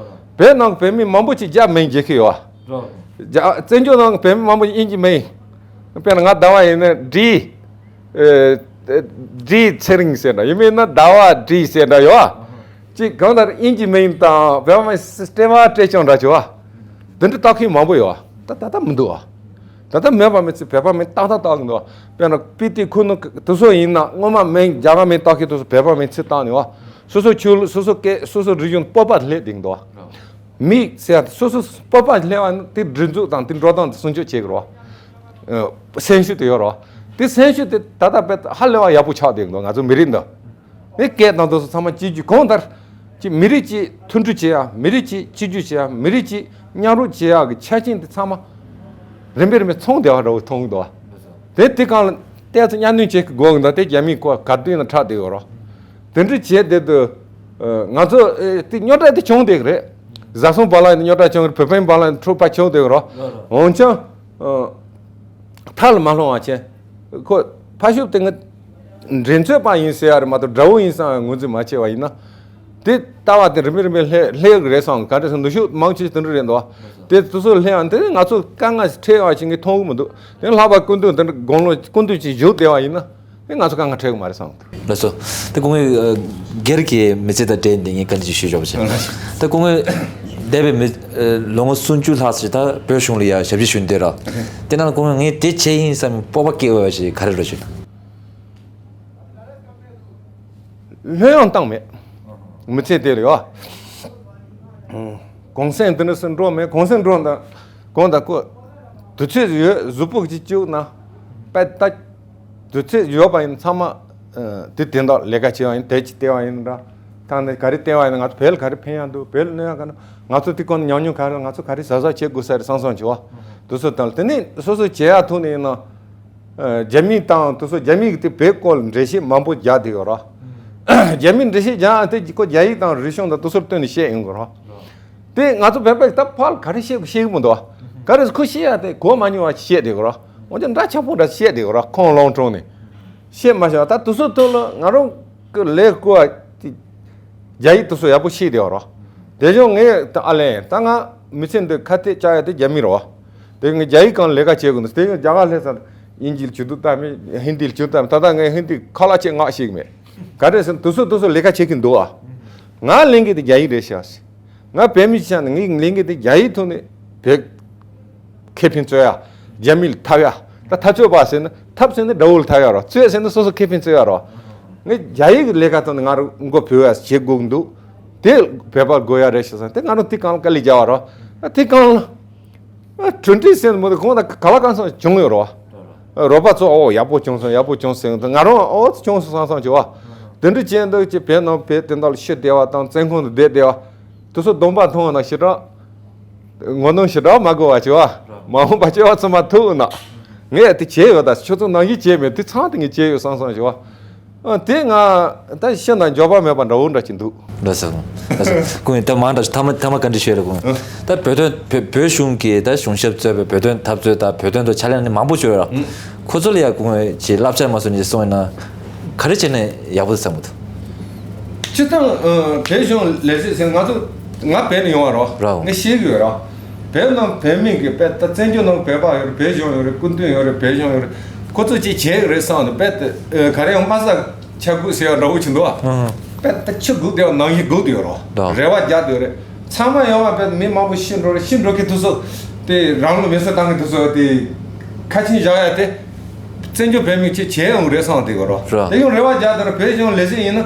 བོད་ནང་གི་བོད་མི་མང་པོ་ཅིག་རྒྱ་མིང་བརྗེ་གི་ཡོད། རྒྱ་བཙན་བྱོལ་ནང་གི་བོད་མི་མང་པོ་དབྱིན་ཇི་མིང་། དཔེར་ན་ང་ཟླ་བ་ཡིན་ན་ཌི། ཨེ། ཌི་ཚེ་རིང་ཟེར་འདྲ། ཡིན་མིན་ན་ཟླ་བ་ཌི་ཟེར་འདྲ་ཡོད། གཅིག་གང་ལྟར་དབྱིན་ཇི་མིང་དང་བོད་མིང་སྤྲེལ་བ་སྤྲེལ་རྐྱང་འདྲ་བྱེད་བ། འདི་འདྲ་བཏགས་མཁན་མང་པོ་ཡོད། ད་ད་ལྟ་མི་འདུག་བ། ད་ལྟ་མེད་པ་མི་ཚེ་བོད་པ་མིང་ཏག་ཏག་བཏགས་འདུག་བ། དཔེར་ན་སྤི་ཏི་ཁུ་ནུ་དེ་ཚོ་ཡིན་ན་སྔོན་མ་མིང་རྒྱ་གར་མིང་བཏགས་མཁན་དེ་ཚོ་བོད་པ་མིང་ཚུར་བཏགས་ནས་བ། སོ་སོ་ཆོས་ལུགས། སོ་སོ་སྐད། སོ་སོ་རིག་གཞུང་སྤོབས་པ་སླེབས་བསྡད་འདུག་བ། མིང་ཟེར་ཡ་དེ་སོ་སོ་སྤོབས་པ་སླེབས་པ་ནི་དེ་སྒྲིག་འཛུགས་དང་དེ་འགྲོ་སྟངས་དེ་སྲུང་སྐྱོབ་བྱེད་དགོས་རེད་བ། ཨ། སེམས་ཤུགས་དེ་ཡོད་རེད་བ། དེ་སེམས་ཤུགས་དེ་ད་ལྟ་དཔེ་ཧ་ལས་པ་ཡག་པོ་ཆགས་བསྡད་འདུག་ང་ཚོ་མི་རིགས་འདི། ངས་སྐད་དང་དེ་ཚོ་ཚང་མ་གཅིག་གྱུར། གང་ལྟར་ཅིག་མི་རིགས་གཅིག་མཐུན་སྒྲིལ་བྱེད་ཡ། མི་རིགས་གཅིག་གཅིག་གྱུར་བྱེད་ཡ། མི་རིགས་གཅིག་མཉམ་རུབ་བྱེད་ཡ་གི་ཆ་རྐྱེན་དེ་ཚང་མ་རིམ་པས་རིམ་པས་ཚང་བསྡད་པ་འདྲ་བོ་མཐོང་གི་འདུག་བ། དེ་དེ་གང་ལ་ཏོག་ཙམ་གཉའ་གནོན་བྱེད་ཀྱི་དགོས་ཀྱི་འདུག་དེ་རྒྱ་མིའི་སྐོར་ག་དུས་ན་ཁྲག་བསྡད་ཡོད་རེད། དེ་འདྲ་བྱས་བསྡད་དུས། ཨ། ང་ཚོ། ཨེ། དེ་རྙོག་དྲ་དེ་བྱུང་བསྡད་ཀྱི་རེད། བཟའ་ཚང་བར་ལ་ཡིན་རྙོག་དྲ་བྱུང་གི་རེད། བོད་པའི་བར་ལ་འཁྲུག་པ་བྱུང་བསྡད་ཀྱི་རེད། འོན་ཀྱང་། ཨ། མཐའ་ལ་མ་ལྷུང་བ་བྱས། ཁོ་ཕ་ཤུལ་དེ་ང་འགྲན་རྩོད་པ་ཡིན་ཟེར་ཡ་རེད་མ་གཏོགས་དགྲ་བོ་ཡིན་བསམ་ངོས་འཛིན་མ་བྱས་པ་ཡིན་ན། དེ་ལྟ་བ་དེ་རིམ་པས་རིམ་པས་སླེབས་སླེབས་ཀྱི་རེད་བསམ། ག་འདྲ་ཟེར་ན་ནུས་ཤུགས་མང་ཆེ་དེ་འདྲ་རེད་འདུག་བ། དེ་དེ་ཚོ་སླེབས་ཡང་དེ་ང་ཚོ་དཀའ་ངལ་འཕྲད་ཡོང་བ་ཞིག་ངས་མཐོང་གི་མི་འདུག་དེ་ལྷག་པར་སྐུ་མདུན་དེ་འདྲ་དགུང་ལོ་སྐུ་མདུན་ཅིག་བཞུགས་བསྡད་པ་ཡིན་ན། ཨེ། ང་ཚོ་དཀའ་ངལ་འཕྲད་ཀྱི་མ་རེད་བསམ། ལགས་སོ། ད་སྐུ་ངོ་སྒེར་གྱི་མི་ཚེ་དང་འབྲེལ་ནས་ངས་བཀའ་འདྲི་ཞུ་ཆོག་པ་བྱས། ད་སྐུ་ངོ་འདས་པའི་མི། ལོ་ངོ་སུམ་ཅུ་ལྷག་ཙམ་ད་བོད་གཞུང་ལ་ཡ་ཞབས་ཕྱི་ཞུ་བསྡད་ར། དེ་ནང་ལ་སྐུ་ངོ་ངས་དེ་བྱས་ཡིན་བསམ་སྤོབས་པ་སྐྱེ་བ་ཞིག་ག་རེ་རེད་ཞུ་ན། ལྷོད་ཡངས་བཏང་མེད། མི་ཚེ་དེ་ལ་ཡོད། གུང་སེང་དེ་འདྲ་སེ་འགྲོ་མེད། གུང་སེང་འགྲོ་ད་གང་ད་ཁོ་དུས་ཚོད་ཡོད། གཟུགས་པོ་གཅིག་བཅུག་ན་པད་ད་དུས་ཚོད་ཡོད་པ་ཡིན་ཚང་མ། ཨ། དེ་དེ་འདྲ་ལས་ཀ་བྱེད་པ་ཡིན། དེ་ཅིག་བལྟས་པ་ཡིན་འདྲ། ཐང་ནས་ག་རེ་བལྟས་པ་ཡིན་ན་ང་ཚོ་བོད་ལ་ག་རེ་ཕན་ཡག་འདུག་བོད་ལ་གནོད་ཡག་ག་ན། ང་ཚོ་དེ་གོང་ནས་ཉམས་མྱོང་ག་རེ། ང་ཚོ་ག་རེ་གཟབ་གཟབ་བྱེད་དགོས་ས་རེད་བསམ་བསམ་བྱུང་བ། དེ་ཚོ་དང་དེ་ནས་སོ་སོ་བྱེད་ཡག་ཐུག་ནས་ཡིན་ན། ཨ། རྒྱ་མི་དང་དེ་ཚོ་རྒྱ་མི་གི་དེ་བོད་སྐོར་ལ་འགྲེལ་བཤད་མང་པོ་རྒྱག་བསྡད་ཡོད་ར། རྒྱ་མི་འགྲེལ་བཤད་རྒྱག་དེ་ཁོ་རྒྱ་ཡིག་དང་རིག་གཞུང་དང་དེ་ཚོར་བསྟུན་ནས་བཤད་ཡོང་གི་ར། དེ་ང་ཚོ་བོད་པས་ད་ཕར་ག་རེ་བཤད་དགོས་ཤེས་ཀྱི་མི་འདུག་བ། ག་རེ་ཁོ་བཤད་ཡ་དེ་གོ་མ་མྱོང་བ་བཤད་བསྡད་ཀྱི་ར། འོན་ཀྱང་འདྲ་ཆགས་པོ་འདྲ་བཤད་བསྡད་ཀྱི་ར། ཁོང་ལོང་དྲོང་ནས་བཤད་མ་བྱ་བ། ད་དེ་ཚོ་ཐོག་ལ་ང་རང་གི་ལས་བསྐོ་བ་དེ་རྒྱ་ཡིག་དེ་ཚོ་ཡག་པོ་ཤེས་བསྡད་ཡོད་ར། དེ་བཞིན་ངས་ད་ཨ་ལན་ད་ང་མི་ཚེ་འདི་ཁ་གཏད་བཅག་ཡ་དེ་རྒྱ་མི་ར་བ། དེ་ངས་རྒྱ་ཡིག་སྒང་ལས་ཀ་བྱེད་དགོས་འདུག་དེ་ངས་རྒྱ་གར་སླེབས་ཚར། དབྱིན་ཇིར་ཇུས་གཏོགས་བཏང་མེད། ཧིན་དིར་ཇུས་གཏོགས་བཏང་མེད། ད་ལྟ་ངས་ཧིན་དི་ཁ་ལག་ཆེ་ངག་ཤེས་ཀྱི་མེད། ག་རེ་ཟེར་ན་དེ་ཚོ་དེ་ཚོ་ལས་ཀ་བྱེད་ཀྱི་འདུག་ཨ། ང་ལེན་གྱི་དེ་རྒྱ་ཡིག་རེད་ཤག་ང་བོད་མི་ཆགས་ནས་ངས་ལེན་གྱི་དེ་རྒྱ་ཡིག་ཐོག་ནས་བོད་ཁེ་ཕན་རྩོད་ཡ། རྒྱ་མི་ལ་འཐབ་ཡ། ད་འཐབ་རྩོད་པ་ཟེར་ན་འཐབ་ཟེར་ན་དགྲ་བོ་ལ་འཐབ་ཡ་རོ། རྩོད་ཟེར་ན་སོ་སོ་ཁེ་ཕན་རྩོད་ཡ་རོ། ངས་རྒྱ་ཡིག་གི་ལས་ཀ་ཐོག་ནས་ང་རང་མགོ་འཕུར་ཡ་བྱེད་དགོས་ཀྱི་འདུག་དེ་བོད་པ་དགོས་ཡ་རེད་ཤག་བསམ། དེ་ང་རང་དེ་གང་ལ་དཀའ་ལས་རྒྱག་པ་རོ། ཨ། དེ་གང་ལ། ཨ། གྲུབ་འབྲས་ཟེར་མོ་དེ་གང་ལ་ག་བ་གང་སོང་བྱུང་ཡོད་རོ། རོགས་པ་ཚོ་ཨོ་ཡག་པོ་བྱུང་སོང་། ཡག་པོ་བྱུང་སོང་། ང་རང་ཨོ་བྱུང་སོང་བསམ་བསམ་བྱུང་བ། དེ་འདྲ་བྱས་འདུག་ཅེས་བོད་ནང་བོད་དེ་འདྲ་ལ་ཤི་བསྡད་པ་དང་བཙོན་ཁང་དུ་བསྡད་བསྡད་པ་དེ་ཚོ་སྡོམ་པ་མཐོང་བ་ན་ཞེ་དྲག་ངོ་གདོང་ཞེ་དྲག་མ་དགོས་པ་བྱས་པ། མ་འོངས་པ་སྐྱེ་བ་ཚང་མ་ཐུག་ན་ངས་དེ་བྱས་ཡོད། ད་ཁྱོད་ཚོ་ནང་བཞིན་བྱས་མེད། དེ་ཚང་དེ་ངས་བྱས་ཡོད་བསམ་བསམ་བྱས་པ། ཨ། དེ་ང་ད་ཤི་ན་འགྱོད་པ་མེད་པ་འདྲ་བོ་འདྲ་ཅིག་འདུག་འདྲ་ཟེར། འདྲ་ཟེར། ཁོང་ད་མང་འདྲ་ཐ་མ་ཐ་མ་བཀའ་འདྲི་ཞུས་རེད་ཁོང་། ད་བོད་དོན་བོད་བོད་གཞུང་གི་ད་གཞུང་ཞབས་གཙོས་པའི་བོད་དོན་འཐབ་རྩོད་དང་བོད་དོན་དུ་ཕྱག་ལས་ནི་མང་པོ་བྱོས་ར། ཁོ་ཚོ་ལ་ཡ་ཁོང་གི་བསླབ་བྱ་མ་སོང་ནས་སོང་ཡིན་ན་ག་རེ་བྱས་ནས་ཡག་པོ་བསམ་གི་འདུག་སྤྱིར་བཏང་། ཨ། བོད་གཞུང་ལས་བྱེད་ཟེར་ང་ཚོ་ང་བོད་ནས་ཡོང་བ་རོ། རོ། ངས་ཤེས་ཀྱི་ཡོད་རོ། བོད་ནང་བོད་མི་གི་བོད་ད་བཙན་བྱོལ་ནང་བོད་པ་ཡོད་རེད། བོད་གཞུང་ཡོད་རེད། སྐུ་མདུན་ཡོད་རེད། བོད་གཞུང་ཡོད་རེད། ཁོ་ཚོ་ཅིག་བྱེད་ཀྱི་རེད་བསམ་ནས་བོད་དེ་ག་རེ་ཡང་དམའ་ས་ཆ་སྒུག་ཟེར་བ་འདྲ་བོ་ཅིག་འདུག་ཨ། བོད་ད་ཆུ་སྒུག་བསྡད་པ་ནང་བཞིན་སྒུག་བསྡད་ཡོད་རོ། རོ། རེ་བ་རྒྱག་བསྡད་ཡོད་རེད། ཚང་མ་ཡོང་བ་བོད་མི་མང་པོ་ཤི་འགྲོ་རེད། ཤི་འགྲོ་གི་དུས་ཚོད་དེ་རང་ལ་མེ་སྲེག་བཏང་གི་དུས་ཚོད་དེ་ཁ་ཆེམས་བཞག་ཡ་དེ། བཙན་བྱོལ་བོད་མི་ཅིག་བྱེད་ཡོང་རེད་བསམ་བསྡད་ཀྱི་རོ། རོ། དེ་ཡང་རེ་བ་རྒྱག་དེ་ར། བོད་གཞུང་ལས་བྱེད་ཡིན་ན་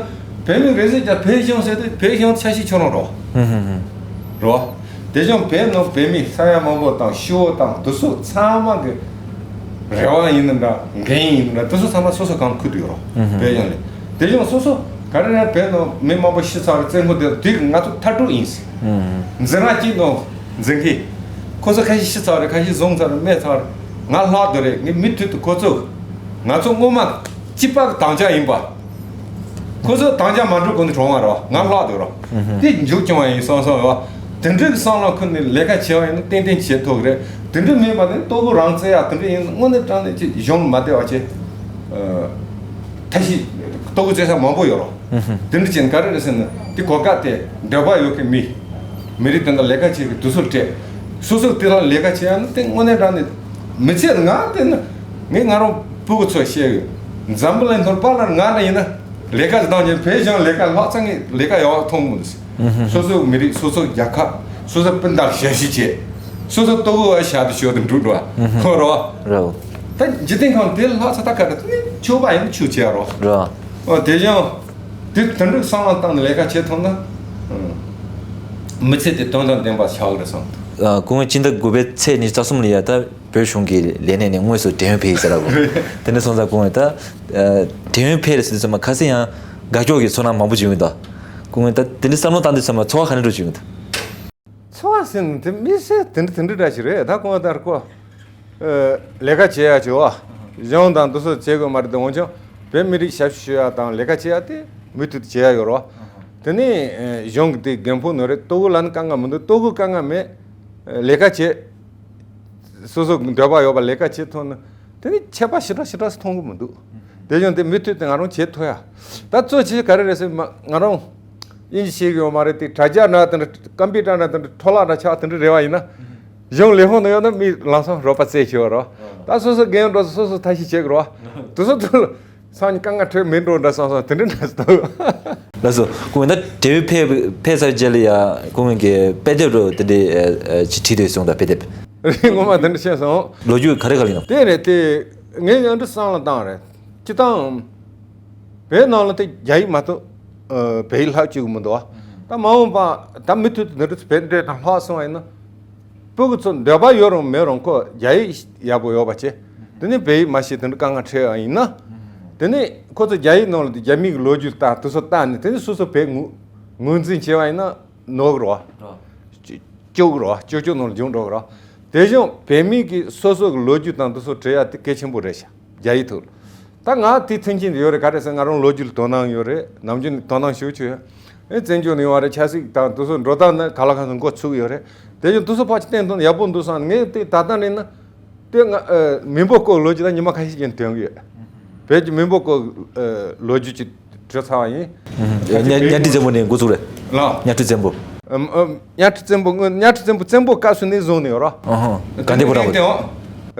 བོད་མི་རེ་ཟེར་ཀྱང་བོད་གཞུང་ཟེར་དུས་བོད་གཞུང་ཆ་ཤས་ཁྱོད་རང་རོ། ཧུམ་ཧུམ་ཧུམ། རོ། དེ་བཞིན་བོད་ནང་བོད་མི་ས་ཡ་མང་པོ་དང་ཤི་བོ་དང་དེ་ཚོ་ཚང་མ་གི་རེ་བ་ཡིན་ན་འདྲ། འགན་ཡིན་ན་འདྲ། དེ་ཚོ་ཚང་མ་སོ་སོ་གང་ཁུར་དུ་ཡོད་རོ། ཧུམ་ཧུམ། བོད་གཞུང་ལས། དེ་བཞིན་སོ་སོ་ག་རེ་རེད། བོད་ནང་མི་མང་པོ་ཤི་ཚར་རེད། བཙན་ཁོ་དེ་དེ་ང་ཚོ་མཐར་སྐྲོད་ཡིན་ཟེར། ཧུམ་ཧུམ། འཛིན་ར་གཅིག་ནང་འཛིན་གི། ཁོ་ཚོ་ཁ་ཤས་ཤི་ཚར་རེད། ཁ་ཤས་བཟུང་ཚར་རེད། རྨས་ཚར་རེད། ང་ལྷག་དེ་རེད། ངས་མུ་མཐུད་དུ་ཁོ་ཚོ་ང་ཚོ་སྔོན་མ་སྐྱིད་པ་གི་དམ་བཅའ་ཡིན་པ། ཁོ་ཚོ་དང་ཅང་མ་འགྲོ་གོང་དུ་གྲོངས་པ་རེད་བ། ང་ལྷག་འདུག་རོ། དེ་མཇུག་སྐྱོང་བ་ཡིན་བསམ་བསམ་རེད་བ། དེ་འདྲའི་གི་བསམ་བློ་ཁུར་ནས་ལས་ཀ་བྱེད་པ་ཡིན་ན་ཏན་ཏན་བྱེད་ཐུབ་ཀྱི་རེད། དེ་འདྲ་མིན་པ་ནི་ལྟོ་གོས་རང་བཙལ་ཡ་དེ་འདྲ་ཡིན་ན་དངོས་གནས་དྲང་གནས་ཅིག་གཞུང་ལ་མ་བལྟས་པ་བྱས། ཐབས་ཤེས་ལྟོ་གོས་བཙལ་ས་མང་པོ་ཡོད་རོ། དེ་འདྲ་བྱས་ན་ག་རེ་རེད་ཟེར་ན་དེ་གོ་སྐབས་དེ་འདོད་པ་ཡོད་མཁན་མི། མི་རིགས་དེ་འདྲ་ལས་ཀ་བྱེད་ཀྱི་དུས་ཚོད་སྤྲད། སོ་སོ་དེ་ལ་ལས་ཀ་བྱེད་ཡ་ནི་དེ་དངོས་གནས་དྲང་གནས་མི་ཚད། ང་དེ་ནི་ངས་ང་རང་སྤུ་གུ་ཚོ་བཤད་ཡོད། འཛམ་བུ་གླིང་ཐོག་པཱ་ལགས་ང་འདྲ་ཡིན་ན་ལས་ཀ་བཏང་ནས་བོད་གཞུང་ལས་ཀ་ལྷག་ཙང་ངས་ལས་ཀ་ཡག་པོ་མཐོང་གི་མི་འདུག་ཟེར། སོ་སོའི་མི་རིགས། སོ་སོའི་རྒྱལ་ཁབ། སོ་སོའི་སྤུན་ཟླ་ཞབས་ཞུ་བྱེད། སོ་སོ་ལྟོ་གོས་ཞབས་ཏུ་ཞུ་དུ་འགྲོ་འགྲོ་བ་ཁོ་རོ། རོ། ད་འཇིག་རྟེན་ཁམས་དེ་ལྷག་ས་ད་ག་རེ་ནི་ཆོས་པ་ཡིན་ན་ཆོས་བྱེད་རོ། རོ། ཨོ་དེ་བཞིན་དེ་དོན་འགྲུབ་བསམ་བློ་བཏང་ནས་ལས་ཀ་བྱེད་ཐུབ་ན། མི་ཚེ་དེ་དོན་དང་ལྡན་པ་ཆགས་རེད་བསམ་འདུག། ཨ། སྐུ་ངོ་སྤྱི་ཟླ་དགུ་པའི་ཚེས་ཉི་ཤུ་རྩ་གསུམ་ལ་ཡ་ད་བོད་གཞུང་གི་ལས་སྣེ་ནས་དངོས་སུ་བགྲེས་ཡོལ་ཕེབས་ཡིན་ཟེར་ལ་གོ། དེ་འདྲ་སོང་ཙང་སྐུ་ངོ་ད་ཨ་བགྲེས་ཡོལ་ཕེབས་རེད་ཟེར་དུས་ཙམ་པ་ཁ་སང་ཡང་དགའ་སྐྱོ་གི་ཚོར་སྣང་མང་པོ་བྱུང་ཡོད་ད། སྐུ་ངོ་ད་དེ་འདྲ་བསམ་བློ་བཏང་དུས་ཙམ་པ་ཚོར་བ་ག་འདྲ་འདྲ་བྱུང་ཡོད་ད། ཚོར་བ་ཟེར་ན་དེ་དམིགས་བསལ་དེ་འདྲ་དེ་འདྲ་འདྲ་ཞིག་རེད། ད་སྐུ་ངོ་ད་ཁོ་ཨ་ལས་ཀ་བྱེད་ཡ་བྱེད་བ། གཞུང་དང་དེ་ཚོ་བྱེད་དགོས་མ་རེད་དེ། འོན་ཀྱང་བོད་མི་རིགས་ཞབས་ཞུ་ཞུ་ཡ་དང་ལས་ཀ་བྱེད་ཡ་དེ་མུ་མཐུད་དུ་བྱེད་ཡ་ཡོད་རེད་བ། དེ་ནས་ཨ་གཞུང་གི་དེ་འགན་ཕོག་ནོར་རེད། ལྟོ་གོས་ལ་ནི་དཀའ་ངལ་མི་འདུག། ལྟོ་གོས་དཀའ་ངལ་མེད། ལས་ཀ་བྱེད། སོ་སོ་གི་འདོད་པ་ཡོད་པ་ལས་ཀ་བྱེད་ཐུབ་ན་དེ་ནི་ཁྱད་པར་ཞེ་དྲག་ཞེ་དྲག་མཐོང་གི་མི་འདུག། དེ་བཞིན་དེ་མུ་མཐུད་དེ་ང་རང་བྱེད་ཐུབ་ཡ། ད་གཙོ་ཆེ་ག་རེ་རེད་ཟེར་ན་ང་རང་དབྱིན་ཇི་ཤེས་ཀྱི་ཡོད་མ་རེད་དེ། དྲ་རྒྱ་འདྲ་དེ་འདྲ་ཀམ་པུ་ཊར་འདྲ་དེ་འདྲ་འཕྲོ་བརླག་འདྲ་ཆགས་དེ་འདྲ་རེད་བ། ཡིན་ན་གཞུང་ལས་ཁུངས་ནང་ཡོད་ན་མི་ལམ་སང་རོགས་པ་བཙལ་ཆོག་རོགས། ད་སོ་སོ་འགན་འགྲོ་སོ་སོ་ཐབས་ཤེས་བྱེད་དགོས་རོགས། དེ་ཚོ་དུ་སང་ཉིན་དཀའ་ངལ་འཕྲད་མི་འགྲོ་འདྲ་བསམ་བསམ་དེ་འདྲ་འདྲ་སོང་། ལགས་སོ། སྐུ་ངོ་ད་བགྲེས་ཡོལ་ཕེབས་ཕེབས་ཚར་རྗེས་ལ་ཡ་སྐུ་ངོ་གི་དཔེ་དེབ་རུ་དེ་འདྲའི་ཅིག་བྲིས་འདུག་སོང་ད་དཔེ་དེབ། རེད། ངོ་མ་དེ་འདྲ་བཤད་སོང་། ལོ་རྒྱུས་ག་རེ་ག་རེ་ཡིན་ནམ། དེ་རེད་དེ། ངས་ཡང་འདྲི་བསམ་བློ་བཏང་རེད། སྤྱི་བཏང་བོད་ནང་ལ་དེ་རྒྱ་ཡིག་མ་གཏོགས་ཨ་བོད་ཡིག་ལྷག་བཅུག་གི་མི་འདུག་བ། ད་མ་འོངས་པ་ད་མུ་མཐུད་དུ་འདི་འདྲ་བོད་འདྲ་དང་ལྷག་སོང་བ་ཡིན་ན། སྤུ་གུ་ཚོ་འདོད་པ་ཡོད་རུང་མེད་རུང་ཁོ་རྒྱ་ཡིག་ཡག་པོ་ཡོད་པ་བྱས། དེ་ནས་བོད་ཡིག་མ་ཤེས་དེ་འདྲ་དཀའ་ངལ་འཕྲད་ཡ་ཡིན་ན། དེ་ནས་ཁོ་ཚོ་རྒྱ་ཡིག་ནང་ལ་དེ་རྒྱ་མིའི་གི་ལོ་རྒྱུས་ལྟ་དེ་ཚོ་ལྟ་ནས་དེ་ནས་སོ་སོ་བོད་ངོས་ངོས་འཛིན་བྱས་པ་ཡིན་ན་ནོར་གི་རེད་བ། སྐྱོ་གི་རེད་བ། སྐྱོ་སྐྱོ་ནང་ལ་འཇུག་འགྲོ་གི་རེད་བ། དེ་བཞིན་བོད་མིའི་གི་སོ་སོ་གི་ལོ་རྒྱུས་དང་དེ་ཚོ་བྲི་ཡ་དེ་གལ་ཆེན་པོ་རེད་ཤག་རྒྱ་ཡིག་ཐོག་ལ། ད་ང་དེ་མཐུན་རྐྱེན་དེ་ཡོད་རེད། ག་རེ་ཟེར་ང་རང་ལོ་རྒྱུས་ལ་དོ་སྣང་ཡོད་རེད། ནམ་རྒྱུན་དོ་སྣང་ཞེ་པོ་ཅིག་ཡོད། ཨེ་བཙན་བྱོལ་ནས་ཡོང་བ་རེད། ཆབ་སྲིད་དང་དེ་ཚོ་འགྲོ་སྟངས་ནི་ག་ལ་གང་འཚམ་མགོ་ཚོས་ཡོད་རེད། དེ་བཞིན་དེ་ཚོ་ཕལ་ཆེར་བསྟན་དོན་ཡག་པོ་འདུག་བསམ་ནས་ངས་དེ་ད་ལྟ་ནས་ན་དེ་ང་ཨེ་མི་འབོར་སྐོར་ལོ་རྒྱུས་ད་ཉི་མ་ཁ་ཤས་ཀྱང་དོན་གི་ཡོད། བོད་ཀྱི་མི་འབོར་སྐོར་ཨེ་ལོ་རྒྱུས་ཅིག་བྲིས་ཚར་བ་ཡིན། ཨེ་གཉའ་གཉའ་ཁྲི་བཙན་པོ་ནས་འགོ་ཚུགས་རེད། ལགས། གཉའ་ཁྲི་བཙན་པོ། ཨམ་ཨམ། གཉའ་ཁྲི་བཙན་པོ་སྔོན་གཉའ་ཁྲི་བཙན་པོ་བཙན་པོ་སྐབས་སུ་ནས་བཟུང་ནས་ཡོད་ར། ཨ་ཧ། དགའ་ལྡན་ཕོ་བྲང་པ། ཨ་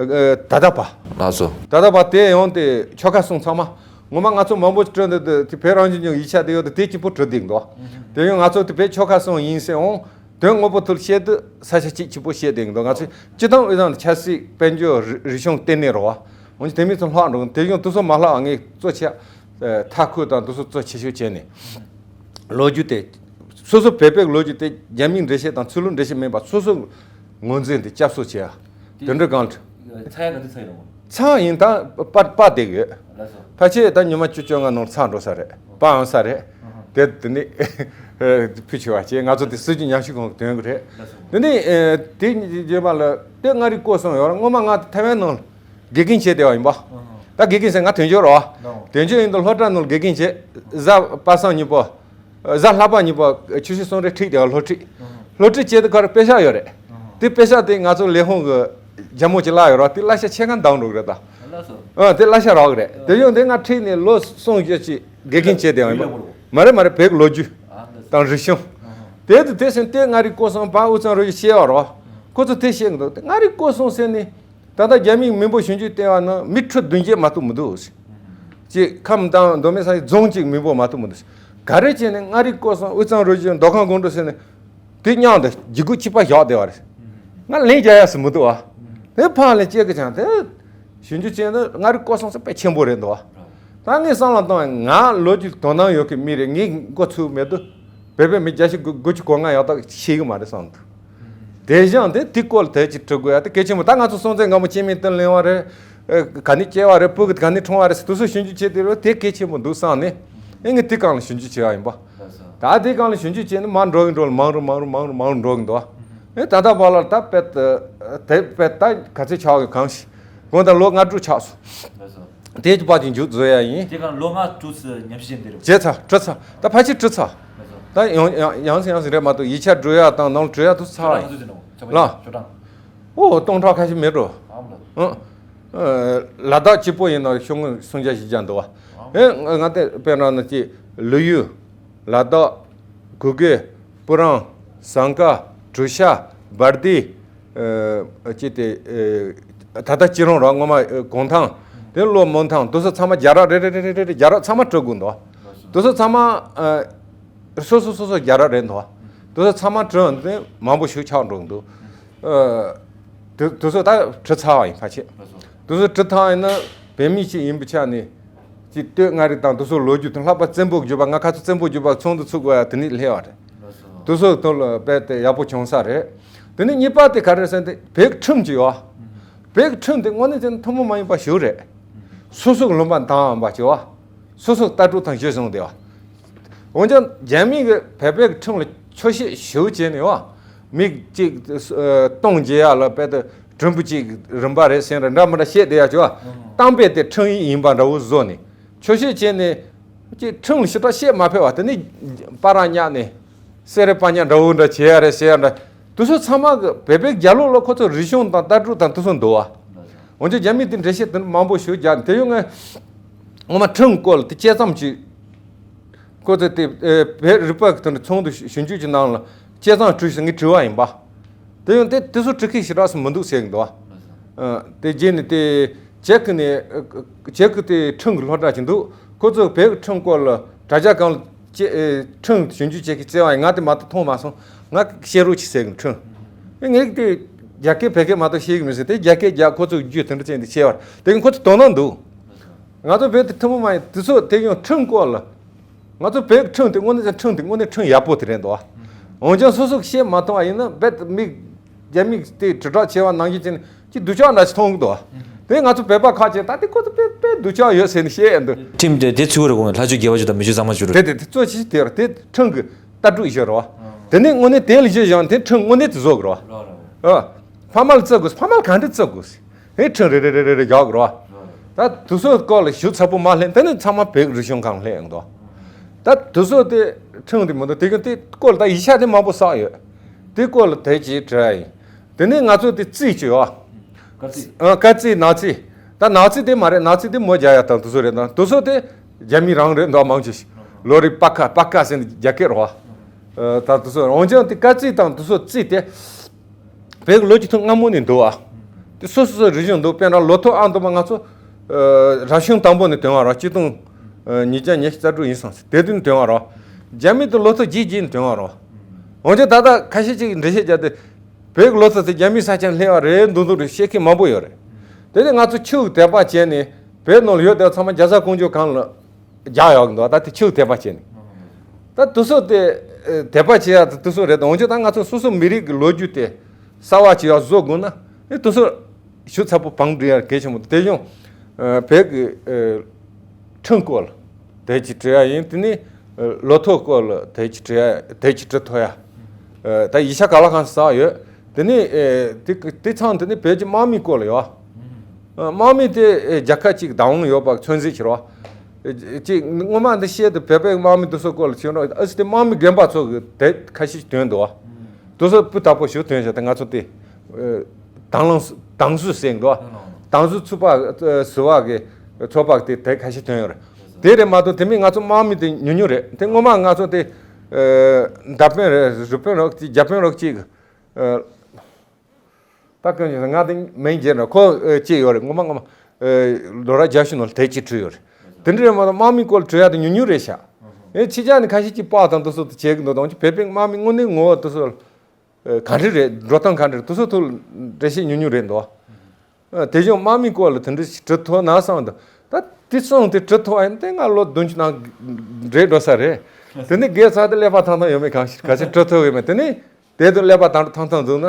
ཨ། ད་ལྟ་བ། ལགས་སོ། ད་ལྟ་བ་དེ་ཡང་དེ་ཆོལ་ཁ་གསུམ་ཚང་མ། ངོ་མ་ང་ཚོ་མང་པོ་ཅིག་བྲོས་འདུག་དེ་བོད་རང་བཙན་གྱི་ཡིག་ཆ་དེ་ཡོད་དེ་དེ་གཅིག་པོ་བྲོས་བསྡད་འདུག་དེ་ཡང་ང་ཚོ་དེ་བོད་ཆོལ་ཁ་གསུམ་ཡིན་ཟེར་འོང་། དོན་དངོས་པོ་ཐོག་བཤད་དུས་ས་ཆ་གཅིག་གཅིག་པོ་བཤད་བསྡད་འདུག་ང་ཚོས་སྤྱི་བཏང་དབུས་གཙང་ཆབ་སྲིད་དཔལ་འབྱོར་རིག་རིག་གཞུང་ལྟེ་གནས་རེད་བ། འོན་ཀྱང་དེ་མིན་ཚོ་ལྷག་འགྲོ་དེ་ཡང་དེ་ཚོ་མ་ལྷག་ངས་གཙོ་ཆེ། མཐའ་འཁོར་དང་དེ་ཚོ་གཙོ་ཆེ་ཤོས་བྱས་ནས། ལོ་རྒྱུས་དེ། སོ་སོ་བོད་པའི་ལོ་རྒྱུས་དེ་རྒྱ་མིའི་འགྲེལ་བཤད་དང་ཚུར་ལོག་འགྲེལ་བཤད་མིན་པ་སོ་སོ་ངོས་འཛིན་དེ་བསྐྱར་གསོ་བྱེད་ཡ། དེ་འདྲ་གང་། ཚར་ཡ་ག་དུས་ཚར་ཡོང་། ཚར་ཡིན་ད་པར་པར་བསྡད་ཡོད། ལགས་སོ། ཕལ་ཆེར་ད་ཉི་མ་བཅུ་བཅོ་ལྔ་ནང་ཚར་འགྲོ་ས་རེད། པར་ཡོང་ས་རེད། དེ་དེ་ནི་ཕུལ་ཆེ་བ་བྱས་ང་ཚོ་དེ་སྲིད་ཇུས་ཉམས་ཞིབ་ཁང་གི་དོན་གི་རེད། ལགས་སོ། དེ་ནི་དེ་རྗེས་མ་ལ་དེ་མངའ་རིས་སྐོར་སོང་ཡོད་ར། སྔོན་མ་ང་ཐའེ་ཝན་ནང་དགེ་རྒན་བྱས་བསྡད་པ་ཡིན་པ། ད་དགེ་རྒན་ཟེར་ང་དོན་གཅོད་རེད་བ། དོན་གཅོད་ཡིན་དུས་སློབ་གྲྭ་ནང་དགེ་རྒན་བྱས། གཟའ་པ་སངས་ཉིན་པོ། གཟའ་ལྷག་པ་ཉིན་པ་ཆུ་ཚོད་གསུམ་རེ་ཁྲིད་དེ་སློབ་ཁྲིད། སློབ་ཁྲིད་བྱེད་དུས་ཁར་དཔེ་ཆ་ཡོད་རེད། དེ་དཔེ་ཆ་དེ་ང་ཚོ་ལས་ཁུངས་ཀྱི་རྒྱ་མོ་ཅིག་བརླག་ཡོད་རེད། དེ་གླ་ཆ་ཕྱེད་ཀ་འདང་འགྲོ་གི་རེད་ད། ལགས་སོ། ཨ་དེ་གླ་ཆ་རག་གི་རེད། དེ་ཡང་དེ་ང་ཁྲིད་ནས་ལོ་གསུམ་བཞི་ཅིག་དགེ་རྒན་བྱས་དེ་ཡང་ཡིན་པ། མ་རེད་མ་རེད། བོད་ཀྱི་ལོ་རྒྱུས་དང་རིག་གཞུང་། དེ་དུས་དེ་སེམས་དེ་མངའ་རིས་སྐོར་སོང་བ་དབུས་གཙང་རུ་བཞི་བཤད་ཡོད་རེད་བ། ཁོ་ཚོ་དེ་བཤད་གི་འདུག་དེ་མངའ་རིས་སྐོར་སོང་ཟེར་ནས། ད་ལྟ་རྒྱ་མིས་མི་འབོར་ཞིབ་འཇུག་བསྟན་པ་ན་མི་ཁྲི་བདུན་བརྒྱད་མ་གཏོགས་མི་འདུག་ཅེས་ཁམས་དང་མདོ་སྨད་ས་ཡི་རྫོང་གཅིག་མི་འབོར་མ་གཏོགས་མི་འདུག་ག་རེ་བྱས་ནས་མངའ་རིས་སྐོར་སོང་དབུས་གཙང་རུ་བཞི་མདོ་ཁམས་སྒང་དྲུག་ཟེར་ནས་དེ་མཉམ་དུ་རྒྱུད་སྐུད་གཅིག་པ་བཞག་བསྡད་པ་རེད། ང་ལན་རྒྱག་ཡ་སུ་མི་འདུག་བ། དེ་ཕར་ལན་བཅད་གི་ཅང་དེ་ཞིབ་འཇུག་བྱས་ན་མངའ་རིས་སྐོར་སོང་ཟེར་དཔེ་ཆེན་པོ་རེད་འདུག་བ། ད་ངས་བསམ་བློ་བཏང་བས་ང་ལོ་རྒྱུས་དོ་སྣང་ཡོད་མཁན་མི་རེད། ངས་མགོ་ཚོས་མེད་དུས་བོད་པའི་མི་བརྒྱ་ཆ་དགུ་དགུ་བཅུ་གོ་ལྔ་ཡག་ཐག་ཤེས་གི་མ་རེད་བསམ་འདུག་དེ་བཞིན་དེ་དེ་སྐོར་ལ་དེ་ཅིག་དྲི་དགོས་ཡ་དེ་གལ་ཆེན་པོ། ད་ང་ཚོ་སྲོང་བཙན་སྒམ་པོ་སྐྱེ་དམན་དུ་ལེན་བ་རེད། ཨེ་ག་ནས་སྐྱེ་བ་རེད། སྤུ་གུ་ག་ནས་འཁྲུངས་བ་རེད། དེ་ཚོ་ཞིབ་འཇུག་བྱེད་དེ་རེད། དེ་གལ་ཆེན་པོ་འདུག་བསམ་ནས་ཨེ་ངས་དེ་སྒང་ལ་ཞིབ་འཇུག་བྱེད་ཡ་ཡིན་པ། ད་དེ་སྒང་ལ་ཞིབ་འཇུག་བྱས་ནས་མར་འགྲོ་གི་འགྲོ་ལ་མང་རུ་མང་རུ་མང་རུ་མང་རུ་འགྲོ་གི་འདུག་ཨེ་ད་ལྟ་བར་ལ་ད་དཔེ་དེ་དཔེ་ད་ག་ཚོད་ཆགས་གི་གང་ཞིག་དགོངས་དག་ལོ་ལྔ་དྲུག་ཆགས་སོང་། དེ་ཅི་པ་ཅིག་མཇུག་བཟོ་ཡ་ཡིན། དེ་གང་ལོ་ལྔ་དྲུག་ཙམ་ཉམས་ཞིབ་བྱས་འདིར། བྱས་ཚར་བྲི་ཚར། ད་ཕལ་ཆེར་བྲི་ཚར། ད་ཡང་ཡང་ཡང་སེ་ཡང་སེ་རེད་མ་གཏོགས་ཡིག་ཆ་འགྲོ་ཡ་དང་ནང་བྲི་ཡ་དུ་ཚར་བ་ཡིན། ལ། ཨོ་སྟོང་ཕྲག་ཁ་ཤས་མེད་འགྲོ། ཨང་། ལ་དྭགས་སྐྱིད་པོ་ཡིན་ན་ཤོག་ངོས་སུམ་བརྒྱ་བཞི་བརྒྱ་འདུག་བ། ཨེ་ང་དེ་དཔེར་ན་ཅི་ལི་ཡུལ། ལ་དྭགས། གུ་གེ། སྤུ་རང་། ཟངས་དཀར། གྲུ་ཤ། བར་དི། ཅི་དེ། ད་ལྟ་སྐྱིད་རོང་ར་སྔོན་མ་གུང་ཐང་། དེ་ལོ་མོན་ཐང་དུ་སོ་ཚང་མ་རྒྱ་ར་རེ་རེ་རེ་རེ་རེ་རྒྱ་ར་ཚང་མ་བྲི་དགོས་འདུག་དུ་སོ་ཚང་མ། སོ་སོ་སོ་སོ་རྒྱ་ར་རེད་འདུག་དུ་སོ་ཚང་མ་བྲི་འདི་མང་པོ་ཞིག་ཆགས་འགྲོ་འདུག་དུ་དུ་སོ་ད་བྲི་ཚར་བ་ཡིན་ཕལ་ཆེར། དུ་སོ་བྲི་ཚར་ཡིན་ན་བོད་མི་ཞིག་ཡིན་པའི་ཆ་ནས། ཅིག་སྟོད་མངའ་རིས་དང་དུ་སོ་ལོ་རྒྱུས་དང་ལྷག་པར་བཙན་པོ་བརྒྱུད་པ་ང་ཁ་ཚོ་བཙན་པོ་བརྒྱུད་པ་ཚོགས་འདུ་ཚུགས་དགོས་ཡ་དེ་ནི་སླེབས་པ་རེད། དུ་སོ་དོན་ལ་དཔེ་དེ་ཡག་པོ་བྱུང་ས་རེད། དེ་ནི་གཉིས་པ་དེ་ག་རེ་ཟེར་ན་དེ་བོད་ཀྱི་ཁྲིམས་ཀྱི་ཡོད། བོད་ཀྱི་ཁྲིམས་དེ་དངོས་གནས་བྱས་ན་ཐུན་མོང་མ་ཡིན་པ་ཞིག་རེད། སོ་སོ་གི་ལུང་པ་འདང་བ་ཞིག་ཡོད། སོ་སོ་ལྟ་གྲུབ་དང་གཞི་བཟུང་སྟེ་ཡོད། འོན་ཀྱང་རྒྱ་མི་གི་བོད་པའི་ཁྲིམས་ལ་ཆོག་ཤེས་ཞིག་བྱས་ནས་ཡོད། མི་གཅིག་སྟོང་འཇལ་ཡ་ལ་དཔེ་དེ་གྲུམ་བུ་གཅིག་རིམ་པ་རེད་ཟེར་ར་འདྲ་མི་འདྲ་བཤད་བསྡད་ཡ་ཅིག་ཡོད། གཏམ་དཔེ་དེ་ཁྲིམས་ཡིག་ཡིན་པ་འདྲ་བོ་བཟོ་ནས། ཆོག་ཤེས་བྱས་ནས་ཀྱི་ཁྲིམས་ལ་ཞིབ་ཕྲ་བཤད་མ་ཕོད་པ་དེ་ནི་པ་ར་ཉག་ནས་སེ་རེ་པ་ཉག་འདྲ་བོ་འདྲ་བྱེད་ཡ་རེད་ཟེར་ཡ་འདྲ། དེ་ཚོ་ཚང་མ་གི་བོད་པའི་རྒྱལ་ལོ་ལ་ཁོ་ཚོ་རིག་གཞུང་དང་ལྟ་གྲུབ་དང་དེ་ཚོ་འདུག་བ། འོན་ཀྱང་རྒྱ་མི་དེ་འགྲེལ་བཤད་དེ་མང་པོ་ཞིག་རྒྱག་དེ་ཡང་ངས་ངོ་མ་ཁྲིམས་སྐོར་ལ་དེ་དཔྱད་རྩོམ་ཅིག་ཁོ་ཚོ་དེ་བོད་རིག་པ་གི་དེ་འདྲ་ཚོགས་འདུ་ཞིབ་འཇུག་གི་ནང་ལ་དཔྱད་རྩོམ་བྲིས་ཤིག་ངས་བྲིས་པ་ཡིན་པ། དེ་ཡང་དེ་དེ་ཚོ་འབྲི་མཁན་ཞེ་དྲག་སུ་མི་འདུག་ཟེར་གི་འདུག་ཨ། དེ་རྗེས་ནས་དེ་ཅེག་གི་ནས་ཅེག་གི་དེ་ཁྲིམས་ཀྱི་སློབ་གྲྭ་ཅིག་འདུག་ཁོ་ཚོ་བོད་ཀྱི་ཁྲིམས་སྐོར་ལ་དྲ་རྒྱ་སྒང་ལ་ཅེ་ཁྲིམས་ཞིབ་འཇུག་བྱེད་མཁན་བརྩེ་བ་ཡིན། ང་དེ་མ་གཏོགས་མཐོང་མ་སོང་། ང་བཤད་རོགས་གྱིས་ཟེར་གི་ཁྲིམས། ངས་དེ་རྒྱ་སྐད་བོད་སྐད་མ་གཏོགས་ཤེས་གི་མི་ཟེར། དེ་རྒྱ་སྐད་རྒྱག་ཁོ་ཚོ་རྒྱུ་དེ་འདྲ་བྱས་འདི་བཤད་པར་དེ་གི་ཁོ་ཚོ་དོ་སྣང་འདུག་ང་ཚོ་བོད་དེ་ཐུན་མོང་མ་ཡིན། དེ་ཚོ་དེ་ཡང་ཁྲིམས་སྐོར་ལ། ང་ཚོ་བོད་ཀྱི་ཁྲིམས་དེ་དངོས་གནས་ཀྱི་ཁྲིམས་དེ་དངོས་གནས་ཁྲིམས་ཡག་པོ་དེ་རེད་འདུག་འོན་ཀྱང་སོ་སོ་གིས་བཤད་མ་ཐུབ་པ་ཡིན་ན་རྦད་དེ་མི་རྒྱ་མི་དེ་དྲིལ་བསྒྲགས་བྱས་པ་ནང་བཞིན་བྱས་ནས་ཅི་སྡུག་ཅག་འདྲ་ཞིག་མཐོང་གི་འདུག་དེ་ང་ཚོ་བོད་པ་ཁ་ཅིག་ད་དེ་ཁོ་ཚོ་དཔེ་དཔེ་སྡུག་ཅག་ཡོད་ཟེར་ནས་བཤད་ཡ་འདུག་ཁྲིམས་དེ་དེ་ཚུགས་རེ་དགོངས་ལྷ་ཆོས་དགེ་བ་ཆོས་དང་མི་ཆོས་གཙང་མ་ཆོས་རེད། དེ་དེ་གཙོ་ཆེ་ཤོས་དེ་རེད། དེ་ཁྲིམས་ཀྱི་ལྟ་གྲུབ་ཡོད་རེད་བ། དེ་ནས་དངོས་གནས་དེ་ལ་གཞི་བཞག་དེ་ཁྲིམས་དངོས་གནས་དེ་བཟོ་དགོས་རེད་བ། ཨ། ཕ་མ་ལ་བརྩི་དགོས། ཕ་མ་ལ་ག་འདྲ་བརྩི་དགོས། ཧེ་ཁྲིམས་རེ་རེ་རེ་རེ་རེ་རྒྱག་རོ། ད་དུ་སོ་སྐོར་ལ་ཞུ་ཚ་པོ་མ་ལྷན་དེ་ནི་ཚང་མ་བོད་རིག་གཞུང་ཁང་ལྷན་ཡོང་དོ། ད་དུ་སོ་དེ་ཁྲིམས་དེ་མི་འདུག་དེ་གི་དེ་སྐོར་ལ་ད་ཡིག་ཆ་དེ་མང་པོ་བསགས་ཡོད། དེ་སྐོར་ལ་དེ་ཅིག་བྲིས་ཡིན། དེ་ནས་ང་ཚོ་དེ་རྩིས་ཅིག་ཡོད། ཨ། སྐར་རྩིས་ནག་རྩིས། ད་ནག་རྩིས་དེ་མ་རེད། ནག་རྩིས་དེ་མོ་རྒྱ་ཡ་དང་དུ་སོ་རེད། ད་དུ་སོ་དེ་རྒྱ་མི་རང་རེད་འདུག་མང་ཆེ་ཞིག་ལོ་རེ་པ་ཁ་པ་ཁ་ཟེར་ནས་རྒྱ་སྐད་རོ། ད་དུ་སོ་འོན་ཀྱང་དེ་སྐར་རྩིས་དང་དུ་སོ་རྩིས་དེ། བོད་ཀྱི་ལོ་རྒྱུས་ཐོག་སྔ་མོ་ནས་འདུག་ཨ། དེ་སོ་སོ་སོ་རིག་གཞུང་འདུག་དཔེར་ན་ལོ་ཐོ་ཨང་དུ་མ་ང་ཚོ་རབ་བྱུང་དང་པོ་ནས་ཐོན་པ་རེད། ཆིག་སྟོང་ཉིས་བརྒྱ་ཉི་ཤུ་རྩ་དྲུག་ཡིན་སོང་ཟེར། དེ་དུས་ནས་ཐོན་པ་རེད། རྒྱ་མི་དེ་ལོ་ཐོ་རྗེས་རྗེས་ནས་ཐོན་པ་རེད། འོན་ཀྱང་ད་ལྟ་ཁ་ཤས་ཅིག་འགྲེལ་བཤད་བརྒྱབ་སྟེ་བོད་ཀྱི་ལོ་ཐོ་དེ་རྒྱ་མིའི་ས་ཆར་སླེབས་པ་རེད་འདུག་འདུག་རེད་བཤད་མཁན་མང་པོ་ཡོད་རེད། དེ་ནས་ང་ཚོ་ཆུ་དད་པ་བྱས་ནས་བོད་ནང་ལ་ཡོད་དེ་ཚང་མ་རྒྱལ་ས་ཀོང་ཇོ་གང་ལ། རྒྱག་ཡོང་གི་འདུག་ད་དེ་ཆུ་དད་པ་བྱས་ནས། ད་དུ་སོ་དེ་དད་པ་བྱེད་ཡ་དེ་དུ་སོ་རེད། འོན་ཀྱང་ད་ང་ཚོ་སོ་སོ་མི་རིགས་ཀྱི་ལོ་རྒྱུས་དེ་གསར་བ་ཅིག་ཡར་བཟོ་དགོས་ན་ཨེ་དུ་སོ་ཞུ་ཚ་པོ་བང་སྒྲིག་ཡ་གལ་ཆེན་པོ་དེ་ཡང་བོད་ཀྱི་ཁྲིམས་སྐོར་ལ་དེ་ཅིག་བྲིས་ཡ་ཡིན། དེ་ནས་ལོ་ཐོ་སྐོར་ལ་དེ་ཅིག་བྲིས་ཡ་དེ་ཅིག་བྲི་ཐུབ་ཡ། ད་ཡིག་ཆ་ག་ལ་གང་བསགས་ཡོད། དེ་ནས་དེ་དེ་ཚང་དེ་ནས་བོད་ཀྱི་དམག་མིའི་སྐོར་ལ་ཡོད། དམག་མི་དེ་རྒྱལ་ཁབ་ཅིག་བདག་དབང་ཡོད་པ་མཚོན་བྱེད་བྱེད་རོགས། ཅིག་སྔོན་མ་འདི་བཤད་དུ་བོད་པའི་དམག་མི་དེ་ཚོ་སྐོར་ལ་བྱོན་རོགས། ཨ་སི་དེ་དམག་མི་རྒན་པ་ཚོ་གི་དེ་ཁ་ཤས་ཐོན་འདུག་དེ་ཚོ་སྤུས་དག་པོ་ཞིག་ཐོན་བྱས་ཏེ་ང་ཚོ་དེ་དྭང་བླངས་དྭང་བསུ་ཟེར་འདུག་དྭང་བསུ་ཚོགས་པ་ཟུར་པ་གི་ཚོགས་པ་དེ་དེ་ཁ་ཤས་ཐོན་ཡོད་རེད། དེ་རེད་མ་གཏོགས་དེ་མིན་ང་ཚོ་དམག་མི་དེ་ཉུང་ཉུང་རེད། དེ་སྔོན་མ་ང་ཚོ་དེ་མདའ་དཔོན་རེད། རུ་དཔོན་རོགས་ཅིག་རྒྱ་དཔོན་རོགས་ཅིག་ད་གང་ཡིན་ང་དེ་མིང་བརྗེད་ན་ཁོ་ཅི་ཡོད་རེད། ངོ་མ་ངོ་མ་ལོ་ར་རྒྱ་ཤུ་ནང་ལ་དེ་ཅི་བྲིས་ཡོད་རེད། དེ་འདྲ་རེད་མ་གཏོགས་དམག་མི་སྐོར་ལ་བྲིས་ཡ་དེ་ཉུང་ཉུང་རེད་ཤག་ཨེ་ཕྱི་རྒྱལ་ནས་ཁ་ཤས་ཀྱིས་པར་དང་དེ་ཚོ་དེ་བྱེད་ཀྱི་འདུག་དང་ཅི་བོད་པའི་དམག་མི་དངོས་གནས་ངོ་བོ་དེ་ཚོ་ག་འདྲ་རེད། འགྲོ་སྟངས་ག་འདྲ་རེད། དེ་ཚོ་ཐོག་འགྲེལ་བཤད་ཉུང་ཉུང་རེད་འདུག་དེ་བཞིན་དམག་མི་སྐོར་ལ་དེ་འདྲ་ཞིག་བྲིས་ཐུབ་ན་བསམ་འདུག་ད་དེ་གསུངས་ཏེ་བྲིས་ཐུབ་པ་ཡིན་དེ་ང་ལོ་བདུན་ཅུ་ནང་རེད་འགྲོ་ས་རེད། དེ་ནས་རྒས་ཚར་དེ་ཀླད་པ་ཐང་ཐང་ཡོད་མེད་གང་ཤེས། ག་ཚོད་བྲིས་ཐུབ་ཡོད་མེད། དེ་ནས་དེ་དུས་ཀླད་པ་ཐང་ཐང་ཐང་འདུག་ན།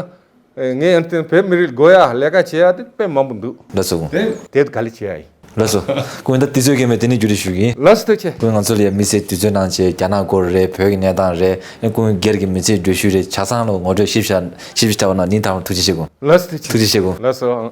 ངས་ཡང་བསྟན་བོད་མི་རིགས་དགོས་ཡ་ལས་ཀ་བྱེད་ཡ་དེ་དཔེ་མང་པོ་འདུག་ལགས་སོ། དེ་དེ་ག་ལེ་བྱེད་ཡ་ཡིན། ལགས་སོ། ཀུན་ད་དུས་ཚོད་ཀྱི་མེད་དེ་ནས་རྒྱུ་རེ་ཞུ་གི་ཡིན། ལགས་སོ་ཐུགས་རྗེ་ཆེ། ཀུན་ང་ཚོ་ལ་ཡ་དམིགས་བསལ་དུས་ཚོད་གནང་བྱས་རྒྱ་ནག་སྐོར་རེད། བོད་ཀྱི་གནས་སྟངས་རེད། ཀུན་སྒེར་གྱི་མི་ཚེའི་འགྲུལ་བཞུད་རེད། ཆ་ཚང་ལ་ངོ་སྤྲོད་ཞིབ་ཆ་ཞིབ་ཆ་བ་ན་ནིང་ཐང་ཐུགས་རྗེ་ཆེ་ཀུན། ལགས་སོ་ཐུགས་རྗེ་ཆེ། ཐུགས་རྗེ་ཆེ་ཀུན། ལགས་སོ།